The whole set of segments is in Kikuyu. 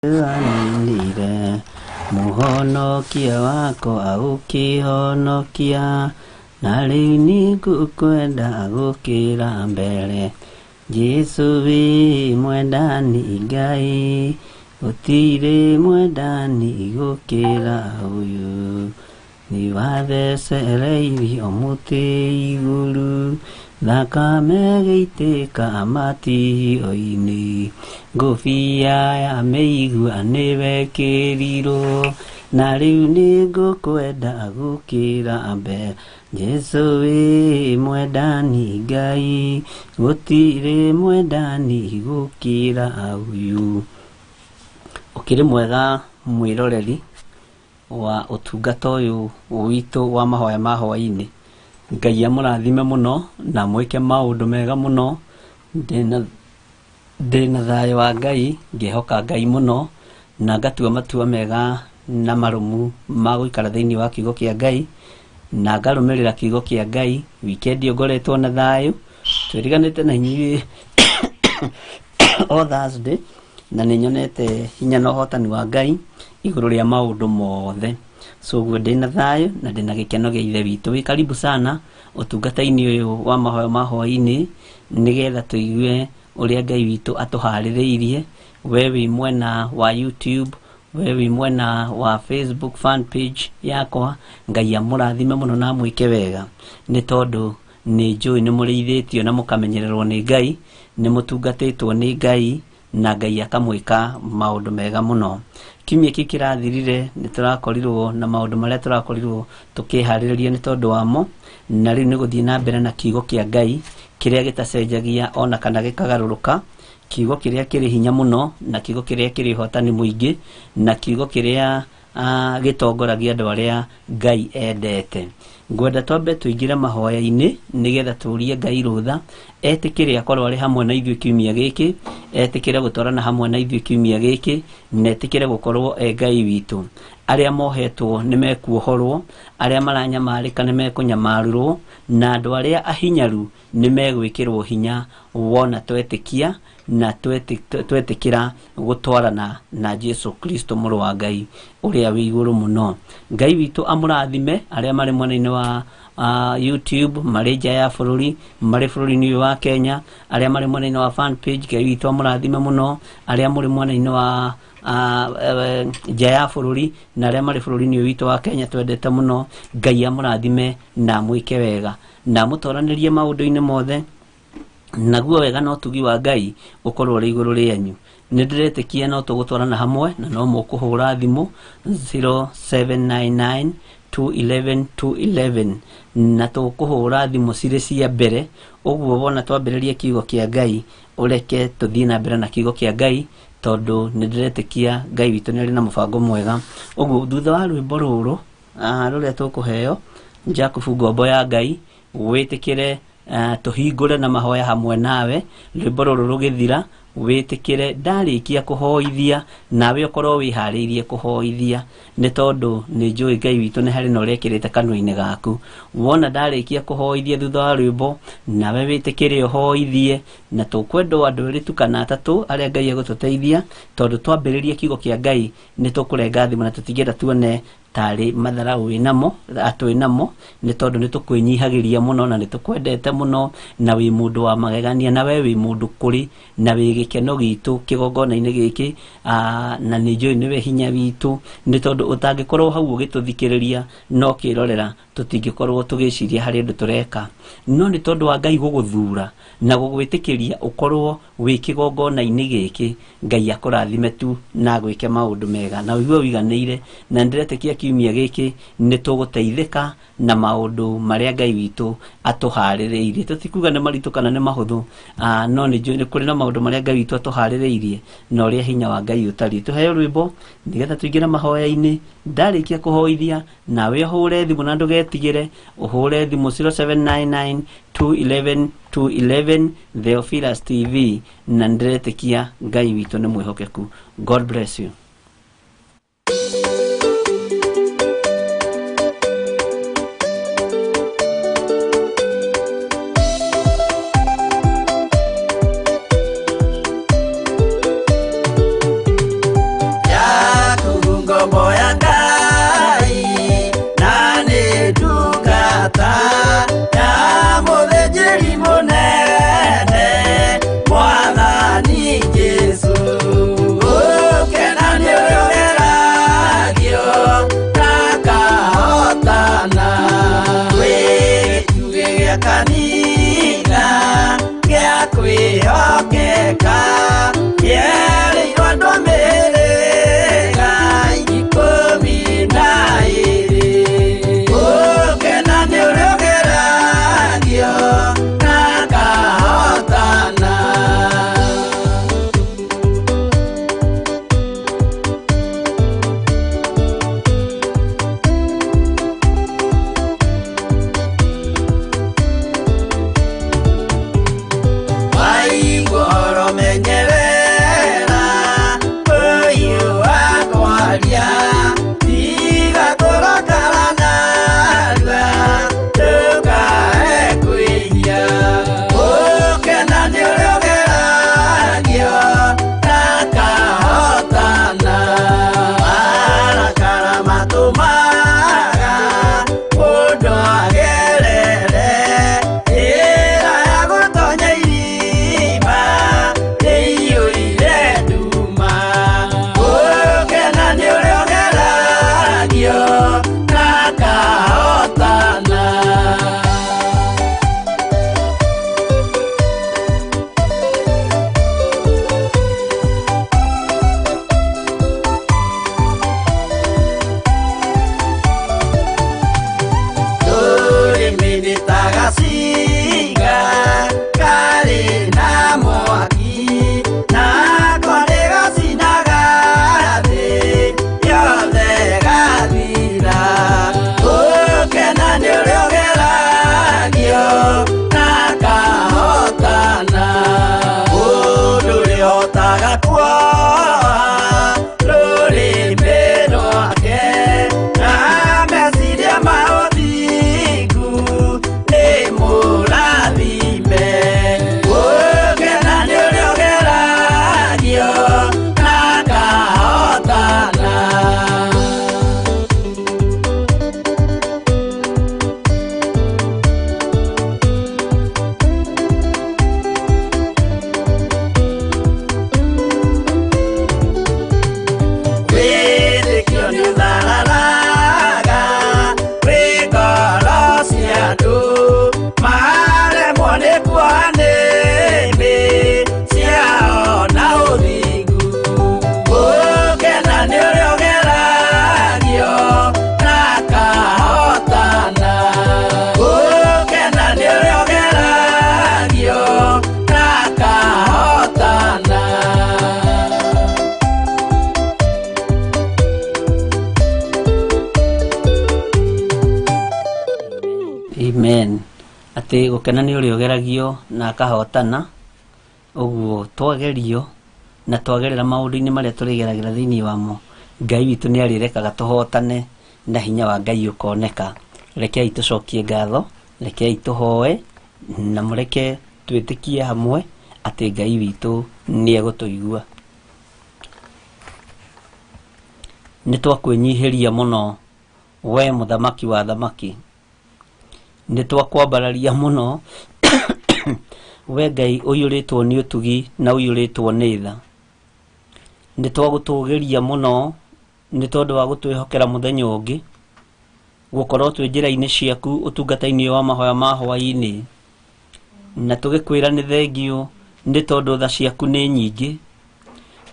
Aninire mũhonokia wakwa agũkĩhonokia, na rĩu nĩngũkwenda gũkĩra mbere. Jesũ wĩ mwendani Ngai, gũtirĩ mwendani gũkĩra ũyũ. Nĩwathecereirio mũtĩ igũrũ, thakame ĩgĩitĩka matihio-inĩ. Ngũbia ya mĩigua nĩwekĩrirwo, na rĩu nĩngũkwenda gũkĩra mbere. Jesũ wĩ mwendani Ngai, gũtirĩ mwendani gũkĩra ũyũ. Ũkĩrĩ mwega mwĩroreri wa ũtungata ũyũ witũ wa mahoya ma hwaĩ-inĩ. Ngai amũrathime mũno na mwĩke maũndũ mega mũno. Ndĩna thayũ wa Ngai, ngĩhoka Ngai mũno na ngatua matua mega na marũmu ma gũikara thĩinĩ wa kiugo kĩa Ngai na ngarũmĩrĩra kiugo kĩa Ngai. Wikendi ĩyo ngoretwo na thayũ, twĩriganĩte na inyuĩ o Thursday, na nĩ nyonete hinya na ũhotani wa Ngai igũrũ rĩa maũndũ mothe. So ũguo ndĩna thayũ na ndĩna gĩkeno gĩa Ithe witũ. Wĩ karibu sana ũtungata-inĩ ũyũ wa mahoya ma hwaĩ-inĩ, nĩgetha tũigue ũrĩa Ngai witũ atũharĩrĩirie. We wĩ mwena wa YouTube, we wĩ mwena wa Facebook fan page yakwa, Ngai amũrathime mũno na amwĩke wega, nĩ tondũ nĩ njũĩ nĩ mũrĩithĩtio na mũkamenyererwo nĩ Ngai, nĩ mũtungatĩtwo nĩ Ngai, na Ngai akamwĩka maũndũ mega mũno. Kiumia kĩu kĩrathirire nĩ tũrakorirwo na maũndũ marĩa tũrakorirwo tũkĩharĩrĩria nĩ tondũ wamo, na rĩu nĩ gũthiĩ na mbere na kiugo kĩa Ngai kĩrĩa gĩtacenjagia ona kana gĩkagarũrũka, kiugo kĩrĩa kĩrĩ hinya mũno, na kiugo kĩrĩa kĩrĩ ũhotani mũingĩ, na kiugo kĩrĩa gĩtongoragia andũ arĩa Ngai endete. Ngwenda twambe tũingĩre mahoya-inĩ nĩgetha tũrie Ngai rũtha etĩkĩre akorwo arĩ hamwe na ithuĩ kiumia gĩkĩ, etĩkĩre gũtwarana hamwe na ithuĩ kiumia gĩkĩ, na etĩkĩre gũkorwo e Ngai witũ. Arĩa mohetwo nĩ mekuohorwo, arĩa maranyamarĩka nĩ mekũnyamarũrwo, na andũ arĩa ahinyaru nĩ megwĩkĩrwo hinya wona twetĩkia na twetĩkĩra gũtwarana na Jesu Kristo mũrũ wa Ngai ũrĩa wĩ igũrũ mũno. Ngai witũ amũrathime arĩa marĩ mwena-inĩ wa YouTube, marĩ nja ya bũrũri, marĩ bũrũri-inĩ ũyũ wa Kenya, arĩa marĩ mwena-inĩ wa fan page, Ngai witũ amũrathime mũno, arĩa mũrĩ mwena-inĩ wa nja ya bũrũri na arĩa marĩ bũrũri-inĩ ũyũ witũ wa Kenya twendete mũno. Ngai amũrathime na amwĩke wega na amũtoranĩrie maũndũ-inĩ mothe, naguo wega na ũtugi wa Ngai ũkorwo ũrĩ igũrũ rĩanyu. Nĩ ndĩretĩkia no tũgũtwarana hamwe na no mũkũhũra thimũ 0799 211 211, na tũkũhũra thimũ cirĩ cia mbere. Ũguo wona twambĩrĩria kiugo kĩa Ngai, ũreke tũthiĩ na mbere na kiugo kĩa Ngai, tondũ nĩ ndĩretĩkia Ngai witũ nĩ arĩ na mũbango mwega. Ũguo thutha wa rwĩmbo rũrũ rũrĩa tũkũheo Jakubu ngombo ya Ngai, wĩtĩkĩre tũhingũre na mahoya hamwe nawe. Rwĩmbo rũrũ rũgĩthira, wĩtĩkĩre ndarĩkia kũhoithia nawe ũkorwo wĩharĩirie kũhoithia, nĩ tondũ nĩ njũĩ Ngai witũ nĩ harĩ na ũrĩa ekĩrĩte kanua-inĩ gaku. Wona ndarĩkia kũhoithia thutha wa rwĩmbo, nawe wĩtĩkĩre ũhoithie, na tũkwendwo andũ erĩ tu kana atatũ arĩa Ngai egũtũteithia, tondũ twambĩrĩria kiugo kĩa Ngai nĩ tũkũrenga thimũ na tũtingĩenda tuone tarĩ matharau wĩnamo, atwĩnamo, nĩ tondũ nĩ tũkwĩnyihagĩria mũno na nĩ tũkwendete mũno, na wĩ mũndũ wa magegania, na we wĩ mũndũ kũrĩ, na wĩ gĩkeno gitũ kĩgongona-inĩ gĩkĩ, na nĩ njũĩ nĩwe hinya witũ, nĩ tondũ ũtangĩkorwo hau ũgĩtũthikĩrĩria no kĩrorera, tũtingĩkorwo tũgĩciria harĩ ũndũ tũreka. No nĩ tondũ wa Ngai gũgũthura na gũgwĩtĩkĩria ũkorwo wĩ kĩgongona-inĩ gĩkĩ, Ngai akũrathime tu na agwĩke maũndũ mega na ũigue ũiganĩire. Na nĩndĩretĩkia kiumia gĩkĩ nĩ tũgũteithĩka na maũndũ marĩa Ngai witũ atũharĩrĩirie. Tũtikuga nĩ maritũ kana nĩ mahũthũ, no nĩ njũĩ nĩ kũrĩ na maũndũ marĩa Ngai witũ atũharĩrĩirie na ũrĩa hinya wa Ngai ũtariĩ. Tũheo rwĩmbo nĩgetha tũingĩre mahoya-inĩ. Ndarĩkia kũhoithia nawe ũhũre thimũ na ndũgetigĩre, ũhũre thimũ 0799 211 211 Theophilus TV, na nĩndĩretĩkia Ngai witũ nĩ mwĩhokeku. God bless you. Atĩ gũkena nĩ ũrĩa ũgeragio na akahotana. Ũguo twagerio na twagerera maũndũ-inĩ marĩa tũrĩgeragĩra thĩinĩ wamo, Ngai witũ nĩ arĩrekaga tũhotane na hinya wa Ngai ũkoneka. Rekei tũcokie ngatho, rekei tũhoe na mũreke twĩtĩkie hamwe atĩ Ngai witũ nĩ egũtũigua. Nĩ twakwĩnyihĩria mũno we mũthamaki wa thamaki, nĩ twakwambararia mũno we Ngai ũiyũrĩtwo nĩ ũtugi na ũiyũrĩtwo nĩ tha. Nĩ twagũtũgĩria mũno nĩ tondũ wa gũtwĩhokera mũthenya ũngĩ, gũkorwo twĩ njĩra-inĩ ciaku ũtungata-inĩ wa mahoya ma hwaĩ-inĩ, na tũgĩkwĩra nĩ thengiũ nĩ tondũ tha ciaku nĩ nyingĩ,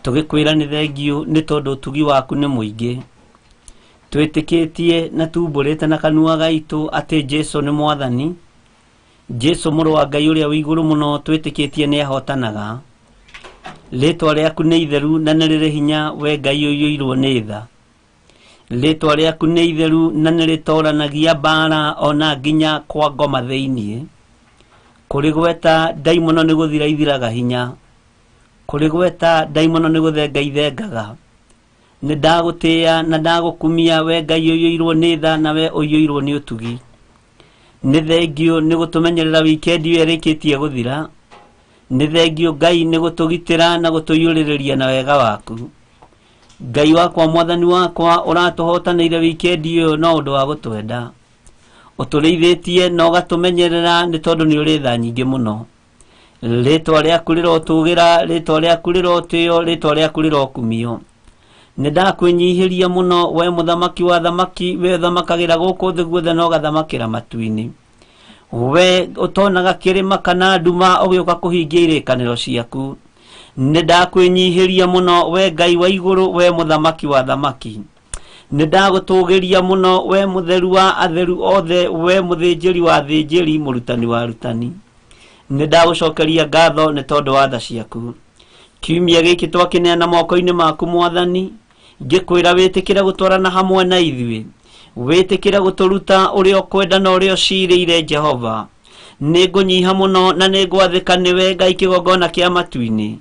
tũgĩkwĩra nĩ thengiũ nĩ tondũ ũtugi waku nĩ mũingĩ. Twĩtĩkĩtie na tumbũrĩte na kanua gaitũ atĩ Jesũ nĩ Mwathani, Jesũ mũrũ wa Ngai ũrĩa wĩ igũrũ mũno twĩtĩkĩtie nĩ ahotanaga. Rĩtwa rĩaku nĩ itheru na nĩ rĩrĩ hinya we Ngai ũiyũirwo nĩ tha. Rĩtwa rĩaku nĩ itheru na nĩ rĩtoranagia mbara ona nginya kwa ngoma thĩinĩ. Kũrĩgweta ndaimono nĩ gũthira ithiraga hinya, kũrĩgweta ndaimono nĩ gũthenga ithengaga. Nĩ ndagũtĩĩa na ndagũkumia we Ngai ũiyũirwo nĩ tha na we ũiyũirwo nĩ ũtugi. Nĩ thengiũ nĩ gũtũmenyerera wikendi ĩyo ĩrĩkĩtie gũthira. Nĩ thengiũ Ngai nĩ gũtũgitĩra na gũtũiyũrĩrĩria na wega waku. Ngai wakwa Mwathani wakwa ũratũhotanĩire wikendi ĩyo no ũndũ wa gũtwenda. Ũtũrĩithĩtie na ũgatũmenyerera nĩ tondũ nĩ ũrĩ tha nyingĩ mũno. Rĩtwa rĩaku rĩrotũgĩra, rĩtwa rĩaku rĩrotĩo, rĩtwa rĩaku rĩrokumio. Nĩ ndakwĩnyihĩria mũno we mũthamaki wa thamaki, we ũthamakagĩra gũkũ thĩ guothe na ũgathamakĩra matu-inĩ. We ũtonaga kĩrĩma kana nduma ũgĩũka kũhingia irĩkanĩro ciaku. Nĩ ndakwĩnyihĩria mũno we Ngai wa igũrũ, we mũthamaki wa thamaki. Nĩ ndagũtũgĩria mũno we mũtheru wa atheru othe, we mũthĩnjĩri wa athĩnjĩri, mũrutani wa arutani. Nĩ ndagũcokeria ngatho nĩ tondũ wa tha ciaku. Kiumia gĩkĩ twakĩneana moko-inĩ maku Mwathani, ngĩkwĩra wĩtĩkĩre gũtwarana hamwe na ithuĩ, wĩtĩkĩre gũtũruta ũrĩa ũkwenda na ũrĩa ũcirĩire Jehova. Nĩ ngũnyiha mũno na nĩ ngwathĩka nĩwe Ngai kĩgongona kĩa matu-inĩ,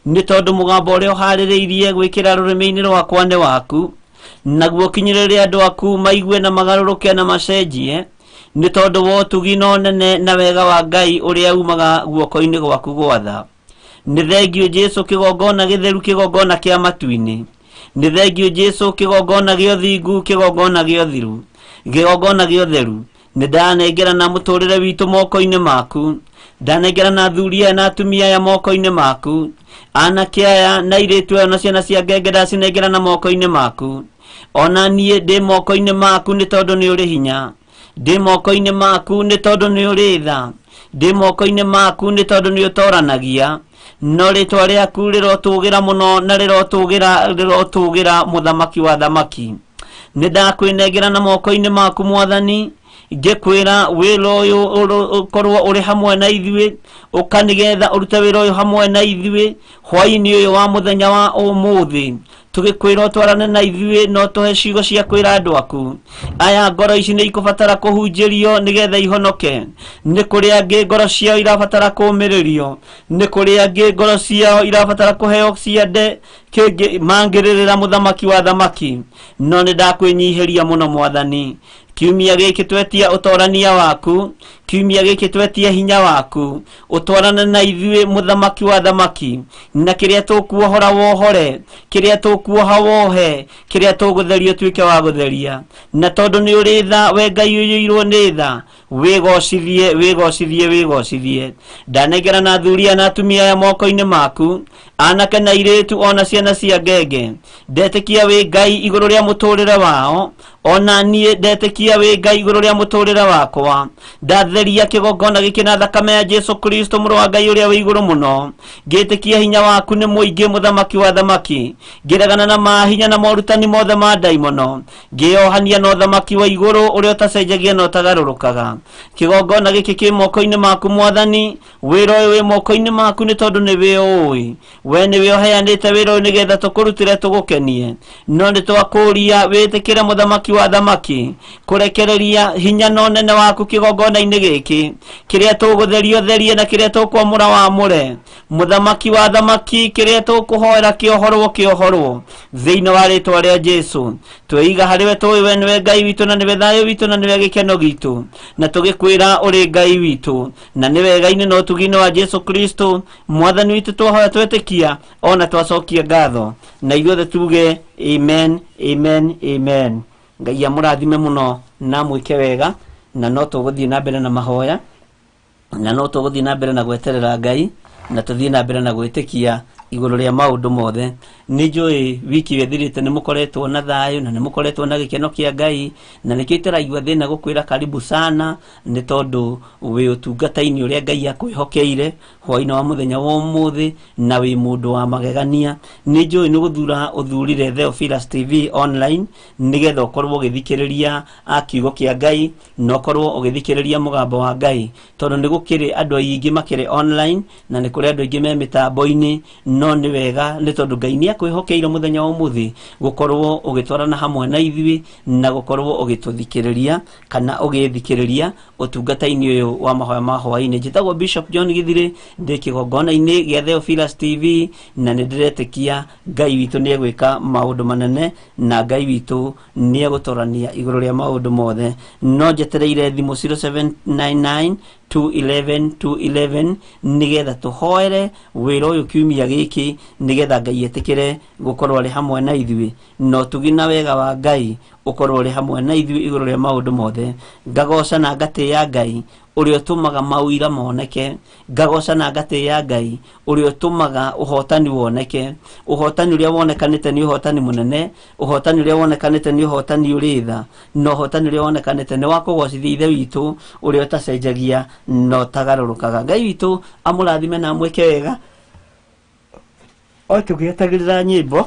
nĩ tondũ mũgambo ũrĩa ũharĩrĩirie gwĩkĩra rũrĩmĩ-inĩ rwakwa nĩ waku, naguo kinyĩrĩre andũ aku maigue na magarũrũke na macenjie, nĩ tondũ wa ũtugi na ũnene na wega wa Ngai ũrĩa umaga guoko-inĩ gwaku gwatha. Nĩ thengiũ Jesũ kĩgongona gĩtheru, kĩgongona kĩa matu-inĩ. Nĩ thengiũ Jesũ kĩgongona gĩa ũthingu, kĩgongona gĩa ũthiru, kĩgongona gĩa ũtheru. Nĩ ndanengerana mũtũrĩre witũ moko-inĩ maku, ndanengerana athuri aya na atumia aya moko-inĩ maku, anake aya na airĩtu aya na ciana cia ngenge ndacinengerana moko-inĩ maku. Ona niĩ ndĩ moko-inĩ maku nĩ tondũ nĩ ũrĩ hinya, ndĩ moko-inĩ maku nĩ tondũ nĩ ũrĩ tha, ndĩ moko-inĩ maku nĩ tondũ nĩ ũtoranagia. No rĩtwa rĩaku rĩrotũgĩra mũno na rĩrotũgĩra, rĩrotũgĩra mũthamaki wa thamaki. Nĩ ndakwĩnengera na moko-inĩ maku Mwathani, ngĩkwĩra wĩra ũyũ ũkorwo ũrĩ hamwe na ithuĩ, ũka nĩgetha ũrute wĩra ũyũ hamwe na ithuĩ hwaĩ-inĩ ũyũ wa mũthenya wa ũmũthĩ. Tũgĩkwĩra ũtwarane na ithuĩ no tũhe ciugo cia kwĩra andũ aku aya. Ngoro ici nĩ ikũbatara kũhunjĩrio nĩgetha ihonoke. Nĩ kũrĩ angĩ ngoro ciao irabatara kũũmĩrĩrio, nĩ kũrĩ angĩ ngoro ciao irabatara kũheo ciande kĩngĩ mangĩrĩrĩra mũthamaki wa thamaki. No nĩ ndakwĩnyihĩria mũno Mwathani, kiumia gĩkĩ twetia ũtorania waku, kiumia gĩkĩ twetia hinya waku, ũtwarane na ithuĩ mũthamaki wa thamaki, na kĩrĩa tũkuohora wohore, kĩrĩa tũkuoha wohe, kĩrĩa tũgũtheria ũtuĩke wa gũtheria. Na tondũ nĩ ũrĩ tha we Ngai ũiyũirwo nĩ tha, wĩgocithie, wĩgocithie, wĩgocithie. Ndanengerana athuri aya na atumia aya moko-inĩ maku, anake na airĩtu ona ciana cia ngenge. Ndetĩkia wĩ Ngai igũrũ rĩa mũtũrĩre wao, ona niĩ ndetĩkia wĩ Ngai igũrũ rĩa mũtũrĩre wakwa. Ndatheria kĩgongona gĩkĩ na thakame ya Jesũ Kristo mũrũ wa Ngai ũrĩa wĩ igũrũ mũno. Ngĩtĩkia hinya waku nĩ mũingĩ mũthamaki wa thamaki, ngĩregana na mahinya na morutani mothe ma ndaimono, ngĩohania na ũthamaki wa igũrũ ũrĩa ũtacenjagia na ũtagarũrũkaga. Kĩgongona gĩkĩ kĩ moko-inĩ maku Mwathani, wĩra ũyũ wĩ moko-inĩ maku nĩ tondũ nĩwe ũĩ. We nĩwe ũheanĩte wĩra ũyũ nĩgetha tũkũrutĩre tũgũkenie. No nĩ twakũria wĩtĩkĩre mũthamaki wa thamaki kũrekereria hinya na ũnene waku kĩgongona-inĩ gĩkĩ kĩrĩa tũgũtherio therie na kĩrĩa tũkwamũra wamũre mũthamaki wa thamaki kĩrĩa tũkũhoera kĩohorwo kĩohorwo thĩinĩ wa rĩtwa rĩa Jesu tweiga harĩ we tũĩ we nĩwe Ngai witũ na nĩwe thayũ witũ na nĩwe gĩkeno gitũ na tũgĩkwĩra ũrĩ Ngai witũ na nĩ wega-inĩ na ũtugi-inĩ wa Jesu Kristo mwathani witũ twahoya twetĩkia ona twacokia ngatho na ithuothe tuge amen amen amen. Ngai amũrathime mũno na mwĩke wega na no tũgũthiĩ na mbere na mahoya na no tũgũthiĩ na mbere na gweterera Ngai na tũthiĩ na mbere na gwĩtĩkia igũrũ rĩa maũndũ mothe. Nĩ njũĩ wiki ĩyo ĩthirĩte nĩ mũkoretwo na thayũ na nĩ mũkoretwo na gĩkeno kĩa Ngai na nĩkĩo itaraigua thĩna gũkwĩra karibu sana nĩ tondũ wĩ ũtungata-inĩ ũrĩa Ngai akwĩhokeire hwaĩ-inĩ wa mũthenya wa ũmũthĩ na wĩ mũndũ wa magegania. Nĩ njũĩ nĩ gũthura ũthurire Theophilus TV online nĩgetha ũkorwo ũgĩthikĩrĩria kiugo kĩa Ngai na ũkorwo ũgĩthikĩrĩria mũgambo wa Ngai tondũ nĩ gũkĩrĩ andũ aingĩ makĩrĩ online na nĩ kũrĩ andũ aingĩ me mĩtambo-inĩ no nĩ wega nĩ tondũ Ngai nĩ akwĩhokeire mũthenya wa ũmũthĩ gũkorwo ũgĩtwarana hamwe na ithuĩ na gũkorwo ũgĩtũthikĩrĩria kana ũgĩthikĩrĩria ũtungata-inĩ ũyũ wa mahoya ma hwaĩ-inĩ. Njĩtagwo Bishop John Githire ndĩ kĩgongona-inĩ gĩa Theophilus TV na nĩ ndĩretĩkia Ngai witũ nĩ egwĩka maũndũ manene na Ngai witũ nĩ egũtorania igũrũ rĩa maũndũ mothe. No njetereire thimũ 0799 211 211 nigetha tũhoere wĩra ũyũ kiumia gĩkĩ nigetha Ngai etĩkĩre gũkorwo arĩ hamwe na ithuĩ na ũtugi na wega wa Ngai ũkorwo ũrĩ hamwe na ithuĩ igũrũ rĩa maũndũ mothe. Ngagoca na ngatĩĩa Ngai ũrĩa ũtũmaga mawĩra moneke, ngagoca na ngatĩĩa Ngai ũrĩa ũtũmaga ũhotani woneke. Ũhotani ũrĩa wonekanĩte nĩ ũhotani mũnene, ũhotani ũrĩa wonekanĩte nĩ ũhotani ũrĩ tha, na ũhotani ũrĩa wonekanĩte nĩ wa kũgocithia Ithe witũ ũrĩa ũtacenjagia na ũtagarũrũkaga. Ngai witũ amũrathime na amwĩke wega. O tũgĩetagĩrĩra nyĩmbo,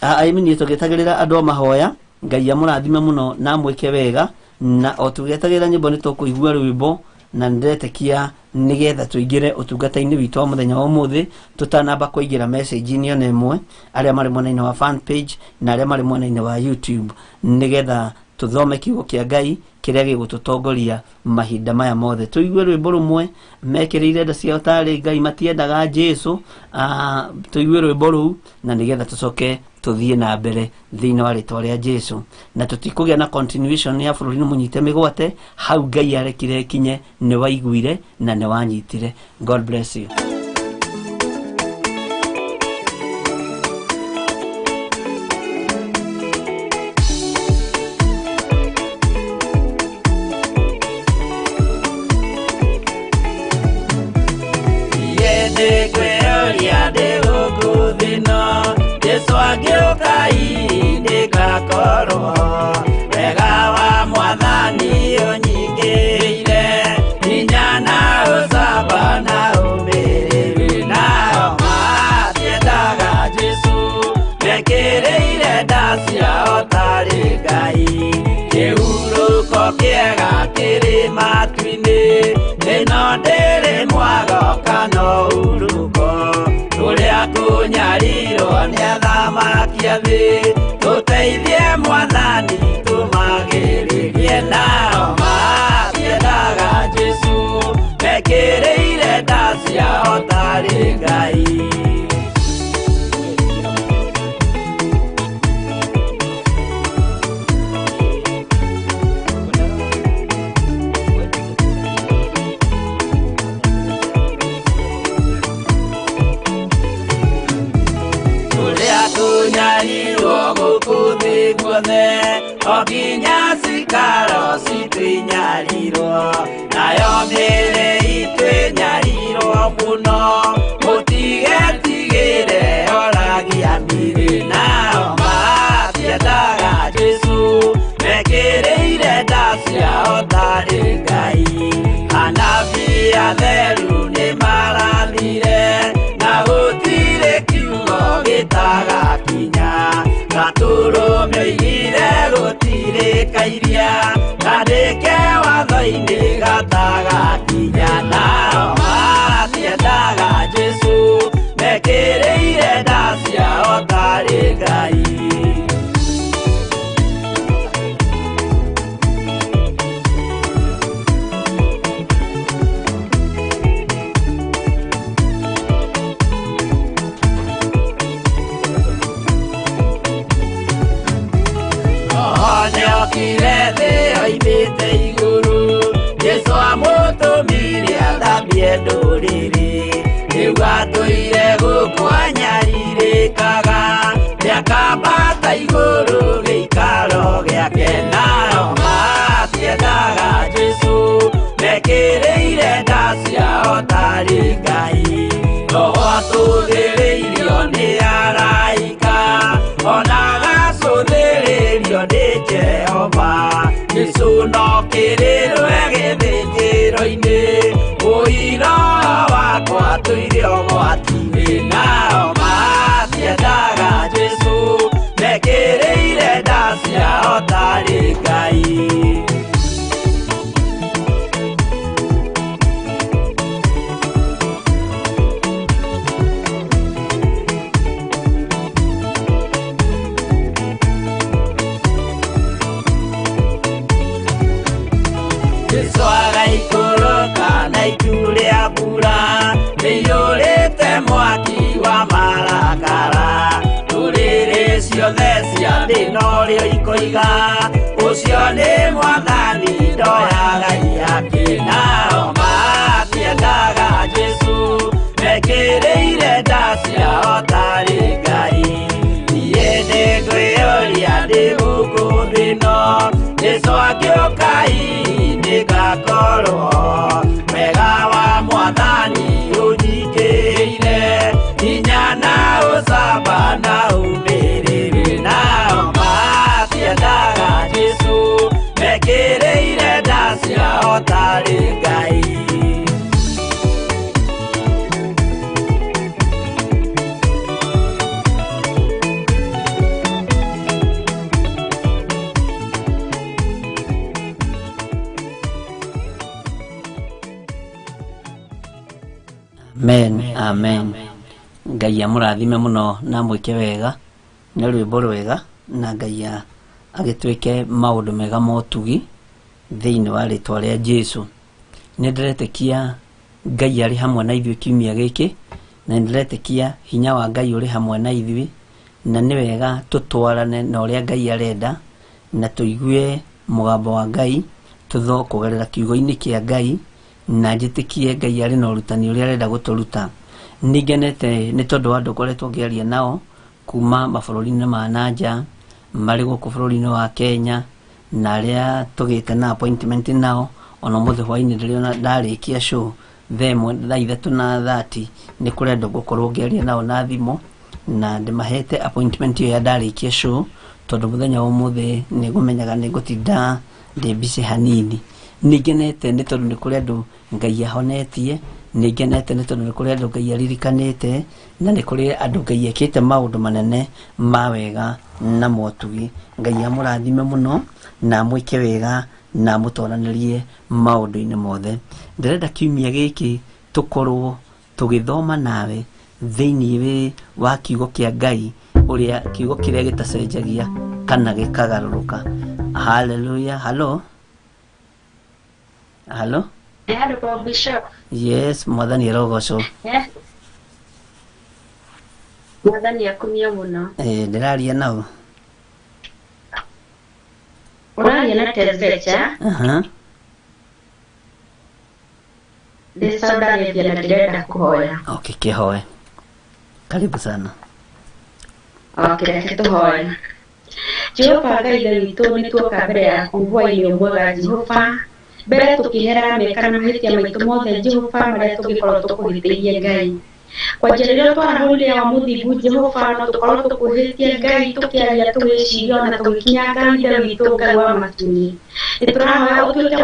I mean tũgĩetagĩrĩra andũ a mahoya, Ngai amũrathime mũno na amwĩke wega na o tũgĩetagĩrĩra nyĩmbo nĩ tũkũigua rwĩmbo na nĩndĩretĩkia nĩgetha tũingĩre ũtungata-inĩ witũ wa mũthenya wa ũmũthĩ tũtanamba kũingĩra message-inĩ ona ĩmwe arĩa marĩ mwena-inĩ wa fan page na arĩa marĩ mwena-inĩ wa YouTube nĩgetha tũthome kiugo kĩa Ngai kĩrĩa gĩgũtũtongoria mahinda maya mothe. Tũigue rwĩmbo rũmwe mekĩrĩire nda ciao tarĩ Ngai matiendaga Jesu, tũigue rwĩmbo rũu na nĩgetha tũcoke tũthiĩ na mbere thĩinĩ wa rĩtwa rĩa Jesu na tũtikũgĩa na continuation ya bũrũri nĩ mũnyite mĩgwate hau Ngai arekire ĩkinye nĩ waiguire na nĩ wanyitire. God bless you. Wega wa mwathani ũnyingĩrĩire hinya na ũcamba na ũmĩrĩru nao matiendaga Jesu mekĩrĩire nda ciao tarĩ Ngai kĩhurũko kĩega kĩrĩ matu-inĩ ĩno ndĩrĩ mwago kana ũhurũko tũrĩa kũnyarirwo nĩ athamaki a thĩ tũteithie mwathani tũmagĩrĩrie nao matiendaga Jesu mekĩrĩire nda ciao tarĩ Ngai. O nginya cikaro citũ inyarirwo nayo mĩĩrĩ itũ ĩnyarirwo mũno mũtigetigĩre oragia mĩĩrĩ nao matiendaga Jesu mekĩrĩire nda ciao tarĩ Ngai anabii atheru nĩmarathire na gũtirĩ kiugo gĩtagakinya gatũrũme oigire gũtirĩ kairia kandĩke watho-inĩ gatagakinya nao matiendaga Jesu mekĩrĩire nda ciao tarĩ Ngai. Okire thĩ oimĩte igũrũ Jesũ amũtũmire athambie ndũrĩrĩ rĩu atũire gũkũ anyarirĩkaga nĩakambata igũrũ gĩikaro gĩake nao matiendaga Jesũ mekĩrĩire nda ciao tarĩ Ngai Roho atũthĩrĩirio nĩ araika ona agacũthĩrĩrio nĩ Jehova Jesũ no kĩrĩrwe gĩthĩnjĩro-inĩ ũira wakwa tũire ũgwati-inĩ nao matiendaga Jesũ mekĩrĩire nda ciao tarĩ Ngai. Jesũ agaikũrũka na itu rĩa mbura rĩiyũrĩte mwaki wa marakara ndũrĩrĩ ciothe cia thĩ norĩo ikoiga ũcio nĩ mwathani ndoyaga ihaki nao matiendaga Jesũ mekĩrĩire nda ciao tarĩ Ngai niĩ nĩngwĩyũria ndĩ gũkũ thĩ ĩno Jesũ angĩũka hihi nĩngakorwo wega wa mwathani ũnyingĩrĩire hinya na ũcamba na ũmĩrĩru nao matiendaga Jesũ mekĩrĩire nda ciao tarĩ Ngai. Amen, amen. Ngai amũrathime mũno na amwĩke wega nĩ rwĩmbo rwega na Ngai agĩtwĩke maũndũ mega ma ũtugi thĩinĩ wa rĩtwa rĩa Jesũ. Nĩ ndĩretĩkia Ngai arĩ hamwe na ithuĩ kiumia gĩkĩ na nĩ ndĩretĩkia hinya wa Ngai ũrĩ hamwe na ithuĩ na nĩ wega tũtwarane na ũrĩa Ngai arenda na tũigue mũgambo wa Ngai tũtho kũgerera kiugo-inĩ kĩa Ngai na njĩtĩkie Ngai arĩ na ũrutani ũrĩa arenda gũtũruta. Nĩ ngenete nĩ tondũ wa andũ ngoretwo ngĩaria nao kuma mabũrũri-inĩ ma na nja marĩ gũkũ bũrũri-inĩ wa Kenya na arĩa tũgĩte na appointment nao ona ũmũthĩ hwaĩ-inĩ ndĩrĩona ndarĩkia show thaa ĩmwe thaa ithatũ na thati nĩ kũrĩ andũ ngũkorwo ngĩaria nao na thimũ na ndĩmahete appointment ĩyo ya ndarĩkia show tondũ mũthenya wa ũmũthĩ nĩ ngũmenyaga nĩ ngũtinda ndĩ busy hanini. Nĩ ngenete nĩ tondũ nĩ kũrĩ andũ Ngai ahonetie, nĩ ngenete nĩ tondũ nĩ kũrĩ andũ Ngai aririkanĩte na nĩ kũrĩ andũ Ngai ekĩte maũndũ manene ma wega na motugi. Ngai amũrathime mũno na amwĩke wega na amũtoranĩrie maũndũ-inĩ mothe. Ndĩrenda kiumia gĩkĩ tũkorwo tũgĩthoma nawe thĩinĩ wa kiugo kĩa Ngai ũrĩa kiugo kĩrĩa gĩtacenjagia kana gĩkagarũrũka. Hallelujah. Hello. Hello. Hello, Bishop. Yes, mwathani arogocwo. Yes. Mwathani akumio mũno. Ndĩraria nao. Ũraria na Tezecha. Aha. Ndĩ Saudi Arabia na ndĩrenda kũhoya. Okay, kĩhoe. Karibu sana. Okay, reke tũhoe. Jehova Ngai Ithe witũ nĩ tuoka mbere yaku hwaĩ-inĩ mwega Jehova. Mbere tũkĩherera meka na mahĩtia maitũ mothe Jehova marĩa tũngĩkorwo tũkũhĩtĩirie Ngai. Kwanja rĩrĩa twarahũrire wa mũthingu Jehova no tũkorwo tũkũhĩtie Ngai tũkĩaria tũgĩciria ona tũgĩkinyanga Ithe witũ Ngai wa matu-inĩ. Nĩ tũrahoya ũtuĩke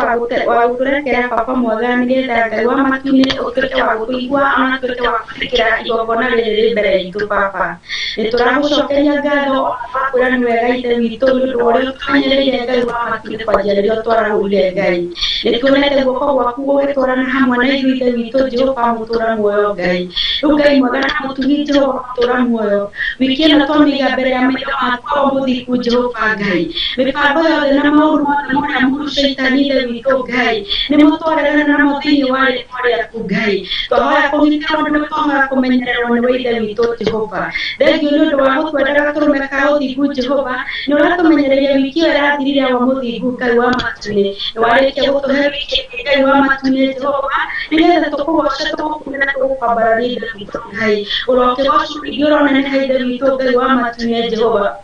wa gũtũrekera Baba mwega nĩgetha Ngai wa matu-inĩ ũtuĩke wa gũtũigua ona ũtuĩke wa gwĩtĩkĩra igongona rĩrĩ rĩ mbere itũ Baba. Nĩ tũragũcokeria ngatho ona twakwĩra nĩ wega Ithe witũ nĩ ũndũ wa ũrĩa ũtũmenyereire Ngai wa matu-inĩ kwanja rĩrĩa twarahũrire Ngai. Nĩ tuonete guoko gwaku gũgĩtwarana hamwe na ithuĩ Ithe witũ Jehova mũtũũra muoyo Ngai. Rĩu Ngai mwega na mũtugi Jehova mũtũra muoyo, wiki ĩno twamĩiga mbere ya maitho maku o mũthingu Jehova Ngai. Mĩbango yothe na maũru mothe marĩa mũru caitani Ithe witũ Ngai, nĩmo twaregana namo thĩinĩ wa rĩtwa rĩaku Ngai. Twahoya kũgitĩrwo nĩwe, twahoya kũmenyererwo nĩwe Ithe witũ Jehova. Thengiũ nĩ ũndũ wa gũtwenda gatũrũme ka ũthingu Jehova, nĩ ũratũmenyereria wiki ĩyo ĩrathirire wa mũthingu Ngai wa matu-inĩ. Nĩ warĩkia gũtũhe wiki ĩngĩ Ngai wa matu-inĩ Jehova, nĩgetha tũkũgoce, tũgũkumie na tũgũkwambararia Ithe witũ Ngai. Ũrokĩgocwo ningĩ ũroneneha Ithe witũ Ngai wa matu-inĩ Jehova.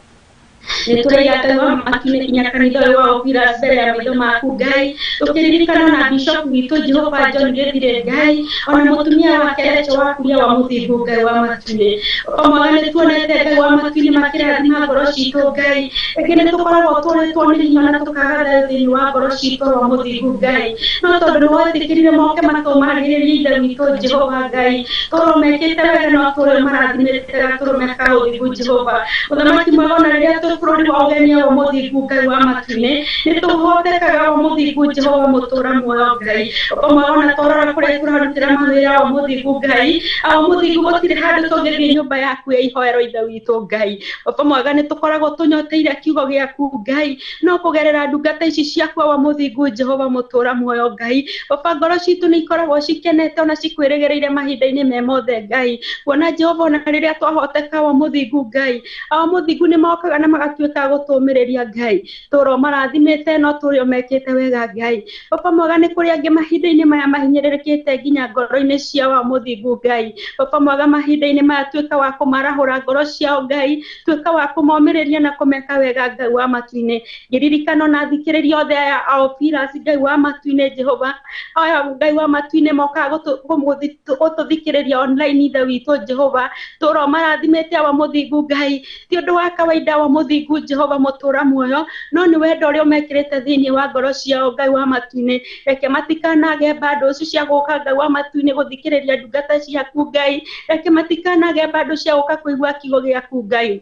Nĩ tũraiga Ngai wa matu-inĩ nginya kanitha ũyũ wa Ũbira mbere ya maitho maku Ngai, tũkĩririkana na bishop witũ Jehova John Gĩthire Ngai, ona mũtumia wake Rachel wa Kuria wa mũthingu Ngai wa matu-inĩ. O mwega nĩ tuonete Ngai wa matu-inĩ makĩrathima ngoro citũ Ngai, rĩngĩ nĩ tũkoragwo tũrĩtwo nĩ hinya na tũkaga thayũ thĩinĩ wa ngoro citũ wa mũthingu Ngai, no tondũ nĩ wetĩkĩrire moke matũmaragĩrĩrie Ithe witũ Jehova Ngai, tũrwo mekĩte wega no tũrĩ marathimĩte gatũrũme ka ũthingu Jehova. Mũthamaki mwega, ona rĩrĩa twĩ bũrũri wa ũgeni wa mũthingu Ngai wa matu-inĩ, nĩ tũhotekaga wa mũthingu Jehova mũtũra muoyo Ngai. O mwega ona twarora kũrĩa tũrarutĩra mawĩra wa mũthingu Ngai, o mũthingu gũtirĩ handũ tũngĩthiĩ nyũmba yaku ya ihoero Ithe witũ Ngai. Baba mwega, nĩ tũkoragwo tũnyoteire kiugo gĩaku Ngai, no kũgerera ndungata ici ciaku wa mũthingu Jehova mũtũra muoyo Ngai. Baba, ngoro citũ nĩ ikoragwo cikenete ona cikwĩrĩgĩrĩire mahinda-inĩ me mothe Ngai, kuona Jehova ona rĩrĩa twahoteka wa mũthingu Ngai, o mũthingu nĩ mokaga na magatuĩka a gũtũũmĩrĩria Ngai. Tũrwo marathimĩte no tũrĩ o mekĩte wega Ngai. Baba mwega, nĩ kũrĩ angĩ mahinda-inĩ maya mahinyĩrĩrĩkĩte nginya ngoro-inĩ ciao wa mũthingu Ngai. Baba mwega, mahinda-inĩ maya tuĩka wa kũmarahũra ngoro ciao Ngai, tuĩka wa kũmomĩrĩria na kũmeka wega Ngai wa matu-inĩ. Ngĩririkana ona athikĩrĩria othe aya a Ũbira Ngai wa matu-inĩ Jehova, aya Ngai wa matu-inĩ mokaga gũtũthikĩrĩria online Ithe witũ Jehova, tũrwo marathimĩte awa mũthingu Ngai. Ti ũndũ wa kawaida wa mũthingu Jehova mũtũra muoyo, no nĩ wendo ũrĩa ũmekĩrĩte thĩinĩ wa ngoro ciao Ngai wa matu-inĩ. Reke matikanage bando icio cia gũka Ngai wa matu-inĩ gũthikĩrĩria ndungata ciaku Ngai, reke matikanage bando cia gũka kũigua kiugo gĩaku Ngai.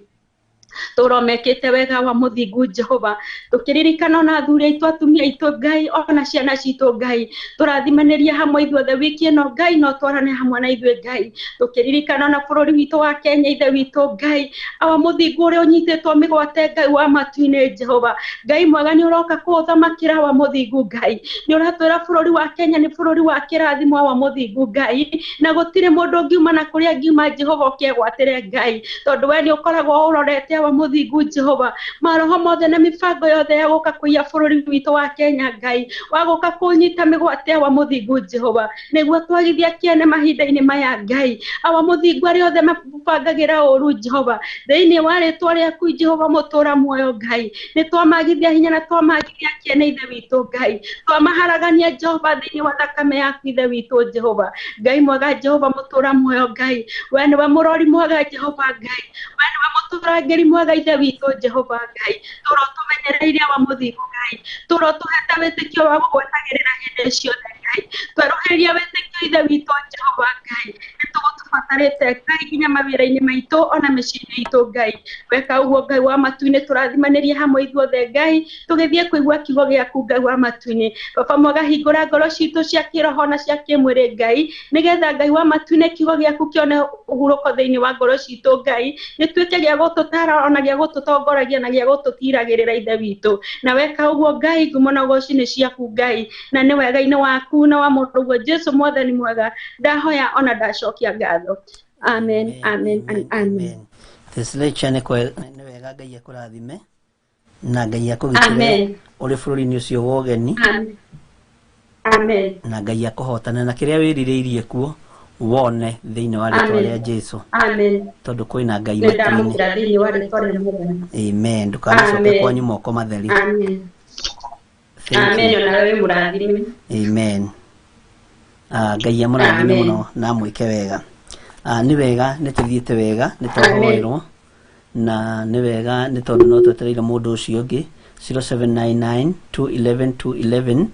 Tũrwo mekĩte wega wa mũthingu Jehova, tũkĩririkana ona athuri aitũ, atumia aitũ Ngai, ona ciana citũ Ngai, tũrathimanĩria hamwe ithuothe wiki ĩno Ngai, no twarane hamwe na ithuĩ Ngai. Tũkĩririkana ona bũrũri witũ wa Kenya Ithe witũ Ngai, awa mũthingu ũrĩa ũnyitĩtwo mĩgwate Ngai wa matu-inĩ Jehova. Ngai mwega, nĩ ũroka kũũthamakĩra wa mũthingu Ngai, nĩ ũratwĩra bũrũri wa Kenya nĩ bũrũri wa kĩrathimo wa mũthingu Ngai, na gũtirĩ mũndũ ũngiuma na kũrĩa angiuma Jehova ũkĩegwatĩre Ngai, tondũ we nĩ ũkoragwo ũrorete wa mũthingu Jehova maroho mothe na mĩbango yothe ya gũka kũiya bũrũri witũ wa Kenya Ngai, wa gũka kũnyita mĩgwate wa mũthingu Jehova, nĩguo twagithia kĩene mahinda-inĩ maya Ngai. Awa mũthingu, arĩa othe mabangagĩra ũru Jehova, thĩinĩ wa rĩtwa rĩaku Jehova mũtũra muoyo Ngai, nĩ twamagithia hinya na twamagithia kĩene Ithe witũ Ngai, twamaharagania Jehova thĩinĩ wa thakame yaku Ithe witũ Jehova. Ngai mwega Jehova mũtũra muoyo Ngai, we nĩwe mũrori mwega Jehova Ngai, we nĩwe mũtũrangĩri mwega Ithe witũ Jehova Ngai. Tũrwo tũmenyereire wa mũthingu Ngai, tũrwo tũhete wĩtĩkio wa gũgwetagĩrĩra hĩndĩ ciothe Ngai, twerũhĩria wĩtĩkio Ithe witũ Jehova Ngai, nĩ tũgũtũbatarĩte Ngai nginya mawĩra-inĩ maitũ ona mĩciĩ-inĩ itũ Ngai. Weka ũguo Ngai wa matu-inĩ, tũrathimanĩria hamwe ithuothe Ngai, tũgĩthiĩ kũigua kiugo gĩaku Ngai wa matu-inĩ. Baba mwega, hingũra ngoro citũ cia kĩroho na cia kĩmwĩrĩ Ngai, nĩgetha Ngai wa matu-inĩ kiugo gĩaku kĩone ũhurũko thĩinĩ wa ngoro citũ Ngai, gĩtuĩke gĩa gũtũtara ona gĩa gũtũtongoragia na gĩa gũtũtiragĩrĩra Ithe witũ. Na weka ũguo Ngai, ngumo na ũgoci nĩ ciaku Ngai, na nĩ wega-inĩ waku na wa mũrũguo Jesu mwathani mwega, ndahoya ona ndacokia ngatho. Amen, amen and amen. Theslecha, nĩ wega, Ngai akũrathime na Ngai akũgitĩre Amen. ũrĩ bũrũri-inĩ ũcio wa ũgeni. Amen, amen. Na Ngai akũhotane na kĩrĩa wĩrirĩirie kuo wone thĩinĩ wa rĩtwa Amen. rĩa Jesu, Amen. tondũ kwĩna Ngai Nĩ matu-inĩ. ndamũkĩra thĩinĩ wa rĩtwa rĩa Mwathani. Amen. Ndũkanacoke Amen. kwanyu moko matheri. Amen. Thank Amen. you. Onawe wĩ mũrathime. Amen. Ngai amũrathime Amen. mũno na amwĩke wega. Nĩ wega, nĩ tũthiĩte wega, nĩ twahoerwo na nĩ wega, nĩ tondũ no twetereire mũndũ ũcio ũngĩ 0799 211 211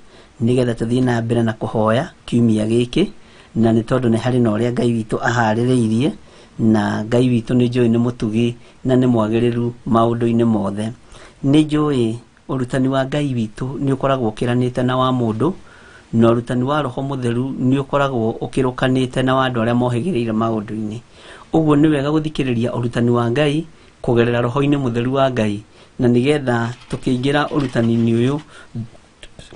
nĩgetha tũthiĩ na mbere na kũhoya kiumia gĩkĩ, na nĩ tondũ nĩ harĩ na ũrĩa Ngai witũ aharĩrĩirie, na Ngai witũ nĩ njũĩ nĩ mũtugi na nĩ mwagĩrĩru maũndũ-inĩ mothe. Nĩ njũĩ ũrutani wa Ngai witũ nĩ ũkoragwo ũkĩranĩte na wa mũndũ, Na ũrutani wa Roho Mũtheru nĩ ũkoragwo ũkĩrũkanĩte na wa andũ arĩa mohĩgĩrĩire maũndũ-inĩ. Ũguo nĩ wega gũthikĩrĩria ũrutani wa Ngai kũgerera Roho-inĩ Mũtheru wa Ngai, na nĩgetha tũkĩingĩra ũrutani-inĩ ũyũ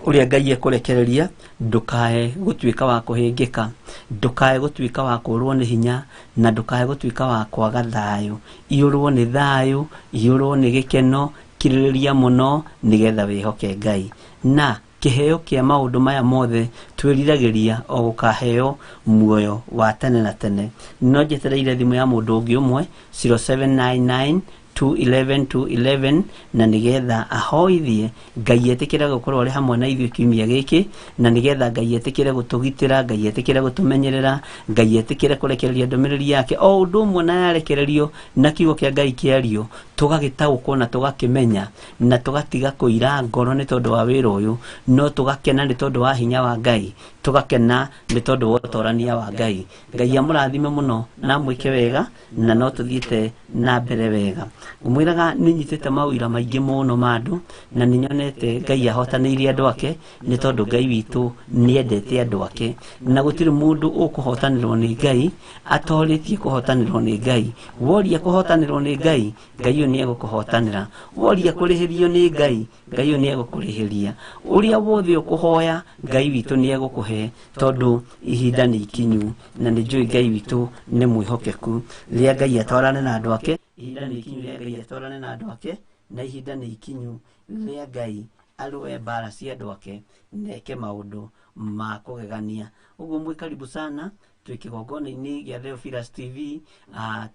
ũrĩa Ngai ekũrekereria, ndũkae gũtuĩka wa kũhĩngĩka, ndũkae gũtuĩka wa kũrwo nĩ hinya, na ndũkae gũtuĩka wa kwaga thayũ. Iyũrwo nĩ thayũ, iyũrwo nĩ gĩkeno, kirĩrĩria mũno nĩgetha wĩhoke Ngai. Na kĩheo kĩa maũndũ maya mothe twĩriragĩria o gũkaheo muoyo wa tene na tene. No njetereire thimũ ya mũndũ ũngĩ ũmwe 0799 211 211 na nĩgetha ahoithie Ngai etĩkĩre gũkorwo arĩ hamwe na ithuĩ kiumia gĩkĩ, na nĩgetha Ngai etĩkĩre gũtũgitĩra, Ngai etĩkĩre gũtũmenyerera, Ngai etĩkĩre kũrekereria ndũmĩrĩri yake o ũndũ ũmwe na yarekererio na kiugo kĩa Ngai kĩario, tũgagĩtaũkwo na tũgakĩmenya na tũgatiga kũira ngoro nĩ tondũ wa wĩra ũyũ, no tũgakena nĩ tondũ wa hinya wa Ngai, tũgakena nĩ tondũ wa ũtorania wa Ngai. Ngai amũrathime mũno na amwĩke wega, na no tũthiĩte na mbere wega. Ngũmwĩraga nĩ nyitĩte mawĩra maingĩ mũno ma andũ, na nĩ nyonete Ngai ahotanĩirie andũ ake, nĩ tondũ Ngai witũ nĩ endete andũ ake, na gũtirĩ mũndũ ũkũhotanĩrwo nĩ Ngai atorĩtie kũhotanĩrwo nĩ Ngai. Woria kũhotanĩrwo nĩ Ngai, Ngai ũyũ nĩ egũkũhotanĩra. Woria kũrĩhĩrio nĩ Ngai, Ngai ũyũ nĩ egũkũrĩhĩria. Ũrĩa wothe ũkũhoya, Ngai witũ nĩ egũkũhe, tondũ ihinda nĩ ikinyu, na nĩ njũĩ Ngai witũ nĩ mwĩhokeku. Rĩrĩa Ngai atwarane na andũ ake, ihinda nĩ ikinyu rĩa Ngai atwarane na andũ ake, na ihinda nĩ ikinyu rĩa Ngai arũe mbara cia andũ ake na eke maũndũ ma kũgegania. Ũguo mwĩ karibu sana, twĩ kĩgongona-inĩ gĩa Theophilus TV,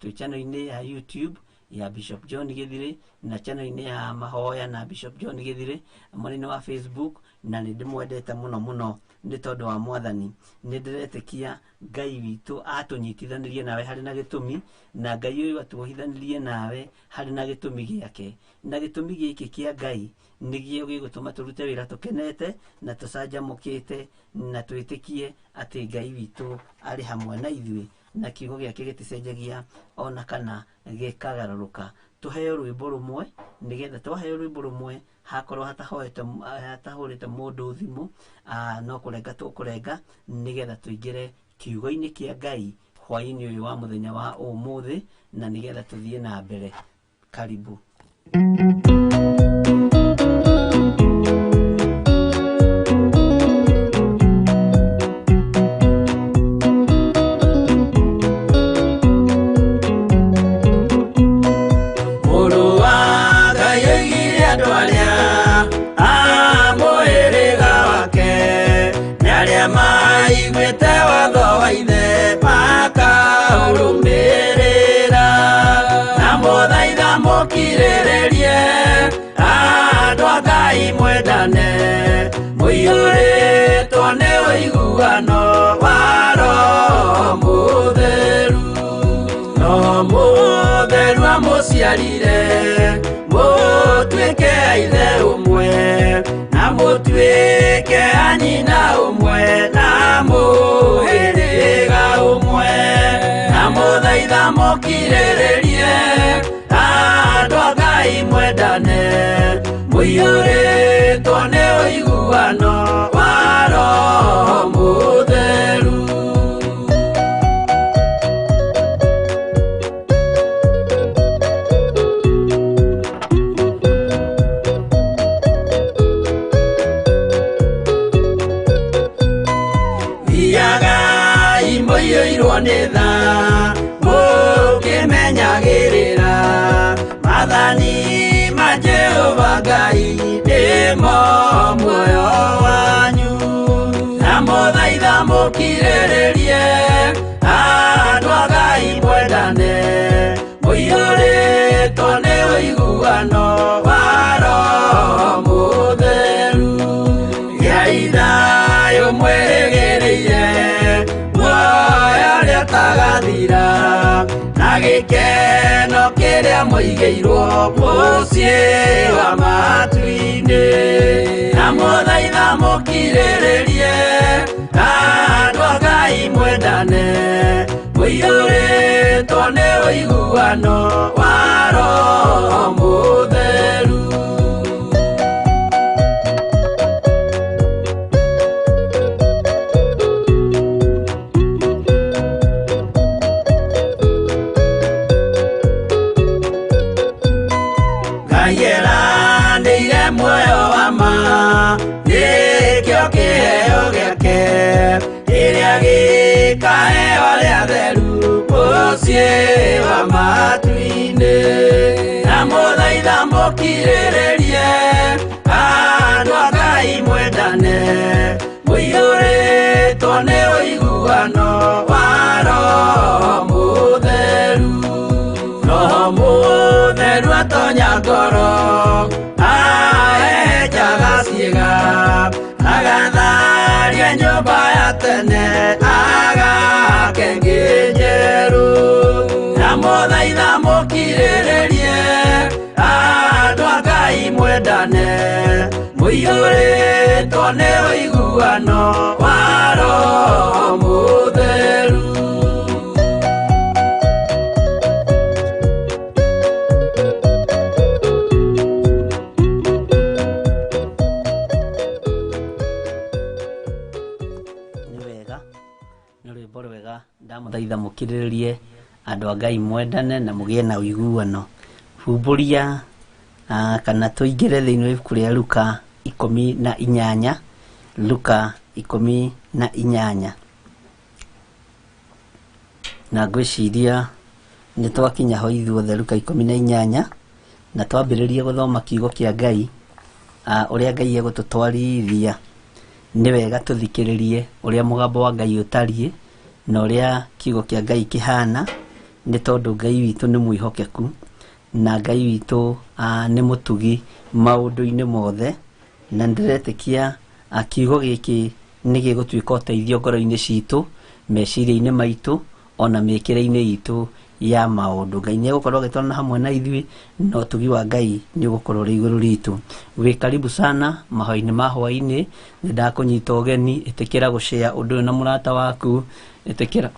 twĩ channel-inĩ ya YouTube ya Bishop John Githire, na channel-inĩ ya Mahoya na Bishop John Githire, mwena-inĩ wa Facebook, na nĩ ndĩmwendete mũno mũno nĩ tondũ wa Mwathani. Nĩ ndĩretĩkia Ngai witũ atũnyitithanirie nawe harĩ na gĩtũmi, na Ngai ũyũ atuohithanirie nawe harĩ na gĩtũmi gĩake, na gĩtũmi gĩkĩ kĩa Ngai nĩgĩo gĩgũtũma tũrute wĩra tũkenete na tũcanjamũkĩte, na twĩtĩkie atĩ Ngai witũ arĩ hamwe na ithuĩ, na kiugo gĩake gĩticenjagia ona kana gĩkagarũrũka. Tũheo rwĩmbo rũmwe, nĩgetha twaheo rwĩmbo rũmwe hakorwo hatahũrĩte mũndũ thimũ, no kũrenga tũkũrenga, nĩgetha tũingĩre kiugo-inĩ kĩa Ngai hwaĩ-inĩ ũyũ wa mũthenya wa ũmũthĩ, na nĩgetha tũthiĩ na mbere. Karibu. Andũ a Ngai mwendane, mũiyũrĩtwo nĩ ũiguano wa Roho Mũtheru. No Mũtheru amũciarire, mũtuĩke a ithe ũmwe, na mũtuĩke a nyina ũmwe, na mũhĩrĩga ũmwe. Na mũthaitha mũkirĩrĩrie, andũ a Ngai mwendane, mũiyũrĩtwo nĩ ũiguano wa Roho Mũtheru. Thiagai mũiyũirwo nĩ tha, mũkĩmenyagĩrĩra maathani ma Jehova Ngai nĩmo muoyo wanyu. Na mũthaitha mũkirĩrĩrie, andũ a Ngai mwendane, mũiyũrĩtwo nĩ ũiguano wa Roho Mũtheru. Gĩai thayũ mwĩrĩgĩrĩire, muoyo ũrĩa ũtagathira, na gĩkeno kĩrĩa mũigĩirwo mũciĩ wa matu-inĩ. Na mũthaitha mũkirĩrĩrie, andũ a Ngai mwendane, mũiyũrĩtwo nĩ ũiguano wa Roho Mũtheru. Nĩeranĩire muoyo wa ma, nĩkĩo kĩheo gĩake kĩrĩa gĩkaheo arĩa atheru mũciĩ wa matu-inĩ. Ndamũthaitha mũkirĩrĩrie, andũ a Ngai mwendane, mũiyũrĩtwo nĩ ũiguano wa Roho Mũtheru. Roho Mũtheru atonya ngoro, ahehenjaga ciĩga, agatharia nyũmba ya tene, agake ĩngĩ njerũ. Ndamũthaitha mũkirĩrĩrie, andũ a Ngai mwendane, mũiyũrĩtwo nĩ ũiguano wa Roho Mũtheru. Nĩ wega, nĩ rwĩmbo rwega. Ndamũthaitha mũkirĩrĩrie, andũ a Ngai mwendane na mũgĩe na ũiguano. Humbũria kana tũingĩre thĩinĩ wa ibuku rĩa Luka 18, Luka 18, na ngwĩciria nĩ twakinya ho ithuothe Luka 18, na twambĩrĩrie gũthoma kiugo kĩa Ngai, ũrĩa Ngai egũtũtwarithia. Nĩ wega tũthikĩrĩrie ũrĩa mũgambo wa Ngai ũtariĩ na ũrĩa kiugo kĩa Ngai kĩhana, nĩ tondũ Ngai witũ nĩ mwĩhokeku na Ngai witũ nĩ mũtugi maũndũ-inĩ mothe, na nĩndĩretĩkia kiugo gĩkĩ nĩ gĩgũtuĩka ũteithio ngoro-inĩ citũ, meciria-inĩ maitũ, ona mĩkĩre-inĩ itũ ya maũndũ. Ngai nĩ egũkorwo agĩtwarana hamwe na ithuĩ, na ũtugi wa Ngai nĩ ũgũkorwo ũrĩ igũrũ ritũ. Wĩ karibu sana mahoya-inĩ ma hwaĩ-inĩ, nĩ ndakũnyita ũgeni, ĩtĩkĩra gũshare ũndũ ũyũ na mũrata waku, ĩtĩkĩra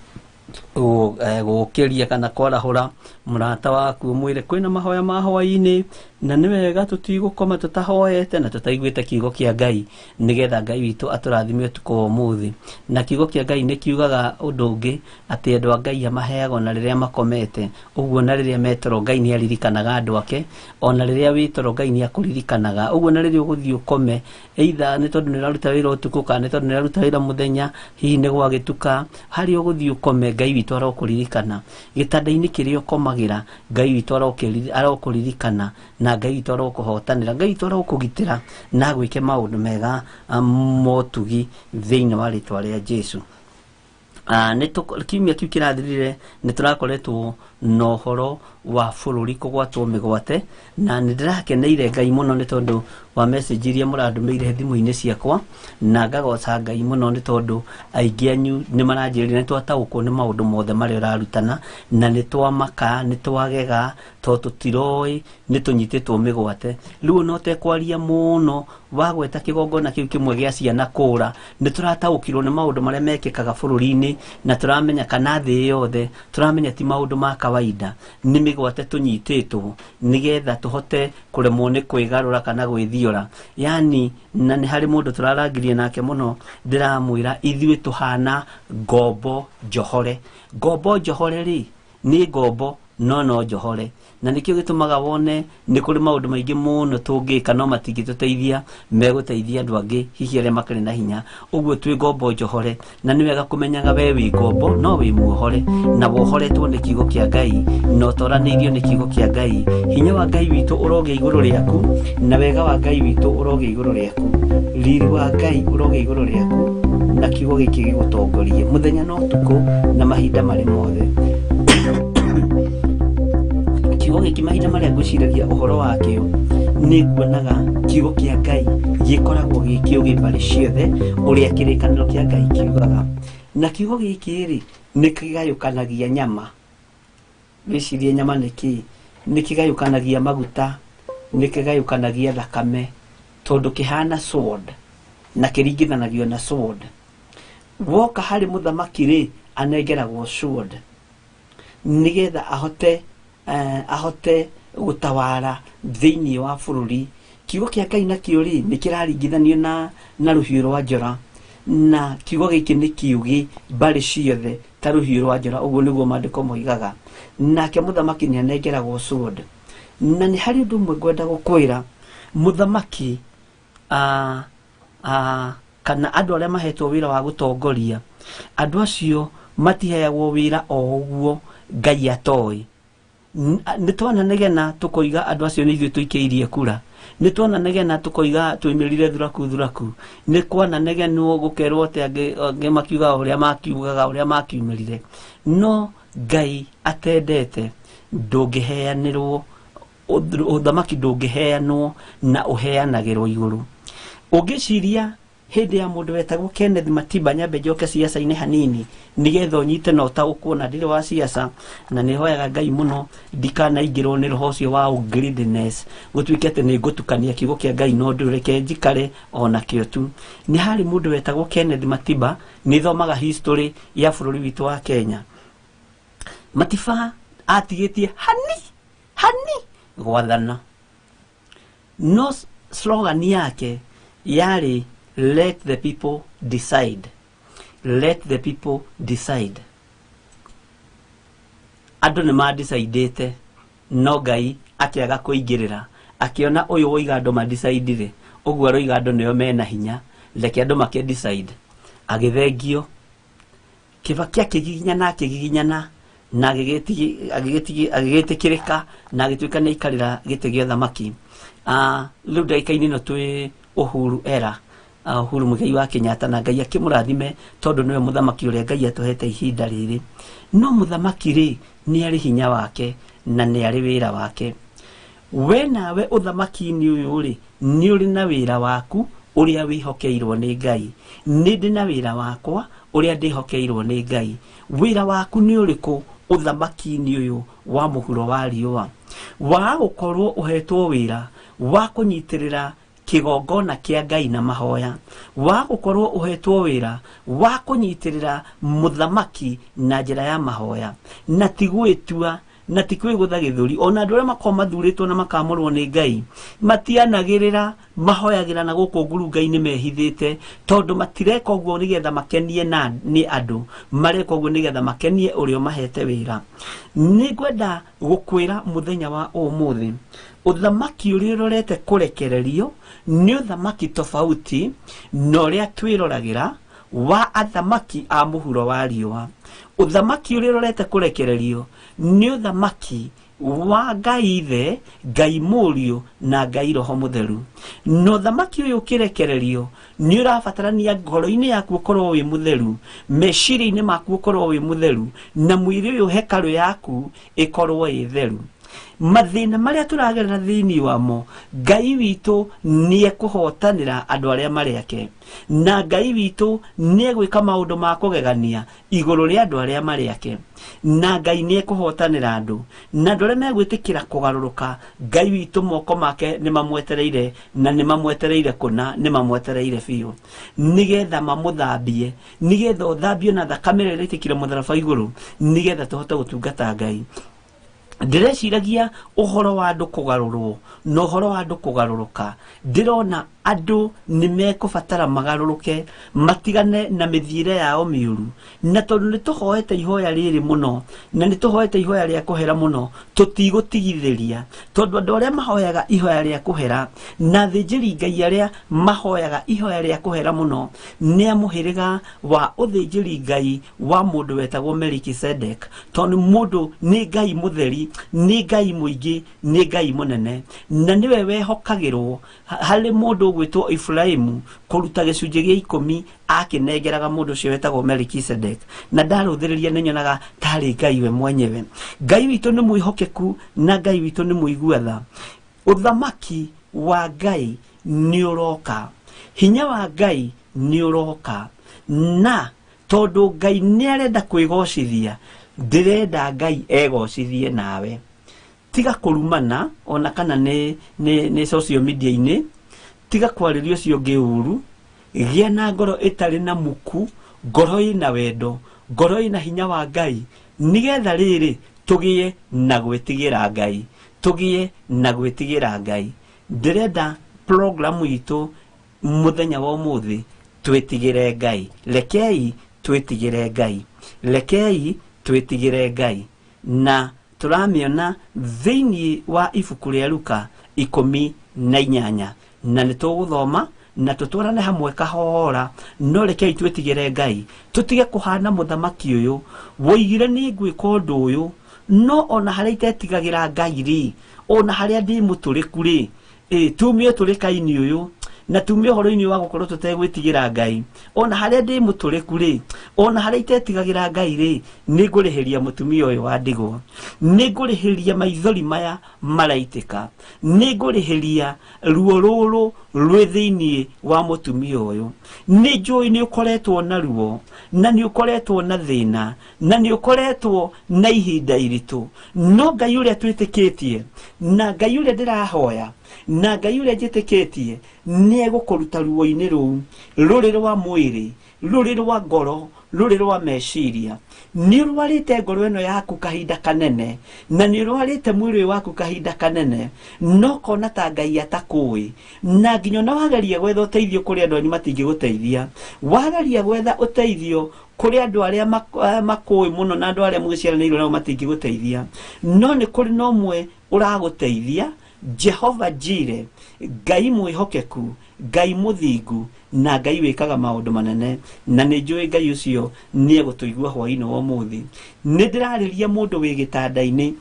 gũkĩria kana kwarahũra mũrata waku, ũmwĩre kwĩna mahoya ma hwaĩ-inĩ, na nĩ wega tũtigũkoma tũtahoete na tũtaiguĩte kiugo kĩa Ngai, nĩgetha Ngai witũ atũrathime ũtukũ wa ũmũthĩ. Na kiugo kĩa Ngai nĩ kiugaga ũndũ ũngĩ, atĩ andũ a Ngai amaheaga ona rĩrĩa makomete, ũguo na rĩrĩa metoro Ngai nĩ aririkanaga andũ ake, ona rĩrĩa wĩ toro Ngai nĩ akũririkanaga, ũguo na rĩrĩa ũgũthiĩ ũkome, either nĩ tondũ nĩ ũraruta wĩra ũtukũ kana nĩ tondũ nĩ ũraruta wĩra mũthenya, hihi nĩ gwagĩtuka, harĩa ũgũthiĩ ũkome Ngai witũ arokũririkana. Gĩtanda-inĩ kĩrĩa ũkomagĩra Ngai witũ arokũririkana, na Ngai witũ arokũhotanĩra, Ngai witũ arokũgitĩra na agwĩke maũndũ mega motugi thĩinĩ wa rĩtwa rĩa Jesu. Kiumia kĩu kĩrathirire nĩ tũrakoretwo na ũhoro wa bũrũri kũgwatwo mĩgwate, na nĩ ndĩrakeneire Ngai mũno nĩ tondũ wa message iria mũrandũmĩire thimũ-inĩ ciakwa, na ngagoca Ngai mũno nĩ tondũ aingĩ anyu nĩ maranjĩrire nĩ twataũkwo nĩ maũndũ mothe marĩa ũrarutana, na nĩ twamaka, nĩ twagega, tondũ tũtiroĩ nĩ tũnyitĩtwo mĩgwate. Rĩu ona ũtekwaria mũno wagweta kĩgongona kĩu kĩmwe gĩa ciana kũra, nĩ tũrataũkirwo nĩ maũndũ marĩa mekĩkaga bũrũri-inĩ, na tũramenya kana thĩ yothe, tũramenya ti maũndũ ma kawaida, nĩ mĩgwate tũnyitĩtwo nĩgetha tũhote kũremwo nĩ kwĩgarũra kana gwĩthiora. Yani, na nĩ harĩ mũndũ tũrarangirie nake mũno, ndĩramwĩra ithuĩ tũhana ngombo njohore. Ngombo njohore rĩ, nĩ ngombo no no njohore, na nĩkĩo gĩtũmaga wone nĩ kũrĩ maũndũ maingĩ mũno tũngĩka no matingĩtũteithia, megũteithia andũ angĩ hihi arĩa makĩrĩ na hinya. Ũguo twĩ ngombo njohore, na nĩ wega kũmenyaga we wĩ ngombo no wĩ muohore, na wohoretwo nĩ kiugo kĩa Ngai, na ũtoranĩirio nĩ kiugo kĩa Ngai. Hinya wa Ngai witũ ũrogĩa igũrũ rĩaku, na wega wa Ngai witũ ũrogĩa igũrũ rĩaku, riri wa Ngai ũrogĩa igũrũ rĩaku, na kiugo gĩkĩ gĩgũtongorie mũthenya na ũtukũ na mahinda marĩ mothe. Kiugo gĩkĩ mahinda marĩa ngwĩciragia ũhoro wakĩo, nĩ nguonaga kiugo kĩa Ngai gĩkoragwo gĩ kĩũgĩ mbarĩ ciothe, ũrĩa kĩrĩkanĩro kĩa Ngai kiugaga. Na kiugo gĩkĩ rĩ, nĩ kĩgayũkanagia nyama. Wĩcirie nyama nĩ kĩĩ? Nĩ kĩgayũkanagia maguta, nĩ kĩgayũkanagia thakame, tondũ kĩhana sword, na kĩringithanagio na sword. Woka harĩ mũthamaki rĩ, anengeragwo sword nĩgetha ahote gũtawara thĩinĩ wa bũrũri. Kiugo kĩa Ngai nakĩo rĩ, nĩ kĩraringithanio na rũhiũ rwa njora, na kiugo gĩkĩ nĩ kĩũgĩ mbarĩ ciothe ta rũhiũ rwa njora, ũguo nĩguo maandĩko moigaga. Nake mũthamaki nĩ anengeragwo sword. Na nĩ harĩ ũndũ ũmwe ngwenda gũkwĩra, mũthamaki kana andũ arĩa mahetwo wĩra wa gũtongoria, andũ acio matiheagwo wĩra o ũguo Ngai atoĩ. Nĩ twananegena tũkoiga andũ acio nĩ ithuĩ tũikĩirie kura, nĩ twananegena tũkoiga tũimĩrire thuraku thuraku, nĩ kwananegenwo gũkerwo atĩ angĩ makiuga ũrĩa makiugaga ũrĩa makiumĩrire. No Ngai atendete ndũngĩheanĩrwo, ũthamaki ndũngĩheanwo na ũheanagĩrwo igũrũ. Ũngĩciria hĩndĩ ya mũndũ wetagwo Kenneth Matiba, nyambe njoke ciaca-inĩ hanini nĩgetha ũnyite na ũtaũkwo, na ndirĩ wa ciaca na nĩhoyaga Ngai mũno ndikanaingĩrwo nĩ roho ũcio wa greediness, gũtuĩke atĩ nĩ ngũtukania kiugo kĩa Ngai no ndũreke njikare ona kĩo tu. Nĩ harĩ mũndũ wetagwo Kenneth Matiba, nĩ thomaga history ya bũrũri witũ wa Kenya. Matiba atigĩtie hani hani gwathana, no slogan yake yarĩ let the people decide, let the people decide. Andũ nĩ ma-decidĩte, no Ngai akĩaga kũingĩrĩra, akĩona ũyũ woiga andũ ma-decidire, ũguo aroiga andũ nĩo mena hinya, reke andũ make decide. Agĩthengio Kibaki akĩgiginyana akĩgiginyana na agĩgĩtĩkĩrĩka na agĩtuĩka nĩ aikarĩra gĩtĩ gĩa ũthamaki. Rĩu ndagĩka-inĩ ĩno twĩ Uhuru era, Uhuru Muigai wa Kenyatta, na Ngai akĩmũrathime tondũ nĩwe mũthamaki ũrĩa Ngai atũhete ihinda rĩrĩ. No mũthamaki rĩ nĩ arĩ hinya wake na nĩ arĩ wĩra wake. We nawe ũthamaki-inĩ ũyũ rĩ nĩ ũrĩ na wĩra waku ũrĩa wĩhokeirwo nĩ Ngai. Nĩ ndĩ na wĩra wakwa ũrĩa ndĩhokeirwo nĩ Ngai. Wĩra waku nĩ ũrĩkũ ũthamaki-inĩ ũyũ wa mũhuro wa riũa? Wa gũkorwo ũhetwo wĩra wa kũnyitĩrĩra kĩgongona kĩa Ngai na mahoya, wa gũkorwo ũhetwo wĩra wa kũnyitĩrĩra mũthamaki na njĩra ya mahoya, na ti gwĩtua na ti kwĩgũtha gĩthũri. Ona andũ arĩa makoragwo mathurĩtwo na makamũrwo nĩ Ngai matianagĩrĩra, mahoyagĩra na gũkũ ngurunga-inĩ mehithĩte, tondũ matireka ũguo nĩgetha makenie na nĩ andũ, mareka ũguo nĩgetha makenie ũrĩa ũmahete wĩra. Nĩ ngwenda gũkwĩra mũthenya wa ũmũthĩ, ũthamaki ũrĩa ũrorete kũrekererio nĩ ũthamaki tofauti na ũrĩa twĩroragĩra wa athamaki a mũhuro wa riũa. Ũthamaki ũrĩa ũrorete kũrekererio nĩ ũthamaki wa Ngai Ithe, Ngai Mũriũ na Ngai Roho Mũtheru. Na ũthamaki ũyũ ũkĩrekererio nĩ ũrabatarania ngoro-inĩ yaku ũkorwo wĩ mũtheru, meciria-inĩ maku ũkorwo wĩ mũtheru, na mwĩrĩ ũyũ hekarũ yaku ĩkorwo ĩ theru. Mathĩna marĩa tũragerera thĩinĩ wamo, Ngai witũ nĩ ekũhotanĩra andũ arĩa marĩ ake, na Ngai witũ nĩ egwĩka maũndũ ma kũgegania igũrũ rĩa andũ arĩa marĩ ake, na Ngai nĩ ekũhotanĩra andũ, na andũ arĩa megwĩtĩkĩra kũgarũrũka, Ngai witũ moko make nĩ mamwetereire, na nĩ mamwetereire kũna, nĩ mamwetereire biũ, nĩgetha mamũthambie, nĩgetha ũthambio na thakame ĩrĩa ĩraitĩkire mũtharaba igũrũ, nĩgetha tũhote gũtungata Ngai. Ndĩreciragia ũhoro wa andũ kũgarũrwo na ũhoro wa andũ kũgarũrũka. Ndĩrona andũ nĩ mekũbatara magarũrũke, matigane na mĩthiĩre yao mĩũru, na tondũ nĩ tũhoete ihoya rĩrĩ mũno, na nĩ tũhoete ihoya rĩa kũhera mũno, tũtigũtigithĩria, tondũ andũ arĩa mahoyaga ihoya rĩa kũhera na athĩnjĩri Ngai arĩa mahoyaga ihoya rĩa kũhera mũno nĩ a mũhĩrĩga wa ũthĩnjĩri Ngai wa mũndũ wetagwo Melkisedek, tondũ mũndũ nĩ Ngai mũtheri, nĩ Ngai mũingĩ, nĩ Ngai mũnene, na nĩwe wehokagĩrwo harĩ mũndũ ũgwĩtwo Ibrahĩmu kũruta gĩcunjĩ gĩa 10 akĩnengeraga mũndũ ũcio wetagwo Melkisedek. Na ndarũthĩrĩria nĩ nyonaga tarĩ Ngai we mwenyewe. Ngai witũ nĩ mwĩhokeku na Ngai witũ nĩ mũigua tha. Ũthamaki wa Ngai nĩ ũroka, hinya wa Ngai nĩ ũroka, na tondũ Ngai nĩ arenda kwĩgocithia, ndĩrenda Ngai egocithie nawe. Tiga kũrumana ona kana nĩ social media-inĩ, tiga kwarĩria ũcio ũngĩ ũru, gĩa na ngoro ĩtarĩ na muku, ngoro ĩna wendo, ngoro ĩna hinya wa Ngai, nĩgetha rĩrĩ tũgĩe na gwĩtigĩra Ngai, tũgĩe na gwĩtigĩra Ngai. Ndĩrenda programu itũ mũthenya wa ũmũthĩ twĩtigĩre Ngai. Rekei twĩtigĩre Ngai, rekei twĩtigĩre Ngai, na Tũramĩona thĩinĩ wa ibuku rĩa Luka 18, na nĩ tũgũthoma na tũtwarane hamwe kahora. No rekei twĩtigĩre Ngai, tũtige kũhana mũthamaki ũyũ woigire nĩ ngwĩka ũndũ ũyũ, no ona harĩa itetigagĩra Ngai rĩ, ona harĩa ndĩ mũtũrĩku rĩ, tumie ũtũrĩka-inĩ ũyũ na tumie ũhoro-inĩ wa gũkorwo tũtegwĩtigĩra Ngai. Ona harĩa ndĩ mũtũrĩku rĩ, ona harĩa itetigagĩra Ngai rĩ, nĩ ngũrĩhĩria mũtumia ũyũ wa ndigwa, nĩ ngũrĩhĩria maithori maya maraitĩka, nĩ ngũrĩhĩria ruo rũrũ rwĩ thĩinĩ wa mũtumia ũyũ. Nĩ njũĩ nĩ ũkoretwo na ruo, na nĩ ũkoretwo na thĩna, na nĩ ũkoretwo na ihinda iritũ, no Ngai ũrĩa twĩtĩkĩtie, na Ngai ũrĩa ndĩrahoya, na Ngai ũrĩa njĩtĩkĩtie, nĩ egũkũruta ruo-inĩ rũu, rũrĩ rwa mwĩrĩ, rũrĩ rwa ngoro, rũrĩ rwa meciria. Nĩ ũrwarĩte ngoro ĩno yaku kahinda kanene, na nĩ ũrwarĩte mwĩrĩ ũyũ waku kahinda kanene, no kona ta Ngai atakũĩ, na nginya ona wageria gwetha ũteithio kũrĩ andũ anyu matingĩgũteithia, wageria gwetha ũteithio kũrĩ andũ arĩa makũĩ mũno na andũ arĩa mũgĩciaranĩirwo nao matingĩgũteithia, no nĩ kũrĩ na ũmwe ũragũteithia, Jehova Jire, Ngai mwĩhokeku, Ngai mũthingu, na Ngai wĩkaga maũndũ manene. Na nĩ njũĩ Ngai ũcio nĩ egũtũigua hwaĩ-inĩ wa ũmũthĩ. Nĩ ndĩrarĩria mũndũ wĩ gĩtanda-inĩ,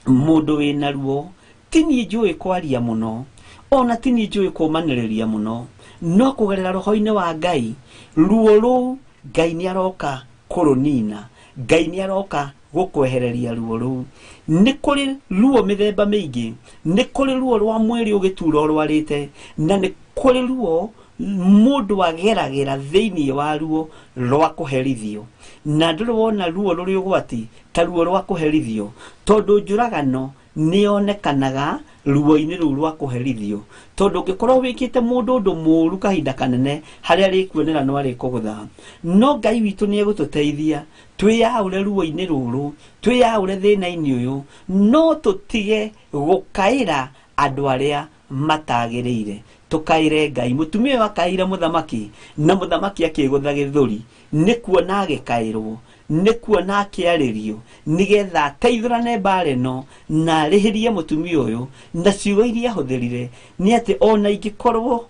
mũndũ wĩna ruo. Ti niĩ njũĩ kwaria mũno, ona ti niĩ njũĩ kũmanĩrĩria mũno, no kũgerera roho-inĩ wa Ngai, ruo rũu Ngai nĩ aroka kũrũnina, Ngai nĩ aroka gũkwehereria ruo rũu. Nĩ kũrĩ ruo mĩthemba mĩingĩ, nĩ kũrĩ ruo rwa mwĩrĩ ũgĩtura ũrwarĩte, na nĩ kũrĩ ruo mũndũ ageragĩra thĩinĩ wa ruo rwa kũherithio. Na ndũrĩ wona ruo rũrĩ ũgwati ta ruo rwa kũherithio, tondũ njũragano nĩ yonekanaga ruo-inĩ rũu rwa kũherithio. Tondũ ũngĩkorwo wĩkĩte mũndũ ũndũ mũũru kahinda kanene, harĩa arĩkuonera no arĩkũgũtha. No Ngai witũ nĩ egũtũteithia twĩyaũre ruo-inĩ rũrũ, twĩyaũre thĩna-inĩ ũyũ, no tũtige gũkaĩra andũ arĩa matagĩrĩire, tũkaĩre Ngai. Mũtumia ũyũ akaĩire mũthamaki, na mũthamaki akĩgũtha gĩthũri nĩ kuona agĩkaĩrwo, nĩ kuona akĩarĩrio, nĩgetha ateithũrane mbara ĩno na arĩhĩrie mũtumia ũyũ. Na ciugo iria ahũthĩrire nĩ atĩ ona ingĩkorwo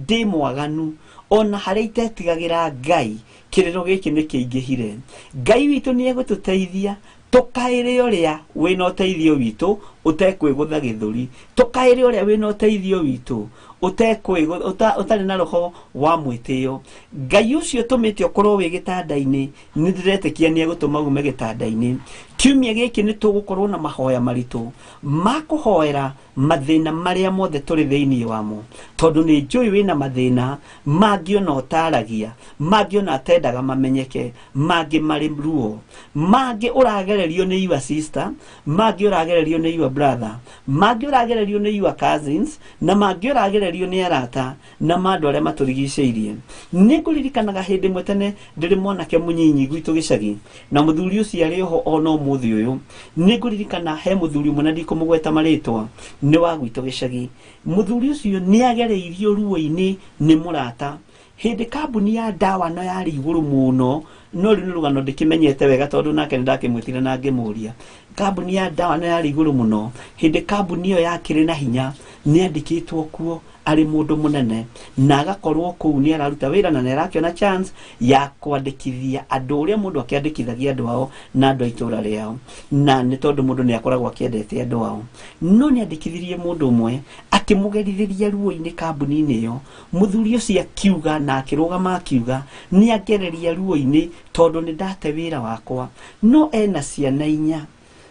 ndĩ mwaganu, ona harĩa itetigagĩra Ngai, kĩrĩro gĩkĩ nĩ kĩingĩhire. Ngai witũ nĩ egũtũteithia tũkaĩre ũrĩa wĩna ũteithio witũ ũtekwĩgũtha gĩthũri, tũkaĩre ũrĩa wĩna ũteithio witũ ũtarĩ na roho wa mwĩtĩo. Ngai ũcio ũtũmĩte ũkorwo wĩ gĩtanda-inĩ, nĩ ndĩretĩkia nĩ egũtũma ume gĩtanda-inĩ. Kiumia gĩkĩ nĩ tũgũkorwo na mahoya maritũ ma kũhoera mathĩna marĩa mothe tũrĩ thĩinĩ wamo, tondũ nĩ njũĩ wĩna mathĩna mangĩ ona ũtaragia, mangĩ ona atendaga mamenyeke, mangĩ marĩ ruo, mangĩ ũragererio nĩ your sister, mangĩ ũragererio nĩ your brother, mangĩ ũragererio nĩ your cousins, na mangĩ ũragererio nĩ arata na ma andũ arĩa matũrigicĩirie. Nĩ ngũririkanaga hĩndĩ ĩmwe tene ndĩrĩ mwanake mũnyinyi gwitũ gĩcagi, na mũthuri ũcio arĩ oho ona ũmũthĩ ũyũ. Nĩ ngũririkana he mũthuri ũmwe, na ndikũmũgweta marĩtwa, nĩ wa gwitũ gĩcagi. Mũthuri ũcio nĩ agereirio ruo-inĩ nĩ mũrata hĩndĩ kambuni ya ndawa no yarĩ igũrũ mũno, no rĩu nĩ rũgano ndĩkĩmenyete wega tondũ nake nĩ ndakĩmwĩtire na ngĩmũria. Kambuni ya ndawa no yarĩ igũrũ mũno, hĩndĩ kambuni ĩyo yakĩrĩ na hinya, nĩ andĩkĩtwo kuo arĩ mũndũ mũnene, na agakorwo kũu nĩ araruta wĩra na nĩ arakĩona chance ya kwandĩkithia andũ ũrĩa mũndũ akĩandĩkithagia andũ ao na andũ a itũra rĩao, na nĩ tondũ mũndũ nĩ akoragwo akĩendete andũ ao. No nĩ andĩkithirie mũndũ ũmwe akĩmũgerithĩria ruo-inĩ kambuni-inĩ ĩyo. Mũthuri ũcio akiuga na akĩrũgama akiuga nĩ angereria ruo-inĩ tondũ nĩ ndate wĩra wakwa, no ena ciana inya,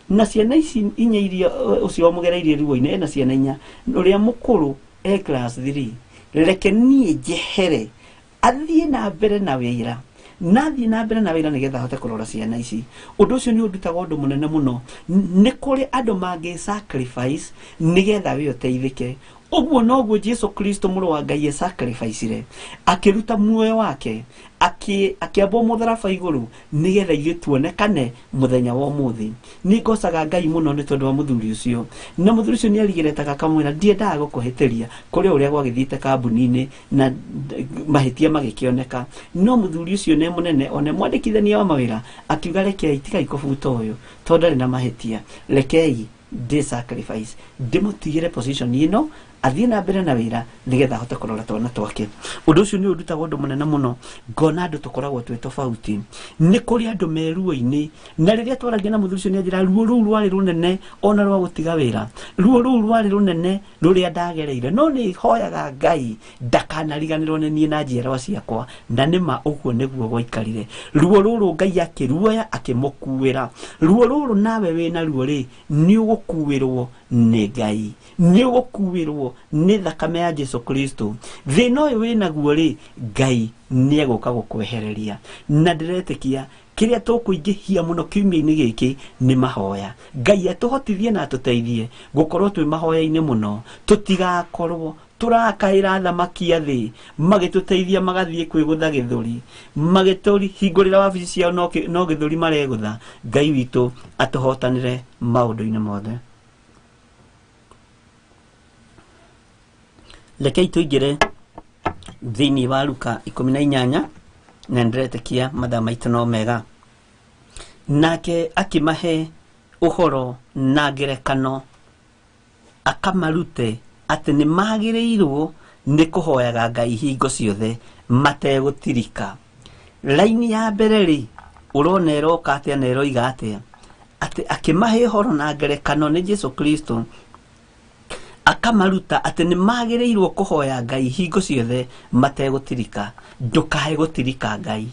na ciana ici inya iria ũcio wamũgereirie ruo-inĩ ena ciana inya, ũrĩa mũkũrũ e class 3. Reke niĩ njehere athiĩ na mbere na wĩra, na athiĩ na mbere na wĩra nĩgetha ahote kũrora ciana ici. Ũndũ ũcio nĩ ũndutaga ũndũ mũnene mũno. Nĩ kũrĩ andũ mangĩ sacrifice nĩgetha we ũteithĩke. Ũguo noguo Jesu Kristo mũrũ wa Ngai esacrificire, akĩruta muoyo wake, akĩambwo mũtharaba igũrũ nĩgetha ithuĩ tuonekane mũthenya wa ũmũthĩ. Nĩ ngocaga Ngai mũno nĩ tondũ wa mũthuri ũcio, na mũthuri ũcio nĩ arigĩretaga akamwĩra ndiendaga gũkũhĩtĩria kũrĩ ũrĩa gwagĩthiĩte kambuni-inĩ na mahĩtia magĩkĩoneka. No mũthuri ũcio nĩ mũnene one mwandĩkithania wa mawĩra akiuga rekei tigai kũbuta ũyũ tondũ ndarĩ na mahĩtia, rekei ndĩ sacrifice ndĩmũtigĩre position ĩno athiĩ na mbere na wĩra nĩgetha ahote kũrora twana twake. Ũndũ ũcio nĩ ũndutaga ũndũ mũnene mũno, ngona andũ tũkoragwo twĩ tofauti. Nĩ kũrĩ andũ me ruo-inĩ, na rĩrĩa twaragia na mũthuri ũcio nĩ anjĩra ruo rũu rwarĩ rũnene ona rwa gũtiga wĩra, ruo rũu rwarĩ rũnene rũrĩa ndagereire, no nĩ hoyaga Ngai ndakanariganĩrwo nĩ niĩ na njiarwa ciakwa. Na nĩma ũguo nĩguo gwaikarire. Ruo rũrũ Ngai akĩruoya akĩmũkuĩra. Ruo rũrũ nawe wĩna ruo rĩ, nĩ ũgũkuĩrwo nĩ Ngai, nĩ ũgũkuĩrwo nĩ thakame ya Jesu Kristo. Thĩna ũyũ wĩnaguo rĩ, Ngai nĩ egũka gũkwehereria. Na ndĩretĩkia kĩrĩa tũkũingĩhia mũno kiumia-inĩ gĩkĩ nĩ mahoya. Ngai atũhotithie na atũteithie gũkorwo twĩ mahoya-inĩ mũno, tũtigakorwo tũrakaĩra athamaki a thĩ magĩtũteithia magathiĩ kwĩgũtha gĩthũri, magĩtũhingũrĩra wabici ciao no gĩthũri maregũtha. Ngai witũ atũhotanĩre maũndũ-inĩ mothe. Rekei tũingĩre thĩinĩ wa Luka 18 na ndĩretĩkia mathaa maitũ no mega. Nake akĩmahe ũhoro na ngerekano akamarute atĩ nĩ magĩrĩirwo nĩ kũhoyaga Ngai hingo ciothe mategũtirika. Raini ya mbere rĩ, ũrona ĩroka atĩa na ĩroiga atĩa? Atĩ akĩmahe ũhoro na ngerekano nĩ Jesu Kristo, akamaruta atĩ nĩ magĩrĩirwo kũhoya Ngai hingo ciothe mategũtirika. Ndũkae gũtirika Ngai,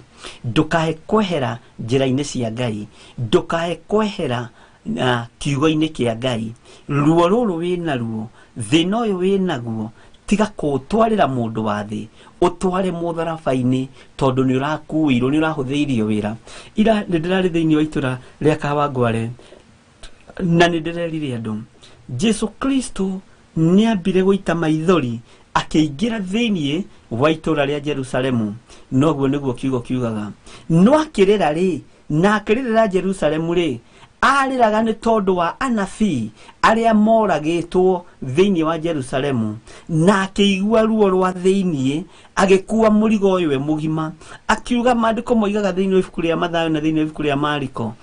ndũkae kwehera njĩra-inĩ cia Ngai, ndũkae kwehera kiugo-inĩ kĩa Ngai. Ruo rũrũ wĩnaruo, thĩna ũyũ wĩnaguo, tiga kũũtwarĩra mũndũ wa thĩ, ũtware mũtharaba-inĩ, tondũ nĩ ũrakuĩirwo, nĩ ũrahũthĩirio wĩra. Ira nĩ ndĩrarĩ thĩinĩ wa itũra rĩa Kawangware na nĩ ndĩrerire andũ Jesu Kristo nĩ ambire gũita maithori akĩingĩra thĩinĩ wa itũra rĩa Jerusalemu. Noguo nĩguo kiugo kiugaga. No akĩrĩra rĩ, na akĩrĩrĩra Jerusalemu rĩ, arĩraga nĩ tondũ wa anabii arĩa moragĩtwo thĩinĩ wa Jerusalemu, na akĩigua ruo rwa thĩinĩ, agĩkua mũrigo ũyũ we mũgima. Akiuga, maandĩko moigaga thĩinĩ wa ibuku rĩa Mathayo na thĩinĩ wa ibuku rĩa Mariko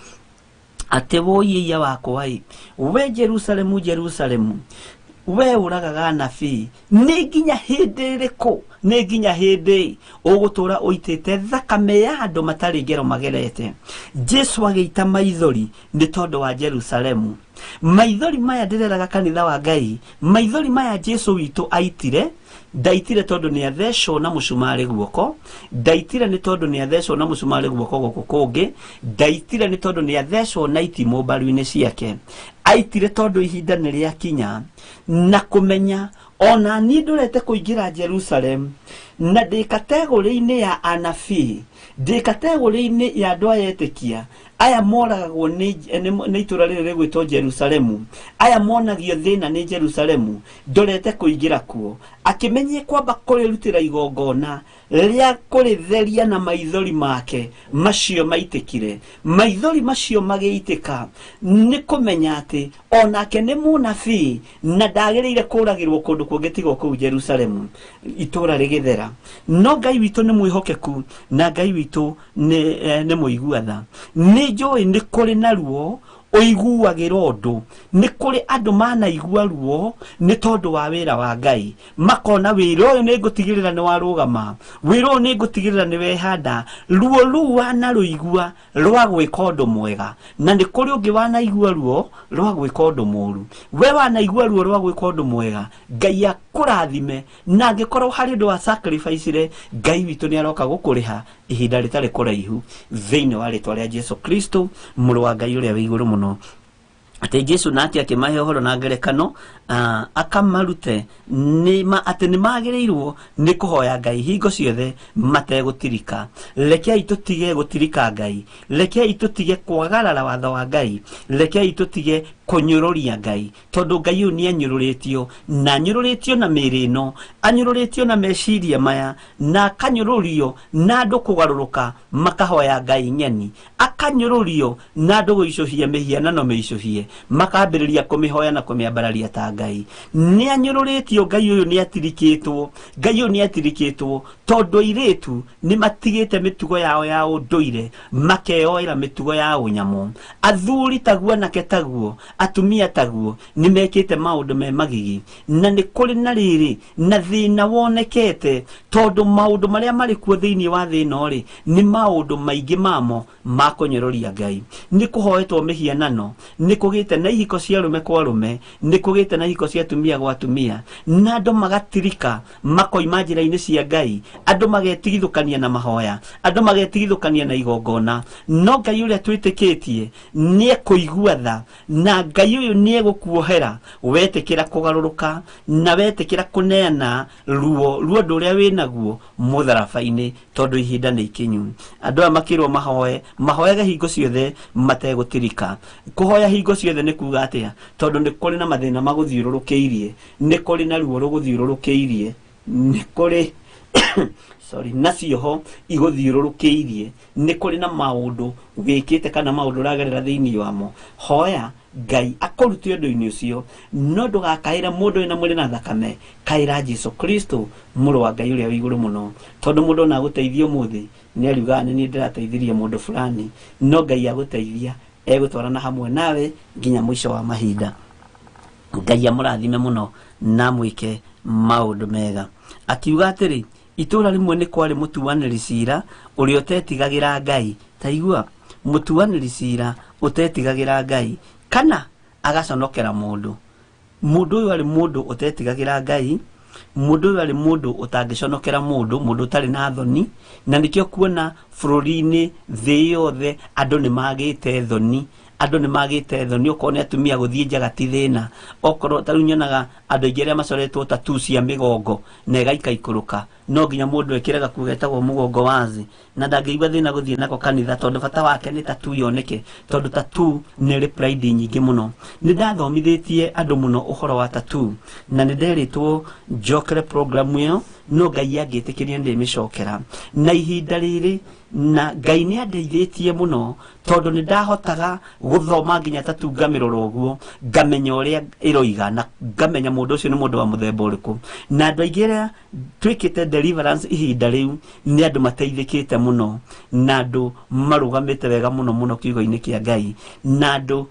atĩ wũiĩia wakwa ĩ, we Jerusalemu, Jerusalemu, we ũragaga anabii, nĩ nginya hĩndĩ ĩrĩkũ, nĩ nginya hĩndĩ ũgũtũra ũitĩte thakame ya andũ matarĩ ngero magerete. Jesu agĩita maithori nĩ tondũ wa Jerusalemu. Maithori maya ndĩreraga kanitha wa Ngai, maithori maya Jesu witũ aitire, ndaitire tondũ nĩ athecwo na mũcumarĩ guoko, ndaitire nĩ tondũ nĩ athecwo na mũcumarĩ guoko gũkũ kũngĩ, ndaitire nĩ tondũ nĩ athecwo na itimũ mbaru-inĩ ciake. Aitire tondũ ihinda nĩ rĩakinya na kũmenya ona niĩ ndorete kũingĩra Jerusalem na ndĩ kategũrĩ-inĩ ya anabii, ndĩ kategũrĩ-inĩ ya andũ aya etĩkia, aya moragagwo nĩ itũra rĩrĩ rĩgwĩtwo Jerusalemu, aya monagio thĩna nĩ Jerusalemu, ndorete kũingĩra kuo. Akĩmenye kwamba kũrĩrutĩra igongona rĩa kũrĩtheria na maithori make macio maitĩkire. Maithori macio magĩitĩka nĩ kũmenya atĩ onake nĩ mũnabii na ndagĩrĩire kũragĩrwo kũndũ kũngĩ tiga kũu Jerusalemu, itũra rĩgĩthera. No Ngai witũ nĩ mwĩhokeku na Ngai witũ nĩ mũigua tha. Nĩ njũĩ nĩ kũrĩ na ruo ũiguagĩra ũndũ, nĩ kũrĩ andũ manaigua ruo nĩ tondũ wa wĩra wa Ngai, makona wĩra ũyũ nĩ ngũtigĩrĩra nĩ warũgama, wĩra ũyũ nĩ ngũtigĩrĩra nĩ wehanda. Ruo rũu wanarũigua rwa gwĩka ũndũ mwega, na nĩ kũrĩ ũngĩ wanaigua ruo rwa gwĩka ũndũ mũũru. We wanaigua ruo rwa gwĩka ũndũ mwega, Ngai akũrathime, na angĩkorwo harĩ ũndũ wa sacrifice-re, Ngai witũ nĩ aroka gũkũrĩha ihinda rĩtarĩ kũraihu thĩinĩ wa rĩtwa rĩa Jesu Kristo mũrũ wa Ngai ũrĩa wĩ igũrũ mũno. Atĩ Jesu nake akĩmahe ũhoro na ngerekano Akamarute atĩ nĩ magĩrĩirwo nĩ kũhoya Ngai hingo ciothe mategũtirika. Rekei tũtige gũtirika Ngai, rekei tũtige kwagarara watho wa Ngai, rekei tũtige kũnyũrũria Ngai, tondũ Ngai ũyũ nĩ anyũrũrĩtio, na anyũrũrĩtio na mĩĩrĩ ĩno, anyũrũrĩtio na meciria maya, na akanyũrũrio na andũ kũgarũrũka makahoya Ngai ng'eni, akanyũrũrio na andũ gũicũhia mĩhianano mĩicũhie, makambĩrĩria kũmĩhoya na kũmĩambararia ta Ngai. Nĩ anyũrũrĩtio Ngai ũyũ, nĩ atirikĩtwo Ngai ũyũ, nĩ atirikĩtwo, tondũ airĩtu nĩ matigĩte mĩtugo yao ya ũndũire, makeyoera mĩtugo ya ũnyamũ. Athuri taguo, anake taguo, atumia taguo, nĩ mekĩte maũndũ me magigi, na nĩ kũrĩ na rĩrĩ na thĩna wonekete, tondũ maũndũ marĩa marĩ kuo thĩinĩ wa thĩ ĩno rĩ, nĩ maũndũ maingĩ mamo ma kũnyũrũria Ngai. Nĩ kũhoetwo mĩhianano, nĩ kũgĩte na ihiko cia arũme kwa arũme, nĩ kũgĩte na ihiko cia atumia gwa atumia, na andũ magatirika makoima njĩra-inĩ cia Ngai, andũ magetigithũkania na mahoya, andũ magetigithũkania na igongona. No Ngai ũrĩa twĩtĩkĩtie nĩ ekũigua tha, na Ngai ũyũ nĩ egũkuohera wetĩkĩra kũgarũrũka na wetĩkĩra kũneana ruo ruo ũndũ ũrĩa wĩnaguo mũtharaba-inĩ, tondũ ihinda nĩ ikinyu. Andũ aya makĩrwo mahoe, mahoyage hingo ciothe mategũtirika. Kũhoya hingo ciothe nĩ kuga atĩa? Tondũ nĩ kũrĩ na mathĩna magũthiũrũrũkĩirie, nĩ kũrĩ na ruo rũgũthiũrũrũkĩirie, nĩ kũrĩ sorry, na cioho igũthiũrũrũkĩirie, nĩ kũrĩ na maũndũ wĩkĩte kana maũndũ ũragerera thĩinĩ wamo. Hoya Ngai akũrute ũndũ-inĩ ũcio, no ndũgakaĩra mũndũ wĩna mwĩrĩ na thakame, kaĩra Jesu Kristo mũrũ wa Ngai ũrĩa wĩ igũrũ mũno, tondũ mũndũ ona agũteithia ũmũthĩ nĩ ariugaga nĩ niĩ ndĩrateithirie mũndũ fulani, no Ngai agũteithia egũtwarana hamwe nawe nginya mũico wa mahinda. Ngai amũrathime mũno na amwĩke maũndũ mega. Akiuga atĩrĩ, itũũra rĩmwe nĩ kwarĩ mũtuanĩri cira ũrĩa ũtetigagĩra Ngai. Ta igua, mũtuanĩri cira ũtetigagĩra Ngai kana agaconokera mũndũ. Mũndũ ũyũ arĩ mũndũ ũtetigagĩra Ngai, mũndũ ũyũ arĩ mũndũ ũtangĩconokera mũndũ, mũndũ ũtarĩ na thoni, na nĩkĩo kuona bũrũri-inĩ thĩ yothe andũ nĩ magĩte thoni, andũ nĩ magĩte thoni. Okorwo nĩ atumia gũthiĩ njaga ti thĩna, okorwo ta rĩu nyonaga andũ aingĩ arĩa macoretwo tattoo cia mĩgongo na ĩgaikaikũrũka, no nginya mũndũ ekĩre gakuo getagwo mũgongo wazi, na ndangĩigua thĩna gũthiĩ nako kanitha, tondũ bata wake nĩ tattoo yoneke, tondũ tattoo nĩ ĩrĩ pride nyingĩ mũno. Nĩ ndathomithĩtie andũ mũno ũhoro wa tattoo, na nĩ nderĩtwo njokere program ĩyo, no Ngai angĩtĩkĩria nĩ ndĩmĩcokera na ihinda rĩrĩ. Na Ngai nĩ andeithĩtie mũno, tondũ nĩ ndahotaga gũthoma nginya tattoo ngamĩrora ũguo, ngamenya ũrĩa ĩroiga, na ngamenya mũndũ ũcio nĩ mũndũ wa mũthemba ũrĩkũ. Na andũ aingĩ arĩa twĩkĩte deliverance ihinda rĩu nĩ andũ mateithĩkĩte mũno, na andũ marũgamĩte wega mũno mũno kiugo-inĩ kĩa Ngai, na andũ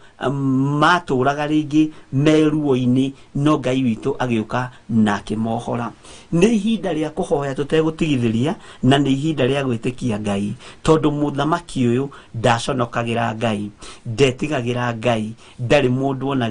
matũraga rĩngĩ me ruo-inĩ, no Ngai witũ agĩũka na akĩmohora. Nĩ ihinda rĩa kũhoya tũtegũtigithĩria, na nĩ ihinda rĩa gwĩtĩkia Ngai, tondũ mũthamaki ũyũ ndaconokagĩra Ngai, ndetigagĩra Ngai, ndarĩ mũndũ ona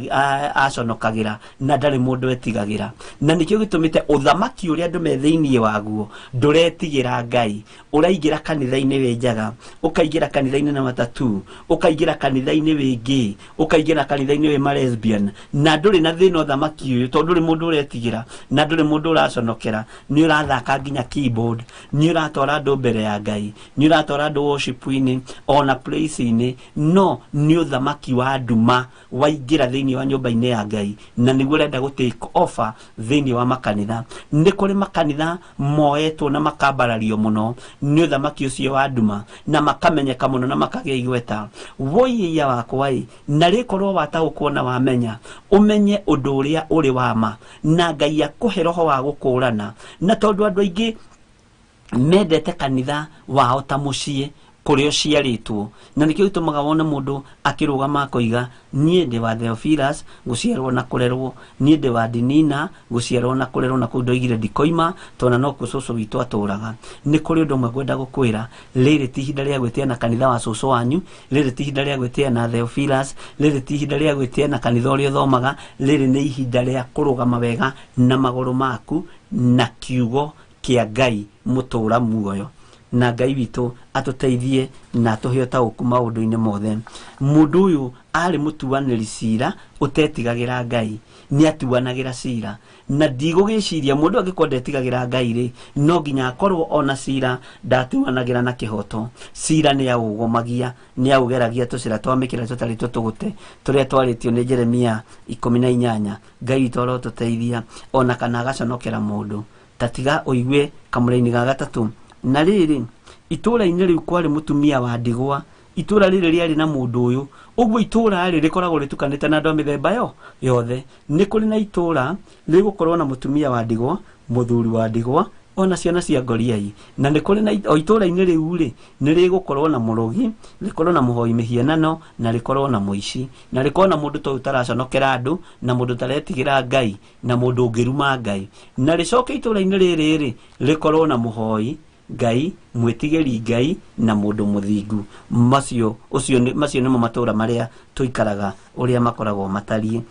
aconokagĩra, na ndarĩ mũndũ etigagĩra. Na nĩkĩo gĩtũmĩte ũthamaki ũrĩa andũ me thĩinĩ waguo ndũretigĩra Ngai. Ũraingĩra kanitha-inĩ wĩ njaga, ũkaingĩra kanitha-inĩ na matatu, ũkaingĩra kanitha-inĩ wĩ gay, ũkaingĩra kanitha-inĩ wĩ ma lesbian, na ndũrĩ na thĩna ũthamaki ũyũ, tondũ ndũrĩ mũndũ ũretigĩra na ndũrĩ mũndũ ũraconokera. Nĩ ũrathaka nginya keyboard, nĩ ũratwara andũ mbere ya Ngai, nĩ ũratwara andũ worship-inĩ ona praise-inĩ, no nĩ ũthamaki wa nduma waingĩra thĩinĩ wa nyũmba-inĩ ya Ngai, na nĩguo ũrenda gũ take over thĩinĩ wa makanitha. Nĩ kũrĩ makanitha moetwo na makambarario mũno nĩ ũthamaki ũcio wa nduma, na makamenyeka mũno na makagĩa igweta. Woiya wakwa ĩ, na rĩkorwo wataũkwo na wamenya, ũmenye ũndũ ũrĩa ũrĩ wa ma, na Ngai akũhe roho wa gũkũrana. Na tondũ andũ aingĩ mendete kanitha wao ta mũciĩ kũrĩa ũciarĩtwo, na nĩkĩo gĩtũmaga wone mũndũ akĩrũgama akoiga niĩ ndĩ wa Theophilus gũciarwo na kũrerwo, niĩ ndĩ wa Dinina gũciarwo na kũrerwo, na kũu ndoigire ndikoima tondũ no kuo cũcũ witũ atũraga. Nĩ kũrĩ ũndũ ũmwe ngwenda gũkwĩra, rĩrĩ ti ihinda rĩa gwĩtĩa na kanitha wa cũcũ wanyu, rĩrĩ ti ihinda rĩa gwĩtĩa na Theophilus, rĩrĩ ti ihinda rĩa gwĩtĩa na kanitha ũrĩa ũthomaga, rĩrĩ nĩ ihinda rĩa kũrũgama wega na magũrũ maku na kiugo kĩa Ngai mũtũra muoyo. Na Ngai witũ atũteithie na atũhe ũtaũku maũndũ-inĩ mothe. Mũndũ ũyũ arĩ mũtuanĩri cira ũtetigagĩra Ngai, nĩ atuanagĩra cira, na ndigũgĩciria mũndũ angĩkorwo ndetigagĩra Ngai rĩ, no nginya akorwo ona cira ndatuanagĩra na kĩhoto. Cira nĩ aũgomagia, nĩ aũgeragia tũcĩra twa mĩkĩra tũtarĩ tũtũgũte tũrĩa twarĩtio nĩ Jeremia 18. Ngai witũ arotũteithia, ona kana agaconokera mũndũ. Tatiga ũigue kamũraini ga gatatũ. Na rĩrĩ, itũũra-inĩ rĩu kwarĩ mũtumia wa ndigwa. Itũũra rĩrĩ rĩarĩ na mũndũ ũyũ. Ũguo itũũra rĩ rĩkoragwo rĩtukanĩte na andũ a mĩthemba yo yothe. Nĩ kũrĩ na itũũra rĩgũkorwo na mũtumia wa ndigwa, mũthuri wa ndigwa, ona ciana cia ngoriai. Na nĩ kũrĩ na o itũũra-inĩ rĩu rĩ, nĩ rĩgũkorwo na mũrogi, rĩkorwo na mũhoi mĩhianano, na rĩkorwo na mũici, na rĩkorwo na mũndũ ta ũyũ ũtaraconokera andũ, na mũndũ ũtaretigĩra Ngai, na mũndũ ũngĩruma Ngai. Na rĩcoke itũũra-inĩ rĩrĩ rĩ, rĩkorwo na mũhoi Ngai, mwĩtigĩri Ngai, na mũndũ mũthingu. Macio nĩmo matũũra marĩa tũikaraga ũrĩa makoragwo matariĩ.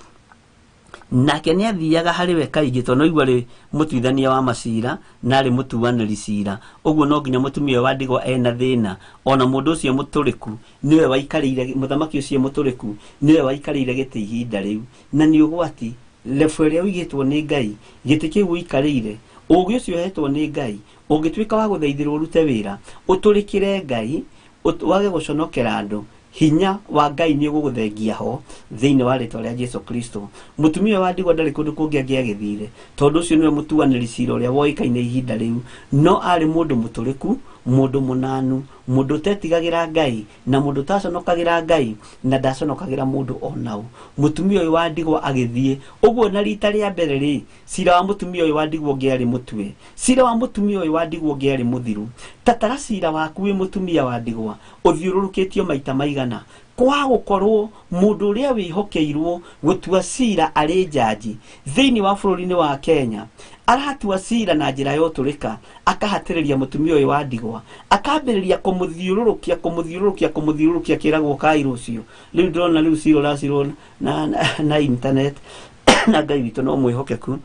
Nake nĩ athiaga harĩ we kaingĩ, tondũ no igua arĩ mũtuithania wa macira na arĩ mũtuanĩri cira. Ũguo no nginya mũtumia wa ndigwa ena thĩna, ona mũndũ ũcio mũtũrĩku nĩwe waikarĩire, mũthamaki ũcio mũtũrĩku nĩwe waikarĩire gĩtĩ ihinda rĩu. Na nĩ ũgwati level ĩrĩa ũigĩtwo nĩ Ngai, gĩtĩ kĩu ũikarĩire, ũũgĩ ũcio ũhetwo nĩ Ngai, ũngĩtuĩka wa gũthaithĩrwo ũrute wĩra, ũtũrĩkĩre Ngai, wage gũconokera andũ, hinya wa Ngai nĩ ũgũgũthengia ho thĩinĩ wa rĩtwa rĩa Jesu Kristo. Mũtumia wa ndigwa ndarĩ kũndũ kũngĩ angĩagĩthire, tondũ ũcio nĩwe mũtuanĩri cira ũrĩa woĩkaine ihinda rĩu. No arĩ mũndũ mũtũrĩku, mũndũ mũnanu, mũndũ ũtetigagĩra Ngai, na mũndũ ũtaconokagĩra Ngai, na ndaconokagĩra mũndũ onaũ. Mũtumia ũyũ wa ndigwa agĩthiĩ ũguo, na rita rĩa mbere rĩ, cira wa mũtumia ũyũ wa ndigwa ũngĩarĩ mũtue, cira wa mũtumia ũyũ wa ndigwa ũngĩarĩ mũthiru. Tatara cira waku wĩ mũtumia wa ndigwa ũthiũrũrũkĩtio maita maigana, kwa gũkorwo mũndũ ũrĩa wĩhokeirwo gũtua cira arĩ njanji thĩinĩ wa bũrũri-inĩ wa Kenya aratua cira na njĩra ya ũtũrĩka, akahatĩrĩria mũtumia ũyũ wa ndigwa, akambĩrĩria kũmũthiũrũrũkia kũmũthiũrũrũkia kũmũthiũrũrũkia, kĩragwo kai rũciũ. Rĩu ndĩrona rĩu cira ũracirwo na internet, na Ngai witũ no mwĩhokeku,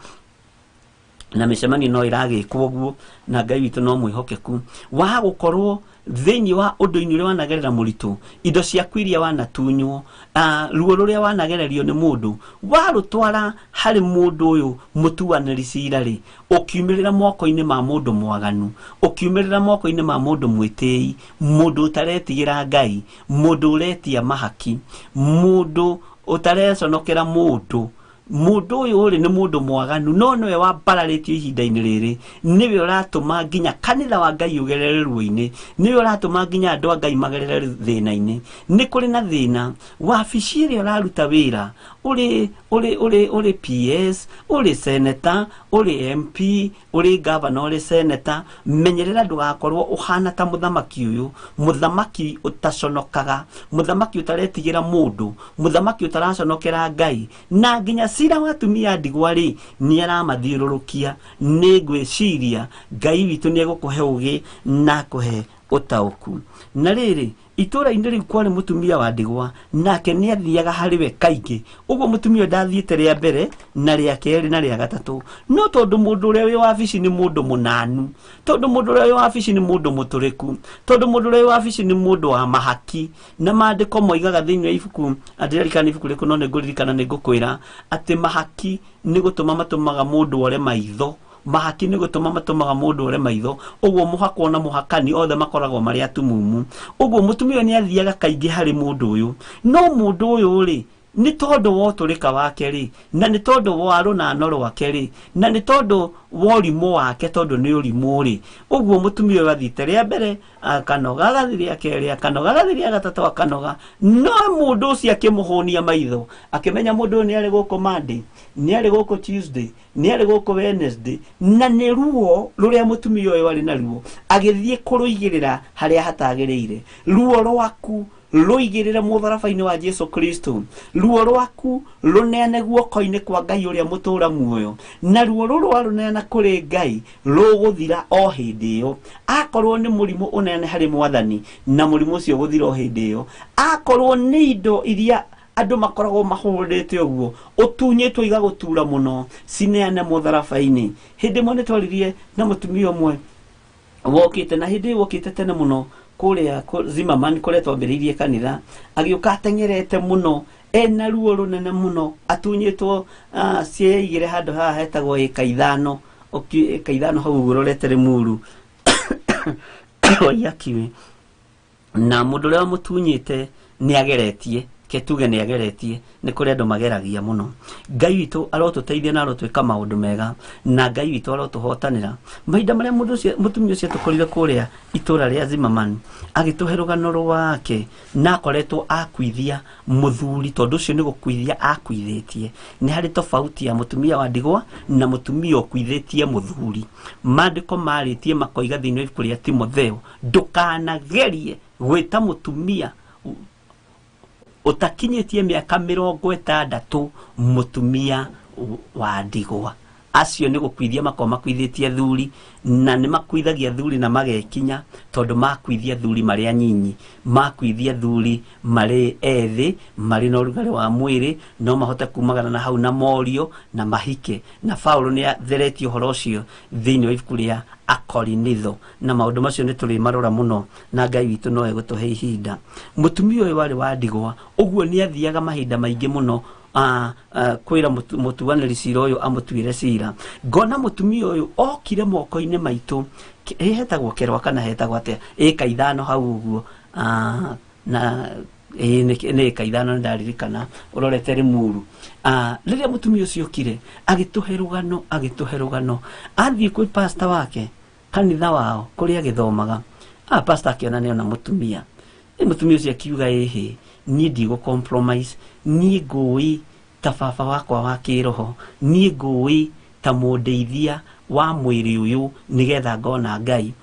na mĩcemanio no ĩragĩkwo ũguo, na Ngai witũ no mwĩhokeku. Wa gũkorwo thĩinĩ wa ũndũ-inĩ ũrĩa wanagerera mũritũ, indo ciaku iria wanatunywo, ruo rũrĩa wanagererio nĩ mũndũ, warũtwara harĩ mũndũ ũyũ mũtuanĩri cira rĩ, ũkiumĩrĩra moko-inĩ ma mũndũ mwaganu, ũkiumĩrĩra moko-inĩ ma mũndũ mwĩtĩi, mũndũ ũtaretigĩra Ngai, mũndũ ũretia mahaki, mũndũ ũtareconokera mũndũ. Mũndũ ũyũ rĩ nĩ mũndũ mwaganu, no nĩwe wambararĩtio ihinda-inĩ rĩrĩ, nĩwe ũratũma nginya kanitha wa Ngai ũgerere ruo-inĩ, nĩwe ũratũma nginya andũ a Ngai magerere thĩna-inĩ. Nĩ kũrĩ na thĩna, wabici ĩrĩa ũraruta wĩra, ũrĩ PS, ũrĩ senator, ũrĩ MP, ũrĩ governor, ũrĩ senator, menyerera ndũgakorwo ũhana ta mũthamaki ũyũ, mũthamaki ũtaconokaga, mũthamaki ũtaretigĩra mũndũ, mũthamaki ũtaraconokera Ngai, na nginya cira wa atumia ndigwa rĩ, nĩ aramathiũrũrũkia. Nĩ ngwĩciria Ngai witũ nĩ egũkũhe ũgĩ na akũhe ũtaũku. Na rĩrĩ, itũũra-inĩ rĩu kwarĩ mũtumia wa ndigwa, nake nĩ athiaga harĩ we kaingĩ. Ũguo mũtumia ũyũ ndathiĩte rĩa mbere na rĩa kerĩ na rĩa gatatũ, no tondũ mũndũ ũrĩa wĩ wabici nĩ mũndũ mũnanu, tondũ mũndũ ũrĩa wĩ wabici nĩ mũndũ mũtũrĩku, tondũ mũndũ ũrĩa wĩ wabici nĩ mũndũ wa mahaki, na maandĩko moigaga thĩinĩ wa ibuku, andiririkana ibuku rĩkũ, no nĩngũririkana, nĩngũkwĩra atĩ mahaki nĩ gũtũma matũmaga mũndũ ore maitho. Mahaki nĩ gũtũma matũmaga mũndũ ore maitho. Ũguo mũhakwo na mũhakani othe makoragwo marĩ atumumu. Ũguo mũtumia ũyũ nĩ athiaga kaingĩ harĩ mũndũ ũyũ, no mũndũ ũyũ rĩ, nĩ tondũ wa ũtũrĩka wake rĩ, na nĩ tondũ wa rũnano rwake rĩ, na nĩ tondũ wa ũrimũ wake, tondũ nĩ ũrimũ rĩ, ũguo mũtumia ũyũ athiĩte rĩa mbere akanoga, agathiĩ rĩa kerĩ akanoga, agathiĩ rĩa gatatũ akanoga, no mũndũ ũcio akĩmũhũnia maitho, akĩmenya mũndũ ũyũ nĩ arĩ gũkũ Monday, nĩ arĩ gũkũ Tuesday, nĩ arĩ gũkũ Wednesday, na nĩ ruo rũrĩa mũtumia ũyũ arĩ naruo, agĩthiĩ kũrũigĩrĩra harĩa hatagĩrĩire. Ruo rwaku rũigĩrĩre mũtharaba-inĩ wa Jesu Kristo, ruo rwaku rũneane guoko-inĩ kwa Ngai ũrĩa mũtũũra muoyo, na ruo rũrũ warũneana kũrĩ Ngai rũgũthira o hĩndĩ ĩyo. Akorwo nĩ mũrimũ ũneane harĩ Mwathani, na mũrimũ ũcio ũgũthira o hĩndĩ ĩyo. Akorwo nĩ indo iria andũ makoragwo mahũrĩte ũguo, ũtunyĩtwo igagũtura mũno, cineane mũtharaba-inĩ. Hĩndĩ ĩmwe nĩ twaririe na mũtumia ũmwe Wokĩte na hĩndĩ wokĩte tene mũno kũrĩa Zimmerman kũrĩa twambĩrĩirie kanitha, agĩũka ateng'erete mũno ena ruo rũnene mũno, atunyĩtwo cieigĩre handũ haha hetagwo ĩka ithano, ĩka ithano hau ũguo ũrorete Limuru Waiyaki. Na mũndũ ũrĩa wamũtunyĩte nĩ ageretie, ke tuge nĩ ageretie, nĩ kũrĩ andũ mageragia mũno. Ngai witũ arotũteithia na arotwĩka maũndũ mega, na Ngai witũ arotũhotanĩra. Mahinda marĩa mũndũ ũcio, mũtumia ũcio atũkorire kũrĩa itũra rĩa Zimmerman, agĩtũhe rũgano rwake, na akoretwo akuithia mũthuri, tondũ ũcio nĩ gũkuithia akuithĩtie. Nĩ harĩ tofauti ya mũtumia wa ndigwa na mũtumia ũkuithĩtie mũthuri. Maandĩko marĩtie makoiga thĩinĩ wa ibuku rĩa Timotheo, ndũkanagerie gwĩta mũtumia ũtakinyĩtie mĩaka 60 mũtumia wa ndigwa. Acio nĩ gũkuithia makoragwo makuithĩtie athuri, na nĩ makuithagia athuri na magekinya, tondũ makuithia athuri marĩ anyinyi, makuithia athuri marĩ ethĩ, marĩ na ũrugarĩ wa mwĩrĩ, no mahote kumagara na hau na morio na mahike. Na Paulo nĩ atheretie ũhoro ũcio thĩinĩ wa ibuku rĩa Akorinitho, na maũndũ macio nĩ tũrĩmarora mũno, na Ngai witũ no egũtũhe ihinda. Mũtumia ũyũ warĩ wa ndigwa, ũguo nĩ athiaga mahinda maingĩ mũno kwĩra mũtuanĩri cira ũyũ amũtuĩre cira. Ngona mũtumia ũyũ okire moko-inĩ maitũ, hetagwo kerwa kana hetagwo atĩa, ĩka ithano hau ũguo, na nĩ ĩka ithano nĩndaririkana, ũrorete Limuru. Rĩrĩa mũtumia ũcio okire agĩtũhe rũgano, agĩtũhe rũgano, athiĩ kwĩ pastor wake kanitha wao kũrĩa agĩthomaga. Pastor akĩona nĩona mũtumia. Mũtumia ũcio akiuga, ĩhĩ, niĩ ndigũ compromise, niĩ ngũĩ ta baba wakwa wa kĩroho, niĩ ngũĩ ta mũndeithia wa mwĩrĩ ũyũ nĩgetha ngona Ngai.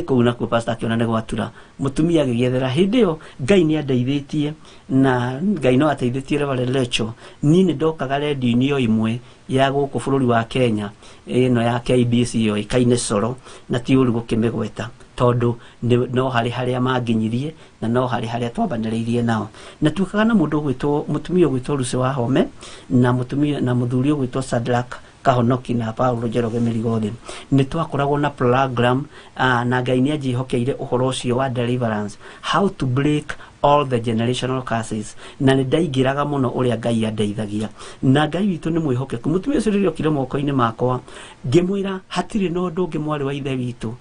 Kũu nakuo pastor akĩona nĩ gwatura. Mũtumia agĩgĩethera. Hĩndĩ ĩyo Ngai nĩ andeithĩtie, na Ngai no ateithĩtie Reverend Rachel. Niĩ nĩ ndokaga redio-inĩ o ĩmwe ya gũkũ bũrũri wa Kenya, ĩno ya KBC yoĩkaine Coro, na ti ũru gũkĩmĩgweta, tondũ no harĩ harĩa manginyirie na no harĩ harĩa twambanĩrĩirie nao. Na tuĩkaga na mũndũ ũgwĩtwo, mũtumia ũgwĩtwo Lucy Wahome, na mũtumia na mũthuri ũgwĩtwo Shadrack Kahonoki na Paulo Njoroge Mĩrigo-thĩ. Nĩ twakoragwo na program, na Ngai nĩ anjĩhokeire ũhoro ũcio wa deliverance, how to break all the generational curses, na nĩ ndaingĩraga mũno ũrĩa Ngai andeithagia. Na Ngai witũ nĩ mwĩhokeku. Mũtumia ũcio rĩrĩa okire moko-inĩ makwa, ngĩmwĩra hatirĩ na ũndũ ũngĩ mwarĩ wa ithe witũ,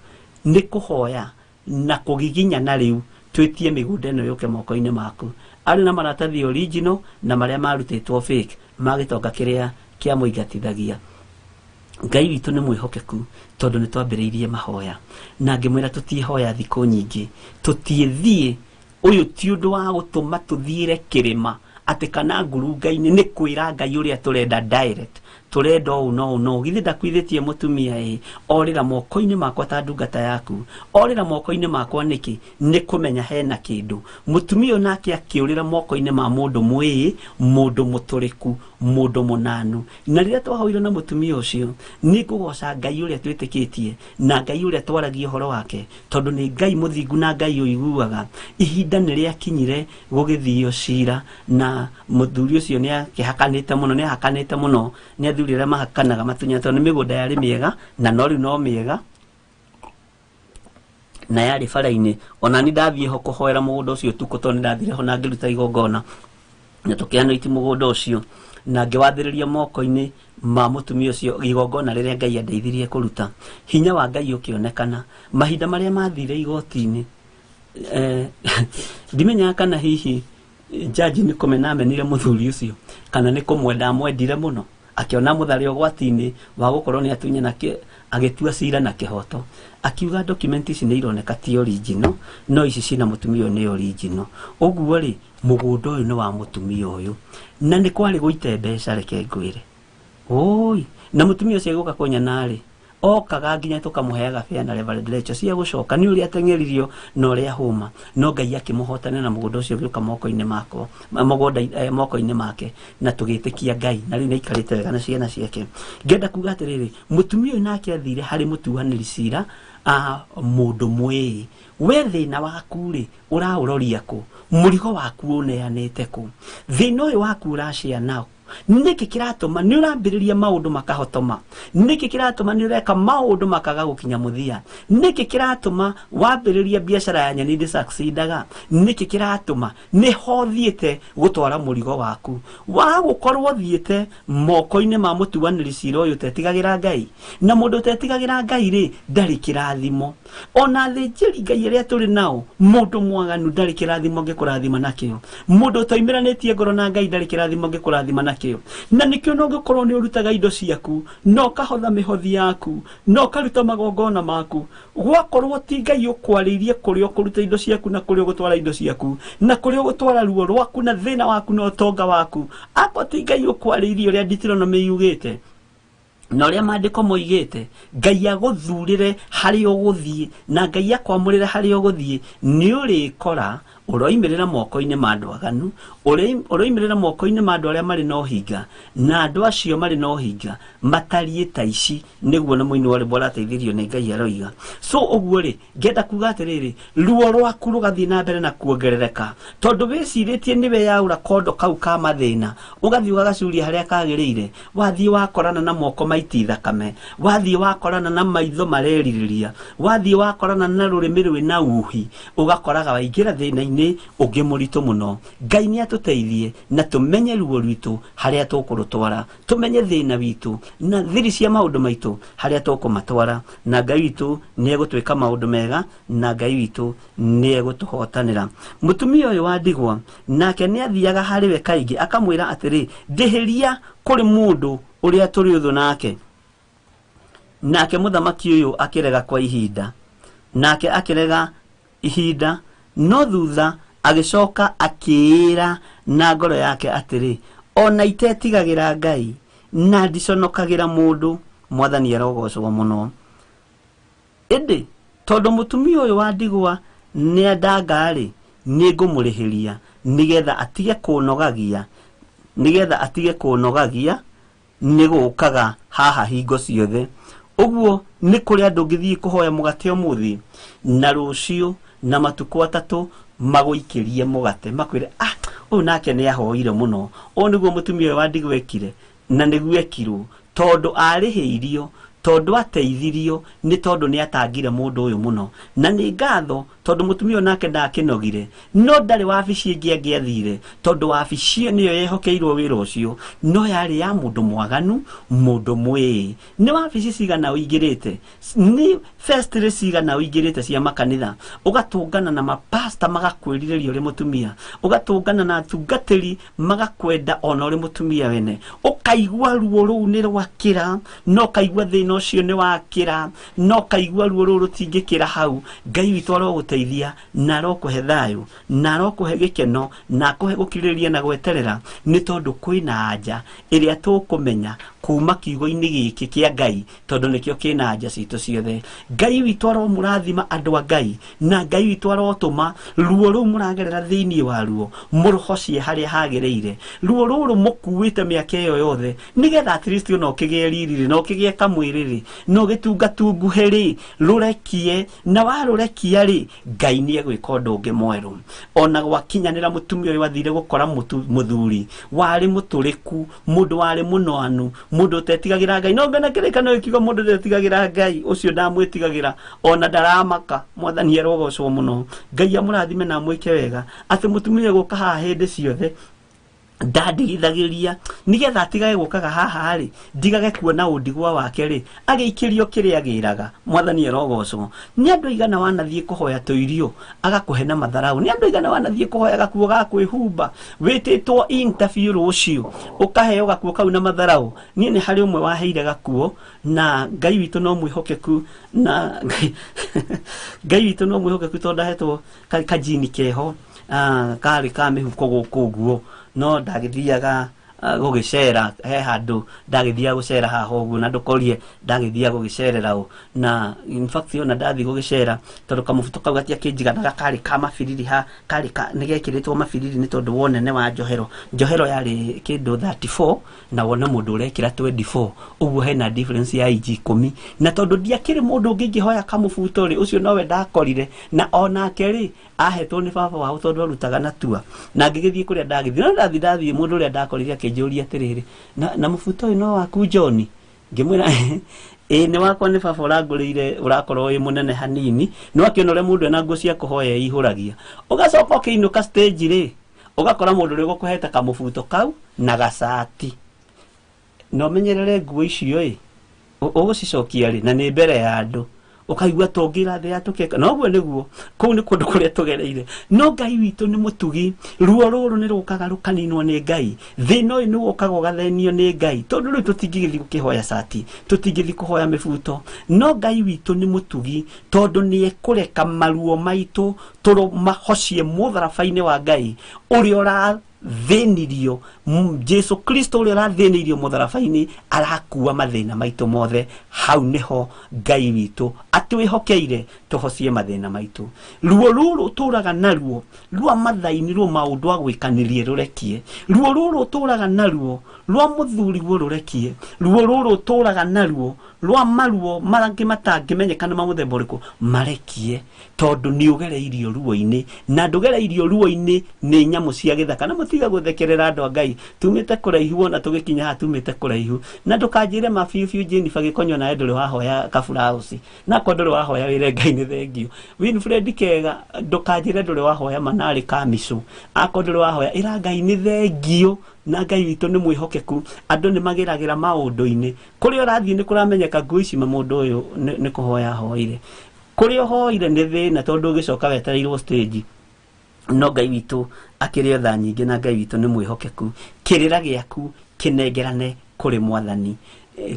nĩ kũhoya na kũgiginyana rĩu twĩtie mĩgũnda ĩno yũke moko-inĩ maku. Arĩ na maratathi original na marĩa marutĩtwo fake ma gĩtonga kĩrĩa kĩamũingatithagia. Ngai witũ nĩ mwĩhokeku, tondũ nĩ twambĩrĩirie mahoya, na ngĩmwĩra tũtiĩhoya thikũ nyingĩ, tũtiĩthiĩ, ũyũ ti ũndũ wa gũtũma tũthiĩre kĩrĩma atĩ kana ngurunga-inĩ, nĩ kwĩra Ngai ũrĩa tũrenda direct, tũrenda ũũ na ũũ na ũũ. Githĩ ndakuithĩtie mũtumia ĩ, orĩra moko-inĩ makwa ta ndungata yaku, orĩra moko-inĩ makwa nĩkĩ? Nĩ kũmenya hena kĩndũ. Mũtumia ũyũ nake akĩũrĩra moko-inĩ ma mũndũ mwĩĩ, mũndũ mũtũrĩku, mũndũ mũnanu. Na rĩrĩa twahoire na mũtumia ũcio, nĩ ngũgoca Ngai ũrĩa twĩtĩkĩtie na Ngai ũrĩa twaragia ũhoro wake, tondũ nĩ Ngai mũthingu na Ngai ũiguaga. Ihinda nĩ rĩakinyire gũgĩthio cira, na mũthuri ũcio nĩ akĩhakanĩte mũno, nĩ ahakanĩte mũno nĩ athuri arĩa mahakanaga matunya, tondũ nĩ mĩgũnda yarĩ mĩega na no rĩu no mĩega na yarĩ bara-inĩ. Ona ni ndathiĩ ho kũhoera mũgũnda ũcio ũtukũ, tondũ nĩ ndathire ho na ngĩruta igongona, na tũkĩanoiti mũgũnda ũcio, na ngĩwathĩrĩria moko-inĩ ma mũtumia ũcio igongona rĩrĩa Ngai andeithirie kũruta. Hinya wa Ngai ũkĩonekana. Mahinda marĩa mathire igoti-inĩ, ndimenyaga kana hihi jaji nĩ kũmena amenire mũthuri ũcio, kana nĩ kũmwenda amwendire mũno, akĩona mũtharĩ ũgwati-inĩ wa gũkorwo nĩ atunya na agĩtua cira na kĩhoto. Akiuga document ici nĩ ironeka ti original, no ici cina mũtumia ũyũ nĩ original. Ũguo rĩ, mũgũnda ũyũ nĩ wa mũtumia ũyũ. Na nĩ kwarĩ gũite mbeca, reke ngwĩre. Oi, na mũtumia ũcio agĩũka kũnyona rĩ, okaga nginya tũkamũheaga fare na Reverend Rachel cia gũcoka, nĩ ũrĩa ateng'eririo na ũrĩa hũma, no Ngai akĩmũhotana na mũgũnda ũcio ũgĩũka moko-inĩ makwa, mũgũnda, moko-inĩ make, na tũgĩtĩkia Ngai, na rĩu nĩ aikarĩte wega na ciana ciake. Ngenda kuga atĩrĩrĩ, mũtumia ũyũ nake athire harĩ mũtuanĩri cira, mũndũ mwĩĩ. We thĩna waku rĩ, ũraũroria kũ? Mũrigo waku ũneanĩte kũ? Thĩna ũyũ waku ũracĩa nao Nĩkĩ kĩratũma nĩ ũrambĩrĩria maũndũ makahotoma? Nĩkĩ kĩratũma nĩ ũreka maũndũ makaga gũkinya mũthia? Nĩkĩ kĩratũma wambĩrĩria biacara ya nyeni ndĩsucceedaga? Nĩkĩ kĩratũma nĩ ho thiĩte gũtwara mũrigo waku? Wa gũkorwo thiĩte moko-inĩ ma mũtuanĩri cira ũyũ ũtetigagĩra Ngai. Na mũndũ ũtetigagĩra Ngai rĩ, ndarĩ kĩrathimo. Ona athĩnjĩri Ngai arĩa tũrĩ nao, mũndũ mwaganu ndarĩ kĩrathimo angĩkũrathima nakĩo. Mũndũ ũtoimĩranĩtie ngoro na Ngai ndarĩ kĩrathimo angĩkũrathima nakĩo. Na nĩkĩo no ũngĩkorwo nĩ ũrutaga indo ciaku, na ũkahotha mĩhothi yaku, na ũkaruta magongona maku, gwakorwo ti Ngai ũkwarĩirie kũrĩa ũkũruta indo ciaku na kũrĩa ũgũtwara indo ciaku, na kũrĩa ũgũtwara ruo rwaku na thĩna waku na ũtonga waku, akorwo ti Ngai ũkwarĩirie ũrĩa Deuteronomy yugĩte na ũrĩa maandĩko moigĩte, Ngai agũthurĩre harĩa ũgũthiĩ na Ngai akwamũrĩre harĩa ũgũthiĩ, nĩ ũrĩkora ũroimĩrĩra moko-inĩ ma andũ aganu, ũroimĩrĩra moko-inĩ ma andũ arĩa marĩ na ũhinga, na andũ acio marĩ na ũhinga matariĩ ta ici, nĩguo na mũini wa rwĩmbo arateithirio nĩ Ngai aroiga. So ũguo rĩ, ngenda kuga atĩrĩrĩ, ruo rwaku rũgathiĩ na mbere na kuongerereka, tondũ wĩcirĩtie nĩwe yaũra kondo kau ka mathĩna, ũgathiĩ ũgagacuria harĩa kagĩrĩire, wathiĩ wakorana na moko maiti thakame, wathiĩ wakorana na maitho marerirĩria, wathiĩ wakorana na rũrĩmĩ rwĩna uhi, ũgakoraga waingĩra thĩna-inĩ ũngĩ mũritũ mũno. Ngai nĩ atũteithie na tũmenye ruo rwitũ harĩa tũkũrũtwara, tũmenye thĩna witũ na thiri cia maũndũ maitũ harĩa tũkũmatwara, na Ngai witũ nĩ egũtwĩka maũndũ mega, na Ngai witũ nĩ egũtũhotanĩra. Mũtumia ũyũ wa ndigwa nake nĩ athiaga harĩ we kaingĩ akamwĩra atĩrĩ, ndĩhĩria kũrĩ mũndũ ũrĩa tũrĩ ũthũ nake. Nake mũthamaki ũyũ akĩrega kwa ihinda, nake akĩrega ihinda, no thutha agĩcoka akĩĩra na ngoro yake atĩrĩ, ona itetigagĩra Ngai na ndiconokagĩra mũndũ, Mwathani arogocwo mũno. Ĩndĩ tondũ mũtumia ũyũ wa ndigwa nĩ andanga-rĩ, nĩ ngũmũrĩhĩria nĩgetha atige kũnogagia, nĩgetha atige kũnogagia nĩ gũkaga haha hingo ciothe. Ũguo nĩ kũrĩ andũ ũngĩthiĩ kũhoya mũgate ũmũthĩ na rũciũ na matukũ atatũ magũikĩrie mũgate, makwĩre ah, ũyũ nake nĩ ahoire mũno. Ũũ nĩguo mũtumia ũyũ wa ndigwa ekire, na nĩguo ekirwo, tondũ arĩhĩirio, tondũ ateithirio, nĩ tondũ nĩ atangire mũndũ ũyũ mũno. Na nĩ ngatho tondũ mũtumia ũyũ nake ndakĩnogire, no ndarĩ wabici ĩngĩ angĩathire, tondũ wabici ĩyo nĩyo yehokeirwo wĩra ũcio, no yarĩ ya mũndũ mwaganu, mũndũ mwĩĩ. Nĩ wabici cigana ũingĩrĩte? Nĩ festiri cigana ũingĩrĩte cia makanitha? Ũgatũngana na mapasta magakwĩrirĩria ũrĩ mũtumia, ũgatũngana na atungatĩri magakwenda ona ũrĩ mũtumia wene, ũkaigua ruo rũu nĩ rwakĩra, na ũkaigua thĩna ũcio nĩ wakĩra, na ũkaigua ruo rũu rũtingĩkĩra hau. Ngai witũ arogũteithia na arokũhe thayũ na arokũhe gĩkeno na akũhe gũkirĩrĩria na gweterera, nĩ tondũ kwĩna anja ĩrĩa tũkũmenya kuma kiugo-inĩ gĩkĩ kĩa Ngai, tondũ nĩkĩo kĩna anja citũ ciothe. Ngai witũ aromũrathima andũ a Ngai, na Ngai witũ arotũma ruo rũu mũragerera thĩinĩ wa ruo mũrũhocie harĩa hagĩrĩire. Ruo rũrũ mũkuĩte mĩaka ĩyo yothe, nĩgetha at least ona ũkĩgĩe riri rĩ, na ũkĩgĩe kamwĩrĩ rĩ, na ũgĩtungatunguhe rĩ, rũrekie, na warũrekia rĩ, Ngai nĩ egwĩka ũndũ ũngĩ mwerũ. Ona gwakinyanĩra mũtumia ũyũ athire gũkora mũthuri warĩ mũtũrĩku, mũndũ warĩ mũnoanu, mũndũ ũtetigagĩra Ngai. No ngona kĩrĩkanĩro gĩkiuga mũndũ ũtetigagĩra Ngai, ũcio ndamwĩtigagĩra, ona ndaramaka. Mwathani arogocwo mũno. Ngai amũrathime na amwĩke wega, atĩ mũtumia gũka haha hĩndĩ ciothe ndandigithagĩria, nĩgetha atigage gũkaga haha rĩ, ndigage kuona ũndigwa wake rĩ, agĩikĩrio kĩrĩa agĩraga. Mwathani arogocwo. Nĩ andũ aigana wanathiĩ kũhoya tũirio agakũhe na matharaũ? Nĩ andũ aigana wanathiĩ kũhoya gakuo ga kwĩhumba, wĩtĩtwo interview rũciũ, ũkaheo gakuo kau na matharaũ? Niĩ nĩ harĩ ũmwe waheire gakuo, na Ngai witũ no mwĩhokeku, na Ngai witũ no mwĩhokeku tondũ ndahetwo kajini keho, karĩ ka mĩhuko gũkũ ũguo, no ndagĩthiaga gũgĩcera he handũ, ndagĩthiaga gũcera haha ũguo, na ndũkorie ndagĩthiaga gũgĩcerera ũ. Na in fact ona ndathiĩ gũgĩcera, tondũ kamũbuto kau gatiakĩnjiganaga, karĩ ka mabiriri ha, karĩ ka, nĩgekĩrĩtwo mabiriri nĩ tondũ wa ũnene wa njohero. Njohero yarĩ kĩndũ 34, na wone mũndũ ũrekĩra 24, ũguo hena difference ya inji 10. Na tondũ ndiakĩrĩ mũndũ ũngĩ ingĩhoya kamũbuto rĩ, ũcio nowe ndakorire, na onake rĩ ahetwo nĩ baba wao tondũ arutaga na tua. Na ngĩgĩthiĩ kũrĩa ndagĩthiĩ, no ndathiĩ mũndũ ũrĩa ndakorire akĩnjĩra Akĩnjũria atĩrĩrĩ, na mũbuto ũyũ no waku John? Ngĩmwĩra ĩĩ nĩ wakwa, nĩ baba ũrangũrĩire, ũrakorwo wĩ mũnene hanini. No akĩona ũrĩa mũndũ ena nguo cia kũhoya eihũragia. Ũgacoka ũkĩinũka stage rĩ, ũgakora mũndũ ũrĩa ũgũkũhete kamũbuto kau na gacati. Na ũmenyerere nguo icio ĩ, ũgũcicokia rĩ, na nĩ mbere ya andũ. Ũkaigua tũngĩra thĩ yatũkeka. Na ũguo nĩguo, kũu nĩ kũndũ kũrĩa tũgereire. No Ngai witũ nĩ mũtugi, ruo rũrũ nĩ rũkaga rũkaninwo nĩ Ngai. Thĩna ũyũ nĩ ũkaga ũgathenio nĩ Ngai. Tondũ rĩu tũtingĩgĩthiĩ gũkĩhoya cati, tũtingĩthiĩ kũhoya mĩbuto. No Ngai witũ nĩ mũtugi, tondũ nĩ ekũreka maruo maitũ tũmahocie mũtharaba-inĩ wa Ngai ũrĩa ũrathĩnirio. Jesu Kristo ũrĩa ũrathĩnĩirio mũtharaba-inĩ arakua mathĩna maitũ mothe. Hau nĩho Ngai witũ atwĩhokeire tũhocie mathĩna maitũ. Ruo rũrũ ũtũraga naruo rwa mathaini, rwa maũndũ a gwĩkanĩrie rũrekie. Ruo rũrũ ũtũraga naruo rwa mũthuriguo rũrekie. Ruo rũrũ ũtũraga naruo rwa maruo mangĩ matangĩmenyeka nĩ ma mũthemba ũrĩkũ marekie, tondũ nĩ ũgereirio ruo-inĩ, na ndũgereirio ruo-inĩ nĩ nyamũ cia gĩthaka. Na mũtiga gũthekerera andũ a Ngai, tumĩte kũraihu, ona tũgĩkinya haha tumĩte kũraihu. Na ndũkanjĩre ma biũ biũ Jennifer Gĩkonyo, nawe ndũrĩ wahoya kaburauci, nakwa ndũrĩ wahoya wĩre Ngai nĩ thengio. Winfred Kega, ndũkanjĩre ndũrĩ wahoya manarĩ kamicũ, akorwo ndũrĩ wahoya ĩra Ngai nĩ thengio. Na Ngai witũ nĩ mwĩhokeku, andũ nĩ mageragĩra maũndũ-inĩ. Kũrĩa ũrathiĩ nĩ kũramenyeka nguo ici ma mũndũ ũyũ nĩ kũhoya ahoire. Kũrĩa ũhoire nĩ thĩna, tondũ ũgĩcoka wetereirwo stage. No Ngai witũ akĩrĩ tha nyingĩ, na Ngai witũ nĩ mwĩhokeku. Kĩrĩra gĩaku kĩnengerane kũrĩ Mwathani,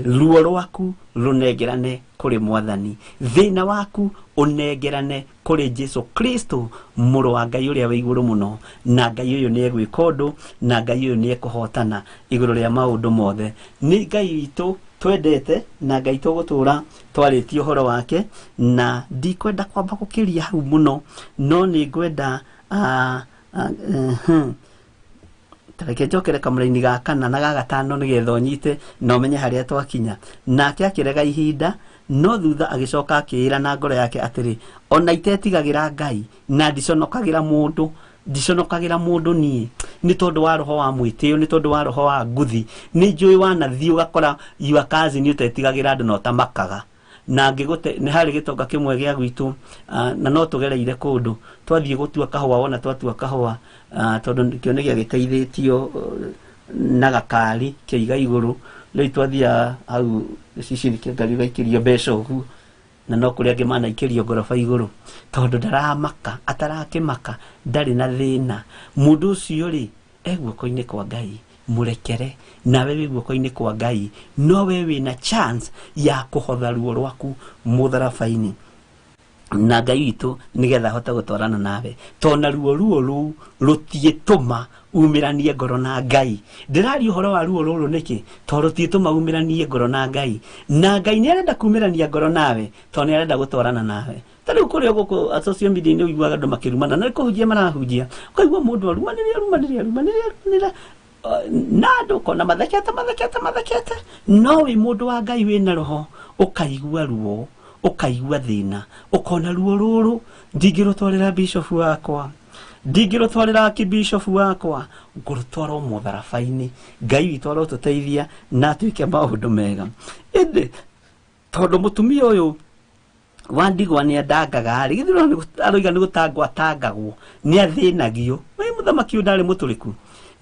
ruo rwaku rũnengerane kũrĩ Mwathani, thĩna waku ũnengerane kũrĩ Jesu Kristo mũrũ wa Ngai ũrĩa wĩ igũrũ mũno. Na Ngai ũyũ nĩ egwĩka ũndũ, na Ngai ũyũ nĩ ekũhotana igũrũ rĩa maũndũ mothe. Nĩ Ngai witũ twendete, na Ngai tũgũtũra twarĩtie ũhoro wake, na ndikwenda kwamba gũkĩria hau mũno, no nĩ ngwenda tareke njokere kamũraini ga kana na ga gatano nĩgetha ũnyite na ũmenye harĩa twakinya. Nake akĩrega ihinda, no thutha agĩcoka akĩĩra na ngoro yake atĩrĩ, ona itetigagĩra Ngai na ndiconokagĩra mũndũ, ndiconokagĩra mũndũ niĩ, nĩ tondũ wa roho wa mwĩtĩo, nĩ tondũ wa roho wa nguthi. Nĩ njũĩ wanathiĩ ũgakora your cousin ũtetigagĩra andũ na ũtamakaga. Na ngĩgũte nĩ harĩ gĩtonga kĩmwe gĩa gwitũ, na no tũgereire kũndũ twathiĩ gũtua kahũa, wona twatua kahũa, tondũ kĩo nĩ gĩagĩteithĩtio na gakari kĩiga igũrũ. Rĩu twathiaga hau gĩcicio-inĩ kĩa ngari ũgaikĩrio mbeca ũguo, na no kũrĩ angĩ manaikĩrio ngoroba igũrũ, tondũ ndaramaka, atarakĩmaka, ndarĩ na thĩna. Mũndũ ũcio rĩ, e guoko-inĩ kwa Ngai, mũrekere. Nawe wĩ guoko-inĩ kwa Ngai, no we wĩna chance ya kũhotha ruo rwaku mũtharaba-inĩ na Ngai witũ, nĩgetha ahote gũtwarana nawe. Tondũ ruo ruo rũu rũtiĩtũma umĩranie ngoro na Ngai. Ndĩraria ũhoro wa ruo rũrũ nĩkĩ? Tondũ rũtiĩtũma umĩranie ngoro na Ngai. Na Ngai nĩ arenda kumĩrania ngoro nawe, tondũ nĩ arenda gũtwarana nawe. Ta rĩu kũrĩa gũkũ social media nĩ ũiguaga andũ makĩrumana, na nĩ kũhunjia marahunjia. Ũkaigua mũndũ arumanĩrĩra, arumanĩrĩra, arumanĩrĩra, arumanĩrĩra, na andũ ũkona mathekete, mathekete, mathekete. No wĩ mũndũ wa Ngai wĩna roho, ũkaigua ruo, ũkaigua thĩna, ũkona ruo rũrũ ndingĩrũtwarĩra bishop wakwa, ndingĩrũtwarĩra archbishop wakwa, ngũrũtwara o mũtharaba-inĩ. Ngai witũ arotũteithia na atuĩke maũndũ mega. Ĩndĩ tondũ mũtumia ũyũ wa ndigwa nĩ andangaga rĩ, githĩ aroiga nĩ gũtangwo atangagwo, nĩ athĩnagio. We mũthamaki ũyũ ndarĩ mũtũrĩku,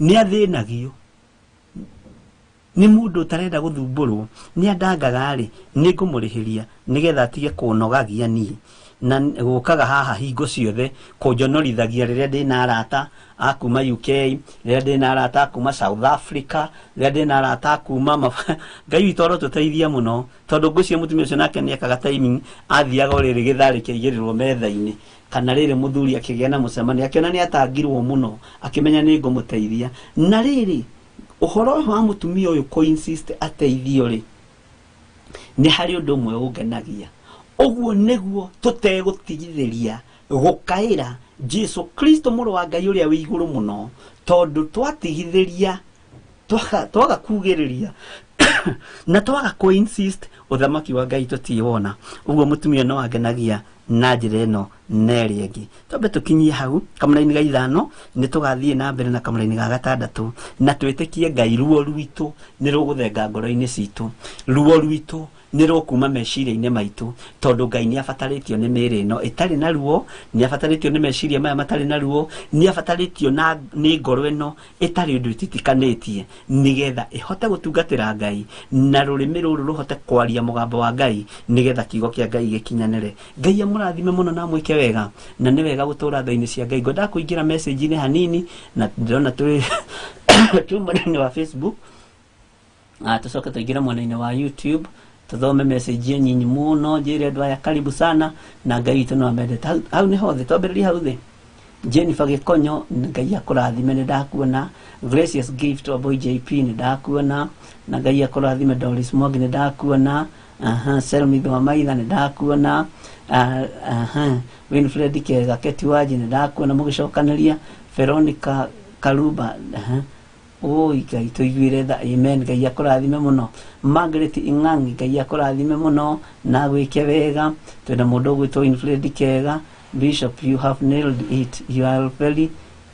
nĩ athĩnagio nĩ mũndũ ũtarenda gũthumbũrwo, nĩ andangaga rĩ, nĩ ngũmũrĩhĩria nĩgetha atige kũnogagia niĩ na gũkaga haha hingo ciothe kũnjonorithagia rĩrĩa ndĩna arata a kuma UK, rĩrĩa ndĩna arata a kuma South Africa, rĩrĩa ndĩna arata a kuma Ngai witũ arotũteithia mũno, tondũ ngwĩciria mũtumia ũcio nake nĩ ekaga timing, athiaga o rĩrĩ gĩtharĩ kĩaigĩrĩrwo metha-inĩ, kana rĩrĩ mũthuri akĩgĩa na mũcemanio, akĩona nĩ atangirwo mũno, akĩmenya nĩ ngũmũteithia. Na rĩrĩ ũhoro ũyũ wa mũtumia ũyũ kũ-insist ateithio rĩ, nĩ harĩ ũndũ ũmwe ũngenagia. Ũguo nĩguo tũtegũtigithĩria gũkaĩra Jesu Kristo mũrũ wa Ngai ũrĩa wĩ igũrũ mũno, tondũ twatigithĩria, twaga kugĩrĩria na twaga kũ-insist, ũthamaki wa Ngai tũtiwona. Ũguo mũtumia no angenagia na njĩra ĩno na ĩrĩa ĩngĩ. Twambe tũkinyie hau kamũraini ga 5, nĩ tũgathiĩ na mbere na kamũraini ga 6, na twĩtĩkie Ngai ruo rwitũ nĩ rũgũthenga ngoro-inĩ citũ, ruo rwitũ nĩ rũkuma meciria-inĩ maitũ, tondũ Ngai nĩ abatarĩtio nĩ mĩĩrĩ ĩno ĩtarĩ na ruo, nĩ abatarĩtio nĩ meciria maya matarĩ na ruo, nĩ abatarĩtio na nĩ ngoro ĩno ĩtarĩ ũndũ ĩtitikanĩtie, nĩgetha ĩhote gũtungatĩra Ngai na rũrĩmĩ rũrũ rũhote kwaria mũgambo wa Ngai, nĩgetha kiugo kĩa Ngai gĩkinyanĩre. Ngai amũrathime mũno na amwĩke wega, na nĩ wega gũtũra tha-inĩ cia Ngai. Ngwendaga kũingĩra message-inĩ hanini, na ndĩrona twĩ mwena-inĩ wa Facebook, tũcoke tũingĩre mwena-inĩ wa YouTube, tuthome message nyinyi muno, njire andu aya karibu sana na Ngai witũ no amendete. Hau nĩ hothe, twambĩrĩrie hau thĩ. Jennifer Gĩkonyo, Ngai akũrathime, nĩ ndakuona. Gracious Gift wa Boy JP, nĩ ndakuona, na Ngai akũrathime. Doris Mwangi, nĩ ndakuona. Selmith wa Maitha, nĩ ndakuona. Winfred Kega Ketiwaji, nĩ ndakuona mũgĩcokanĩria. Veronica Karuba, oi Ngai tũiguĩre tha, amen. Ngai akũrathime mũno. Margaret Ing'ang'i, Ngai akũrathime mũno na gwĩke wega. Twĩna mũndũ ũgwĩtwo Winfred Kega. Bishop, you have nailed it, you are very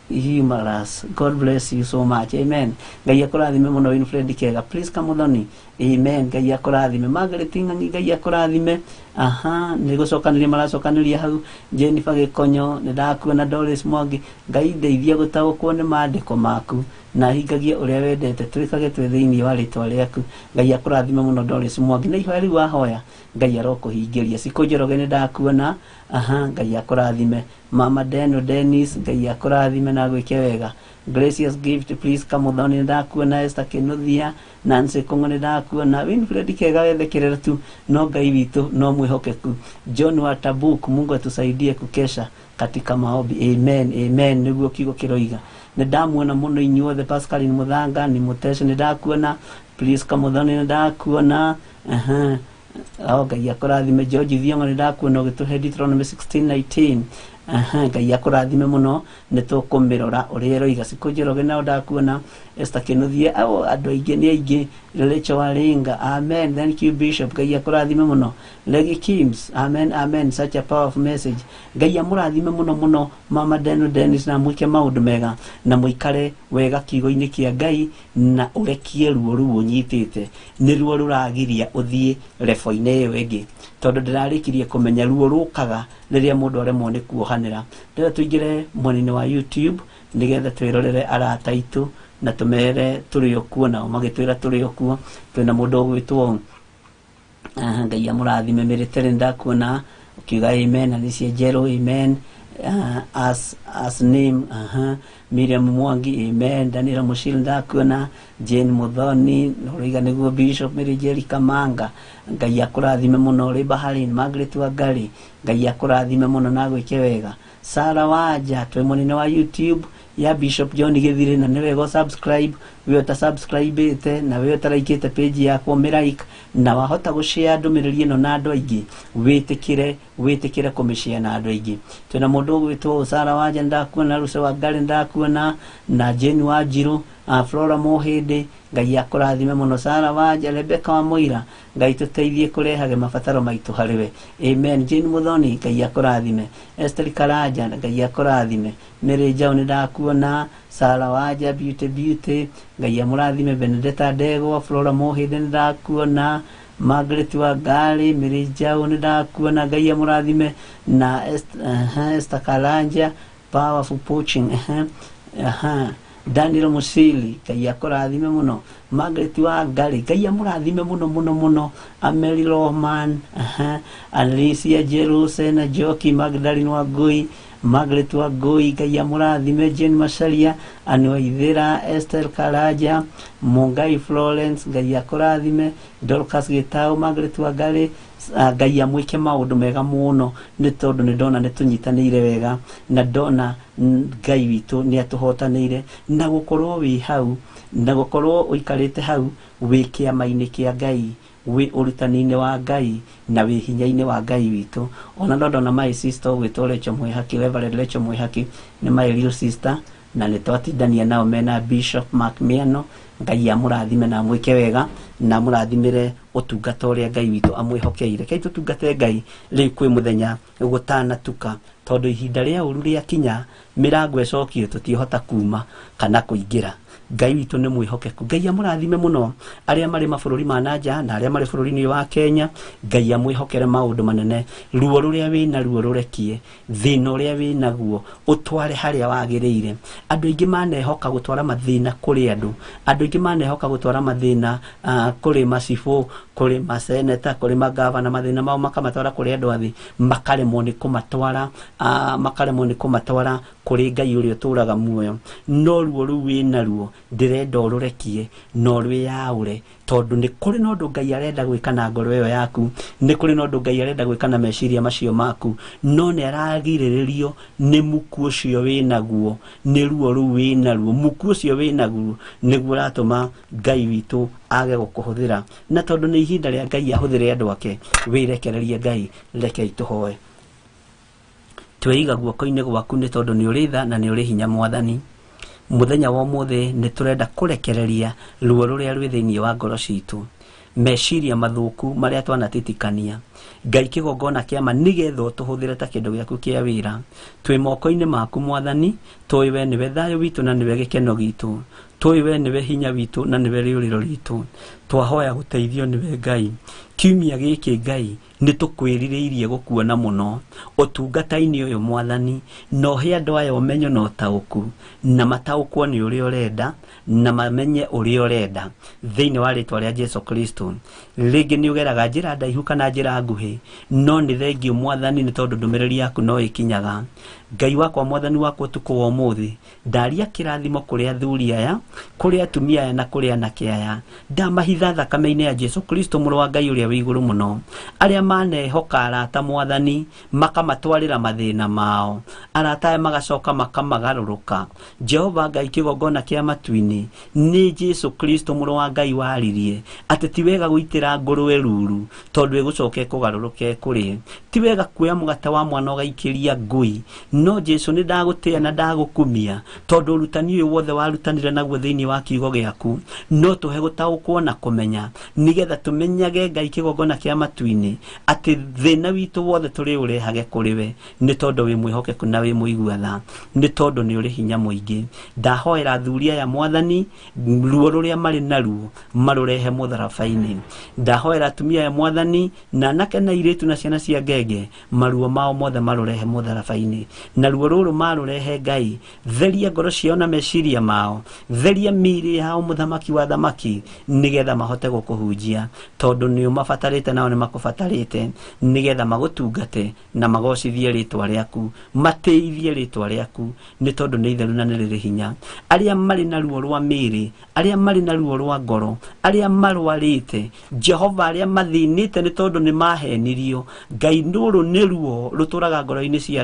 humorous, God bless you so much, amen. Ngai akũrathime mũno Winfred Kega. Please Kamuthoni, amen. Ngai akũrathime. Margaret Ing'ang'i, Ngai akũrathime. Nĩ gũcokanĩria maracokanĩria hau. Jennifer Gĩkonyo, nĩ ndakuona. Doris Mwangi, Ngai ndeithia gũtaũkwo nĩ maandĩko maku na hingagie ũrĩa wendete, twĩkage twĩ thĩinĩ wa rĩtwa rĩaku. Ngai akũrathime mũno Doris Mwangi, na ihoya rĩu wahoya Ngai arokũhingĩria. Cikũ Njoroge, nĩ ndakuona. Ngai akũrathime. Mama Deno Dennis, Ngai akũrathime na gwĩke wega. Gracious Gift, please Kamuthoni, nĩ ndakuona. Esther Kinuthia, Nancy Kung'u, nĩ ndakuona. Winfred Kega, wethekerera tu, no Ngai witũ no mwĩhokeku. John wa Tabuk, Mungu atusaidie kukesha katika maombi, amen, amen. Nĩguo kiugo kĩroiga. Nĩ ndamuona mũno inyuothe. Pascaline Mũthanga, nĩ mũtece, nĩ ndakuona. Please Kamuthoni, nĩ ndakuona. Ngai akũrathime. George Thiong'o, nĩ ndakuona ũgĩtũhe Deuteronomy 16:19. Ngai akũrathime mũno, nĩ tũkũmĩrora ũrĩa ĩroiga. Cikũ Njoroge nao ndakuona. Esther Kinuthia, andũ aingĩ nĩ aingĩ. Rachel Waringa, amen, thank you Bishop, Ngai akũrathime mũno. Legi Kims, amen, amen, such a powerful message. Ngai amũrathime mũno mũno Mama Deno Dennis, na mwĩke maũndũ mega na mũikare wega kiugo-inĩ kĩa Ngai, na ũrekie ruo rũu ũnyitĩte, nĩ ruo rũragiria ũthiĩ rebo-inĩ ĩyo ĩngĩ, tondũ ndĩrarĩkirie kũmenya ruo rũkaga rĩrĩa mũndũ aremwo nĩ kuohanĩra. Ndĩrenda tũingĩre mwena-inĩ wa YouTube nĩgetha twĩrorere arata aitũ na tũmere tũrĩ o kuo, nao magĩtwĩra tũrĩ o kuo. Twĩna mũndũ ũgwĩtwo Ngai amũrathime Mĩrĩtere, ndakuona ũkiuga amen, Alicia Njerũ, amen, as name, Miriam Mwangi, amen, Daniela Mushiri, ndakuona. Jane Muthoni, ũroiga nĩguo Bishop. Mary Jerry Kamanga, Ngai akũrathime mũno. Rĩ Baharin, Margaret Wangari, Ngai akũrathime mũno na gwĩke wega. Sara Wanja, twĩ mwena wa YouTube ya Bishop John Gĩthirĩ, na nĩ wega subscribe we ũta subscribe na we ũtaraikĩte page yakwa ũmĩ like, na wahota gũshare ndũmĩrĩri ĩno na andũ aingĩ, wĩtĩkĩre kũmĩshare na andũ aingĩ. Twĩna mũndũ ũgwĩtwo Sara Wanja, ndakuona. Ruce Wangari, ndakuona, na Jane Wanjirũ, Flora Mũhĩndĩ, Ngai akũrathime mũno. Sara Wanja, Rebecca wa Mũira, Ngai tũteithie kũrehage mabataro maitũ harĩ we, amen. Jane Muthoni, Ngai akũrathime. Esther Karanja, Ngai akũrathime. Mary Njau, nĩ ndakuona. Sara Wanja, Beauty Beauty, Ngai amũrathime. Benedetta Ndegwa, Flora Mũhĩndĩ, nĩ ndakuona. Margaret Wangari, Mary Njau, nĩ ndakuona, Ngai amũrathime. Na Esther Karanja, powerful poaching. Daniel Musili, Ngai akũrathime mũno. Margaret Wangari, Ngai amũrathime mũno mũno mũno. Ameli Roman, Alicia Jeruse na Joki, Magdalene Wangui, Margaret Wangui, Ngai amũrathime. Jane Macharia, Anne Waithera, Esther Karaja, Mungai Florence, Ngai akũrathime. Dorcas Gitau, Margaret Wangari, Ngai amwĩke maũndũ mega mũno, nĩ tondũ nĩ ndona nĩ tũnyitanĩire wega, na ndona Ngai witũ nĩ atũhotanĩire, na gũkorwo wĩ hau na gũkorwo ũikarĩte hau wĩ kĩama-inĩ kĩa Ngai, wĩ ũrutani-inĩ wa Ngai na wĩ hinya-inĩ wa Ngai witũ. Ona no ndona my sister ũgwĩtwo Rachel Mwĩhaki, Reverend Rachel Mwĩhaki, nĩ my real sister, na nĩ twatindania nao mena Bishop Mark Miano. Ngai amũrathime na amwĩke wega na amũrathimĩre ũtungata ũrĩa Ngai witũ amwĩhokeire. Kei tũtungate Ngai rĩu kwĩ mũthenya gũtanatuka. Tondũ ihinda rĩa ũru rĩakinya, mĩrango ĩcokio tũtihota kuma kana kũingĩra. Ngai witũ nĩ mwĩhokeku. Ngai amũrathime mũno arĩa marĩ mabũrũri ma nanja na arĩa marĩ bũrũri-inĩ wa Kenya. Ngai amwĩhokere maũndũ manene. Ruo rũrĩa wĩna ruo rũrekie, thĩna ũrĩa wĩnaguo ũtware harĩa wagĩrĩire. Andũ aingĩ manehoka gũtwara mathĩna kũrĩ andũ, andũ aingĩ manehoka gũtwara mathĩna kũrĩ macibũ, kũrĩ maseneta, kũrĩ magavana, mathĩna mao makamatwara kũrĩ andũ athĩ, makaremwo nĩ kũmatwara, makaremwo nĩ kũmatwara kũrĩ Ngai ũrĩa ũtũraga muoyo. No ruo rũu wĩna ruo ndĩrenda ũrũrekie na ũrwĩyaũre, tondũ nĩ kũrĩ na ũndũ Ngai arenda gwĩka na ngoro ĩyo yaku, nĩ kũrĩ na ũndũ Ngai arenda gwĩka na meciria macio maku, no nĩ aragirĩrĩrio nĩ muku ũcio wĩnaguo, nĩ ruo rũu wĩnaruo. Muku ũcio wĩnaguo nĩguo ũratũma Ngai witũ age gũkũhũthĩra, na tondũ nĩ ihinda rĩa Ngai ahũthĩre andũ ake, wĩrekererie Ngai. Rekei tũhoe. Tweiga guoko-inĩ gwaku nĩ tondũ nĩ ũrĩ tha na nĩ ũrĩ hinya Mwathani. Mũthenya wa ũmũthĩ nĩ tũrenda kũrekereria ruo rũrĩa rwĩ thĩinĩ wa ngoro citũ, meciria mathũku marĩa twanatitikania. Ngai kĩgongona kĩa ma nĩgetha ũtũhũthĩre ta kĩndũ gĩaku kĩa wĩra. Twĩ moko-inĩ maku Mwathani, tũĩ we nĩwe thayũ witũ na nĩwe gĩkeno gitũ, tũĩ we nĩwe hinya witũ na nĩwe rĩũrĩro ritũ. Twahoya gũteithio nĩwe Ngai. Kiumia gĩkĩ Ngai nĩ tũkwĩrirĩirie gũkuona mũno ũtungata-inĩ ũyũ Mwathani, na ũhe andũ aya ũmenyo na ũtaũku, na mataũkwo nĩ ũrĩa ũrenda, na mamenye ũrĩa ũrenda thĩinĩ wa rĩtwa rĩa Jesu Kristo. Rĩngĩ nĩ ũgeraga njĩra ndaihu kana njĩra nguhĩ, no nĩ thengio Mwathani nĩ tondũ ndũmĩrĩri yaku no ĩkinyaga. Ngai wakwa, Mwathani wakwa, ũtukũ wa ũmũthĩ ndaria kĩrathimo kũrĩ athuri aya, kũrĩ atumia aya na kũrĩ anake aya. Ndamahitha thakame-inĩ ya Jesu Kristo mũrũ wa Ngai ũrĩa wĩ igũrũ mũno. Arĩa manehoka arata Mwathani makamatwarĩra mathĩna mao, arata aya magacoka makamagarũrũka. Jehova Ngai kĩgongona kĩa matu-inĩ, nĩ Jesu Kristo mũrũ wa Ngai waririe atĩ ti wega gũitĩra ngũrwe ruru tondũ ĩgũcoka ĩkũgarũrũke ĩkũrĩe. Ti wega kuoya mũgate wa mwana ũgaikĩria ngui. No Jesu nĩ ndagũtĩa na ndagũkumia tondũ ũrutani ũyũ wothe warutanire naguo thĩinĩ wa kiugo gĩaku no tũhe gũtaũkwo na kũmenya, nĩgetha tũmenyage Ngai kĩgongona kĩa matu-inĩ atĩ thĩna witũ wothe tũrĩ ũrehage kũrĩ we, nĩ tondũ wĩ mwĩhokeku na wĩ mũigua tha, nĩ tondũ nĩ ũrĩ hinya mũingĩ. Ndahoera athuri aya Mwathani, ruo rũrĩa marĩ naruo marũrehe mũtharaba-inĩ. Ndahoera atumia aya Mwathani, na anake na airĩtu na ciana cia ngenge, maruo mao mothe marũrehe mũtharaba-inĩ. Na ruo rũrũ marũrehe Ngai, theria ngoro ciao na meciria mao, theria mĩĩrĩ yao mũthamaki wa thamaki, nĩgetha mahote gũkũhunjia, tondũ nĩ ũmabatarĩte nao nĩ makũbatarĩte, nĩgetha magũtungate na magocithie rĩtwa rĩaku, matĩithie rĩtwa rĩaku, nĩ tondũ nĩ itheru na nĩ rĩrĩ hinya. Arĩa marĩ na ruo rwa mĩĩrĩ, arĩa marĩ na ruo rwa ngoro, arĩa marwarĩte, Jehova, arĩa mathĩnĩte nĩ tondũ nĩ mahenirio, Ngai rũrũ nĩ ruo rũtũraga ngoro-inĩ cia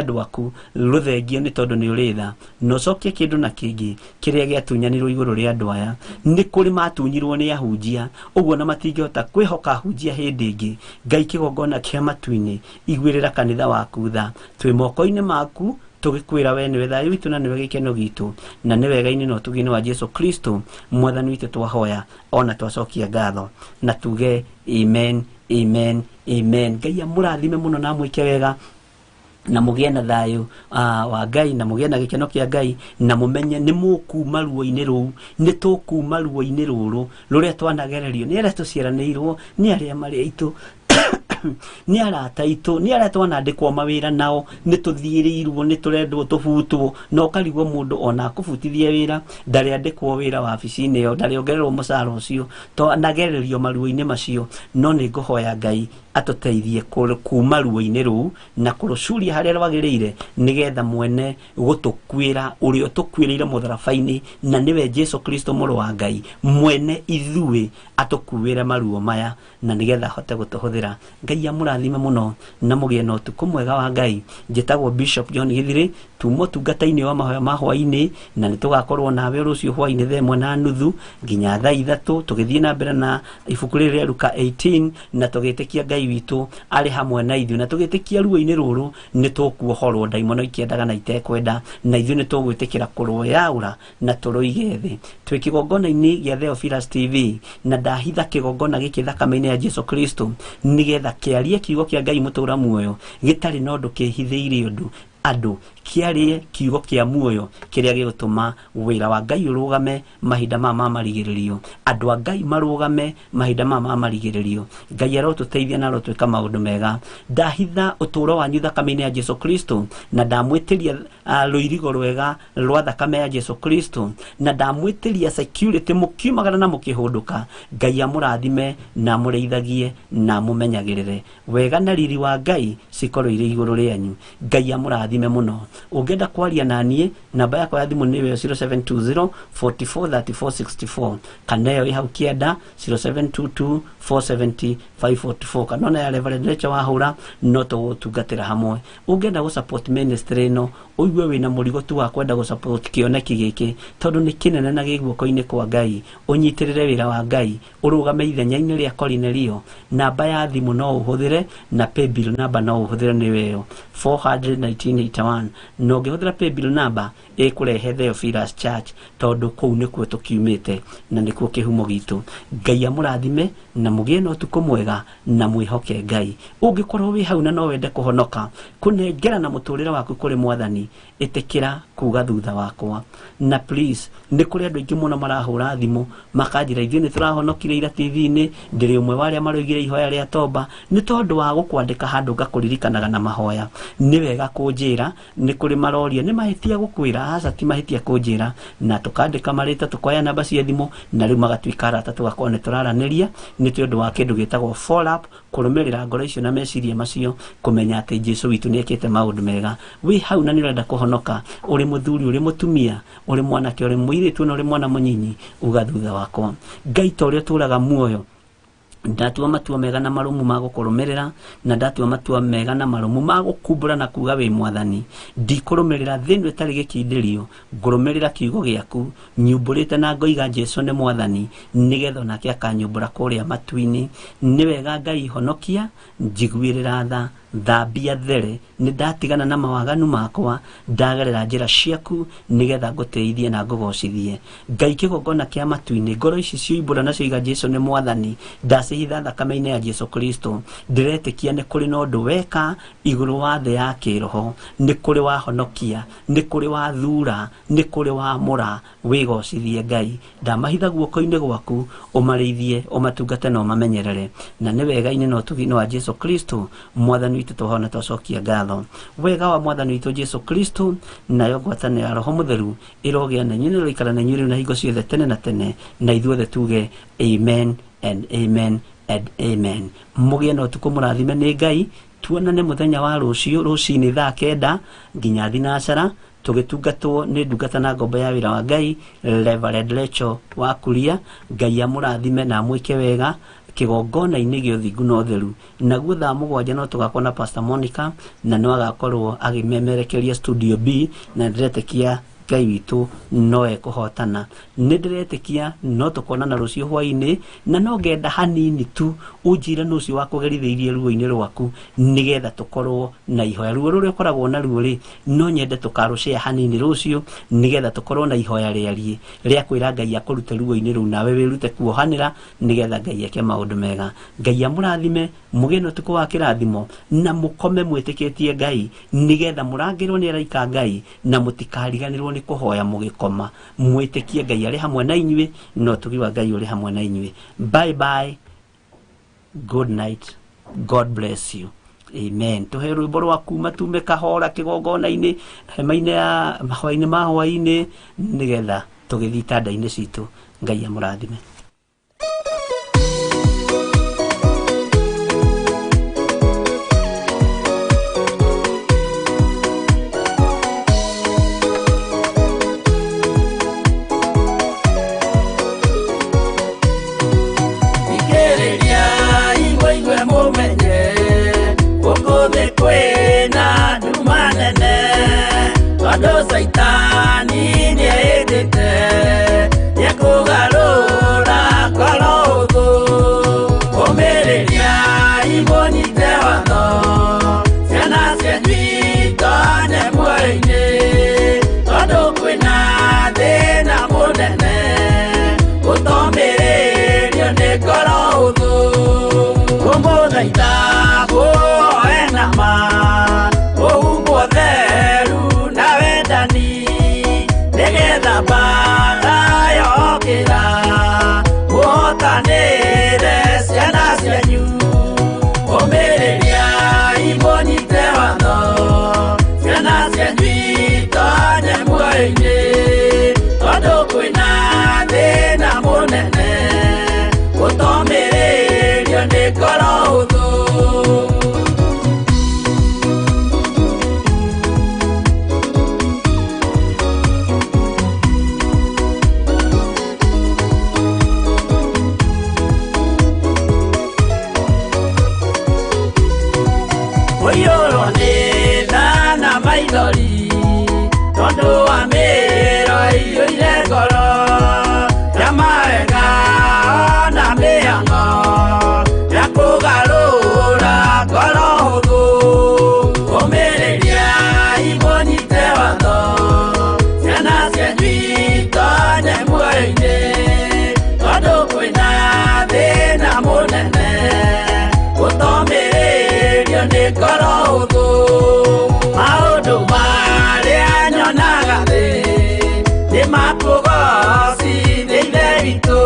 andũ aku, rũthengie nĩ tondũ nĩ ũrĩ tha. Na ũcokie kĩndũ na kĩngĩ kĩrĩa gĩatunyanirwo igũrũ rĩa andũ aya. Nĩ kũrĩ matunyirwo nĩ ahunjia, ũguo na matingĩhota kwĩhoka ahunjia hĩndĩ ĩngĩ. Ngai kĩgongona kĩa matu-inĩ, iguĩrĩra kanitha waku tha. Twĩ moko-inĩ maku tũgĩkwĩra we nĩwe thayũ witũ na nĩwe gĩkeno gitũ, na nĩ wega-inĩ na ũtugi-inĩ wa Jesu Kristo Mwathani witũ twahoya ona twacokia ngatho, na tuge amen, amen, amen. Ngai amũrathime mũno na amwĩke wega, na mũgĩe na thayũ wa Ngai, na mũgĩe na gĩkeno kĩa Ngai, na mũmenye nĩ mũkuma ruo-inĩ rũu, nĩ tũkuma ruo-inĩ rũrũ rũrĩa twanagererio nĩ arĩa tũciaranĩirwo, nĩ arĩa marĩ aitũ, nĩ arata aitũ, nĩ arĩa twanandĩkwo mawĩra nao, nĩ tũthiĩrĩirwo, nĩ tũrendwo tũbutwo, na ũkarigwo mũndũ ona akũbutithie wĩra ndarĩandĩkwo wĩra wabici-inĩ ĩyo, ndarĩongererwo mũcara ũcio, twanagererio maruo-inĩ macio. No nĩ ngũhoya Ngai atũteithie kuma ruo-inĩ rũu na kũrũcuria harĩa rwagĩrĩire, nĩgetha mwene gũtũkuĩra ũrĩa ũtũkuĩrĩire mũtharaba-inĩ, na nĩwe Jesu Kristo mũrũ wa Ngai, mwene ithuĩ atũkuĩre maruo maya, na nĩgetha ahote gũtũhũthĩra. Ngai amũrathime mũno na mũgĩe na ũtukũ mwega wa Ngai. Njĩtagwo Bishop John Githiri, tuma ũtungata-inĩ wa mahoya ma hwaĩ-inĩ, na nĩ tũgakorwo nawe rũciũ hwaĩ-inĩ thaa 1:30 nginya thaa 3, tũgĩthiĩ na mbere na ibuku rĩrĩ rĩa Luka 18, na tũgĩtĩkia Ngai Ngai witũ arĩ hamwe na ithuĩ na tũgĩtĩkia ruo-inĩ rũrũ nĩ tũkuohorwo ndaimono ikĩendaga na itekwenda na ithuĩ nĩ tũgwĩtĩkĩra kũrũyaũra na tũrũige thĩ. Twĩ kĩgongona-inĩ gĩa Theophilus TV na ndahitha kĩgongona gĩkĩ thakame-inĩ ya Jesu Kristo nĩgetha kĩarie kiugo kĩa Ngai mũtũra muoyo gĩtarĩ na ũndũ kĩhithĩire ũndũ andũ kĩarie kiugo kĩa muoyo kĩrĩa gĩgũtũma wĩra wa Ngai ũrũgame mahinda maya ma marigĩrĩrio, andũ a Ngai marũgame mahinda maya ma marigĩrĩrio. Ngai arotũteithia na arotwĩka maũndũ mega. Ndahitha ũtũũro wanyu thakame-inĩ ya Jesu Kristo na ndamwĩtĩria rũirigo rwega rwa thakame ya Jesu Kristo na ndamwĩtĩria security mũkiumagara na mũkĩhũndũka. Ngai amũrathime na amũrĩithagie na amũmenyagĩrĩre. Wega na riri wa Ngai cikorwo irĩ igũrũ rĩanyu. Ngai amũrathime mũno. Ũngĩenda kwaria na niĩ namba yakwa ya thimũ nĩyo 0720 44 34 64 kana ĩyo ĩ hau kĩanda 0722 470 544 kana ona ya Reverend Rachel wahũra no tũgũtungatĩra hamwe. Ũngĩenda gũ support ministry ĩno ũigue wĩna mũrigo tu wa kwenda gũ support kĩoneki gĩkĩ tondũ nĩ kĩnene na gĩ guoko-inĩ kwa Ngai, ũnyitĩrĩre wĩra wa Ngai, ũrũgame ithenya-inĩ rĩa Korinelio, namba ya thimũ no ũhũthĩre na paybill namba no ũhũthĩre nĩyo ĩyo 41981 na ũngĩhũthĩra paybill namba ĩkũrehe Theophilus Church tondũ kũu nĩkuo tũkiumĩte na nĩkuo kĩhumo gitũ. Ngai amũrathime na mũgĩe na ũtukũ mwega na mwĩhoke Ngai. Ũngĩkorwo wĩ hau na no wende kũhonoka kũnengera na mũtũrĩre waku kũrĩ Mwathani, ĩtĩkĩra kuga thutha wakwa. Na please, nĩ kũrĩ andũ aingĩ mũno marahũra thimũ makanjĩra ithuĩ nĩ tũrahonokire ira TV-inĩ, ndĩrĩ ũmwe wa arĩa maroigire ihoya rĩa tomba nĩ tondũ wa gũkwandĩka handũ ngakũririkanaga na mahoya. Nĩ wega kũnjĩra, nĩ kũrĩ maroria nĩ mahĩtia gũkwĩra, aca ti mahĩtia kũnjĩra, na tũkandĩka marĩtwa tũkoya namba cia thimũ na rĩu magatuĩka arata tũgakorwo nĩ tũraranĩria nĩ tondũ wa kĩndũ gĩtagwo follow up, kũrũmĩrĩra ngoro icio na meciria macio kũmenya atĩ Jesu witũ nĩ ekĩte maũndũ mega. Wĩ hau na nĩ ũrenda kũhonoka, ũrĩ mũthuri, ũrĩ mũtumia, ũrĩ mwanake, ũrĩ mũirĩtu na ũrĩ mwana mũnyinyi, uga thutha wakwa. Ngai ta ũrĩa ũtũũraga muoyo, ndatua matua mega na marũmu ma gũkũrũmĩrĩra na ndatua matua mega na marũmu ma gũkumbũra na kuga wĩ Mwathani. Ndikũrũmĩrĩra thĩ ĩno ĩtarĩ gĩkindĩrio, ngũrũmĩrĩra kiugo gĩaku nyumbũrĩte na ngoiga Jesu nĩ Mwathani nĩgetha onake akanyumbũra kũrĩa matu-inĩ. Nĩ wega Ngai honokia, njiguĩrĩra tha, thambia there, nĩ ndatigana na mawaganu makwa, ndagerera njĩra ciaku nĩgetha ngũtĩithie na ngũgocithie. Ngai kĩgongona kĩa matu-inĩ, ngoro ici cioimbũra na cioiga Jesu nĩ Mwathani, ndacihitha thakame-inĩ ya Jesu Kristo. Ndĩretĩkia nĩ kũrĩ na ũndũ weka igũrũ wa thĩ ya kĩroho, nĩ kũrĩ wahonokia, nĩ kũrĩ wathura, nĩ kũrĩ wamũra. Wĩgocithie Ngai. Ndamahitha guoko-inĩ gwaku, ũmarĩithie, ũmatungate na ũmamenyerere. Na nĩ wega-inĩ na ũtugi-inĩ wa Jesu Kristo Mwathani witũ tũhona twacokia ngatho. Wega wa Mwathani witũ Jesu Kristo nayo ngwatanĩro ya Roho Mũtheru ĩrogĩa na inyuĩ, nĩroikara na inyuĩ rĩu na hingo ciothe tene na tene, na ithuothe tuge amen and amen and amen. Mũgĩe na ũtukũ mũrathime nĩ Ngai. Tuonane mũthenya wa rũciũ rũcinĩ thaa 9 nginya thinacara tũgĩtungatwo nĩ ndungata na ngombo ya wĩra wa Ngai Reverend Rachel wa Kuria. Ngai amũrathime na amwĩke wega kĩgongona-inĩ gĩa ũthingu na ũtheru. Naguo thaa 7 no tũgakorwo na Pastor Monica na no agakorwo agĩmemerekeria studio B, na ndĩretĩkia Ngai witũ no ekũhotana. Nĩ ndĩretĩkia no tũkonana rũciũ hwaĩ-inĩ, na no ngenda hanini tu ũnjĩre nũ ũcio wakũgerithĩirie ruo-inĩ rwaku nĩgetha tũkorwo na ihoya. Ruo rũrĩa ũkoragwo naruo rĩ, no nyende tũkarũshare hanini rũciũ nĩgetha tũkorwo na ihoya rĩariĩ rĩa kwĩra Ngai akũrute ruo-inĩ rũu, nawe wĩrute kuohanĩra nĩgetha Ngai eke maũndũ mega. Ngai amũrathime, mũgĩe na ũtukũ wa kĩrathimo na mũkome mwĩtĩkĩtie Ngai nĩgetha mũrangĩrwo nĩ araika Ngai na mũtikariganĩrwo nĩ kũhoya mũgĩkoma. Mwĩtĩkie Ngai arĩ hamwe na inyuĩ na ũtugi wa Ngai ũrĩ hamwe na inyuĩ. Bye bye, good night, God bless you. Amen. Tuhe rwĩmbo rwa kuma tume kahora kĩgongona-inĩ hema-inĩ ya mahwaĩ-inĩ ma hwaĩ-inĩ nĩgetha tũgĩthiĩ itanda-inĩ citũ. Ngai amũrathime. Kwĩna nduma nene tondũ Caitani nĩehĩtĩte nĩekũgarũra ngoro ũthũ. Ũmĩrĩria imũnyi Ndamũthaitha mũhoe na ma mũhumbwo theru na wendani nĩgetha mbaara yokĩra mũhotanĩre ciana cianyu. Ũmĩrĩriai mũnyite watho ciana cianyu itonye muoyo-inĩ tondũ kwĩna thĩna mũnene gũtomĩrĩrio nĩ ngoro hũthũ. Ũiyũrwo nĩ tha na maithori tondũ wa mĩĩro ĩiyũire ngoro ya mawega na mĩhang'o ya kũgarũra ngoro hũthũ. Ũmĩrĩriai mũnyite watho ciana cianyu itonye muoyo-inĩ tondũ kwĩna thĩna mũnene gũtomĩrĩrio nĩ ngoro hũthũ. Maũndũ marĩa nyonaga thĩ nĩ makũgocithia Ithe witũ,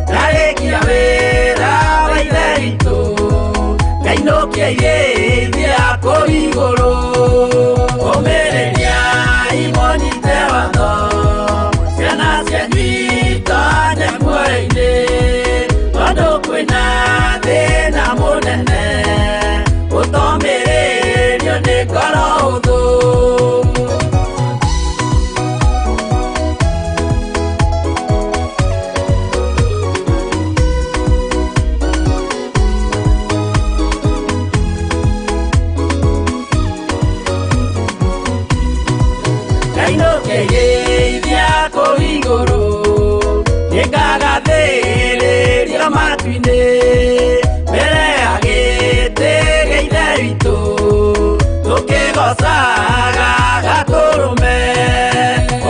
ndarĩkia wĩra wa Ithe witũ ngainũkia irĩithia kũu igũrũ. Ũmĩrĩriai mũnyite watho ciana cianyu itonye muoyo-inĩ tondũ kwĩna thĩna mũnene gũtomĩrĩrio nĩ ngoro hũthũ. Ngainũkia irĩithia kũu igũrũ nĩngagathĩrĩrio matu-inĩ mbere ya gĩtĩ gĩa Ithe witũ tũkĩgocaga Gatũrũme.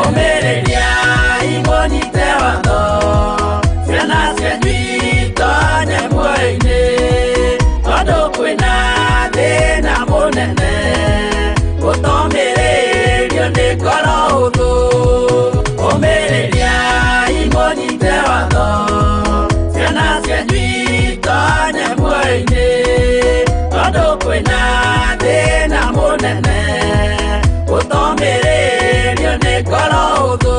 Ũmĩrĩriai mũnyite watho ciana cianyu itonye muoyo-inĩ tondũ kwĩna thĩna mũnene gũtomĩrĩrio nĩ ngoro hũthũ. Ũmĩrĩriai mũnyite watho ciana cianyu itonye muoyo-inĩ tondũ kwĩna thĩna mũnene gũtomĩrĩrio nĩ ngoro hũthũ.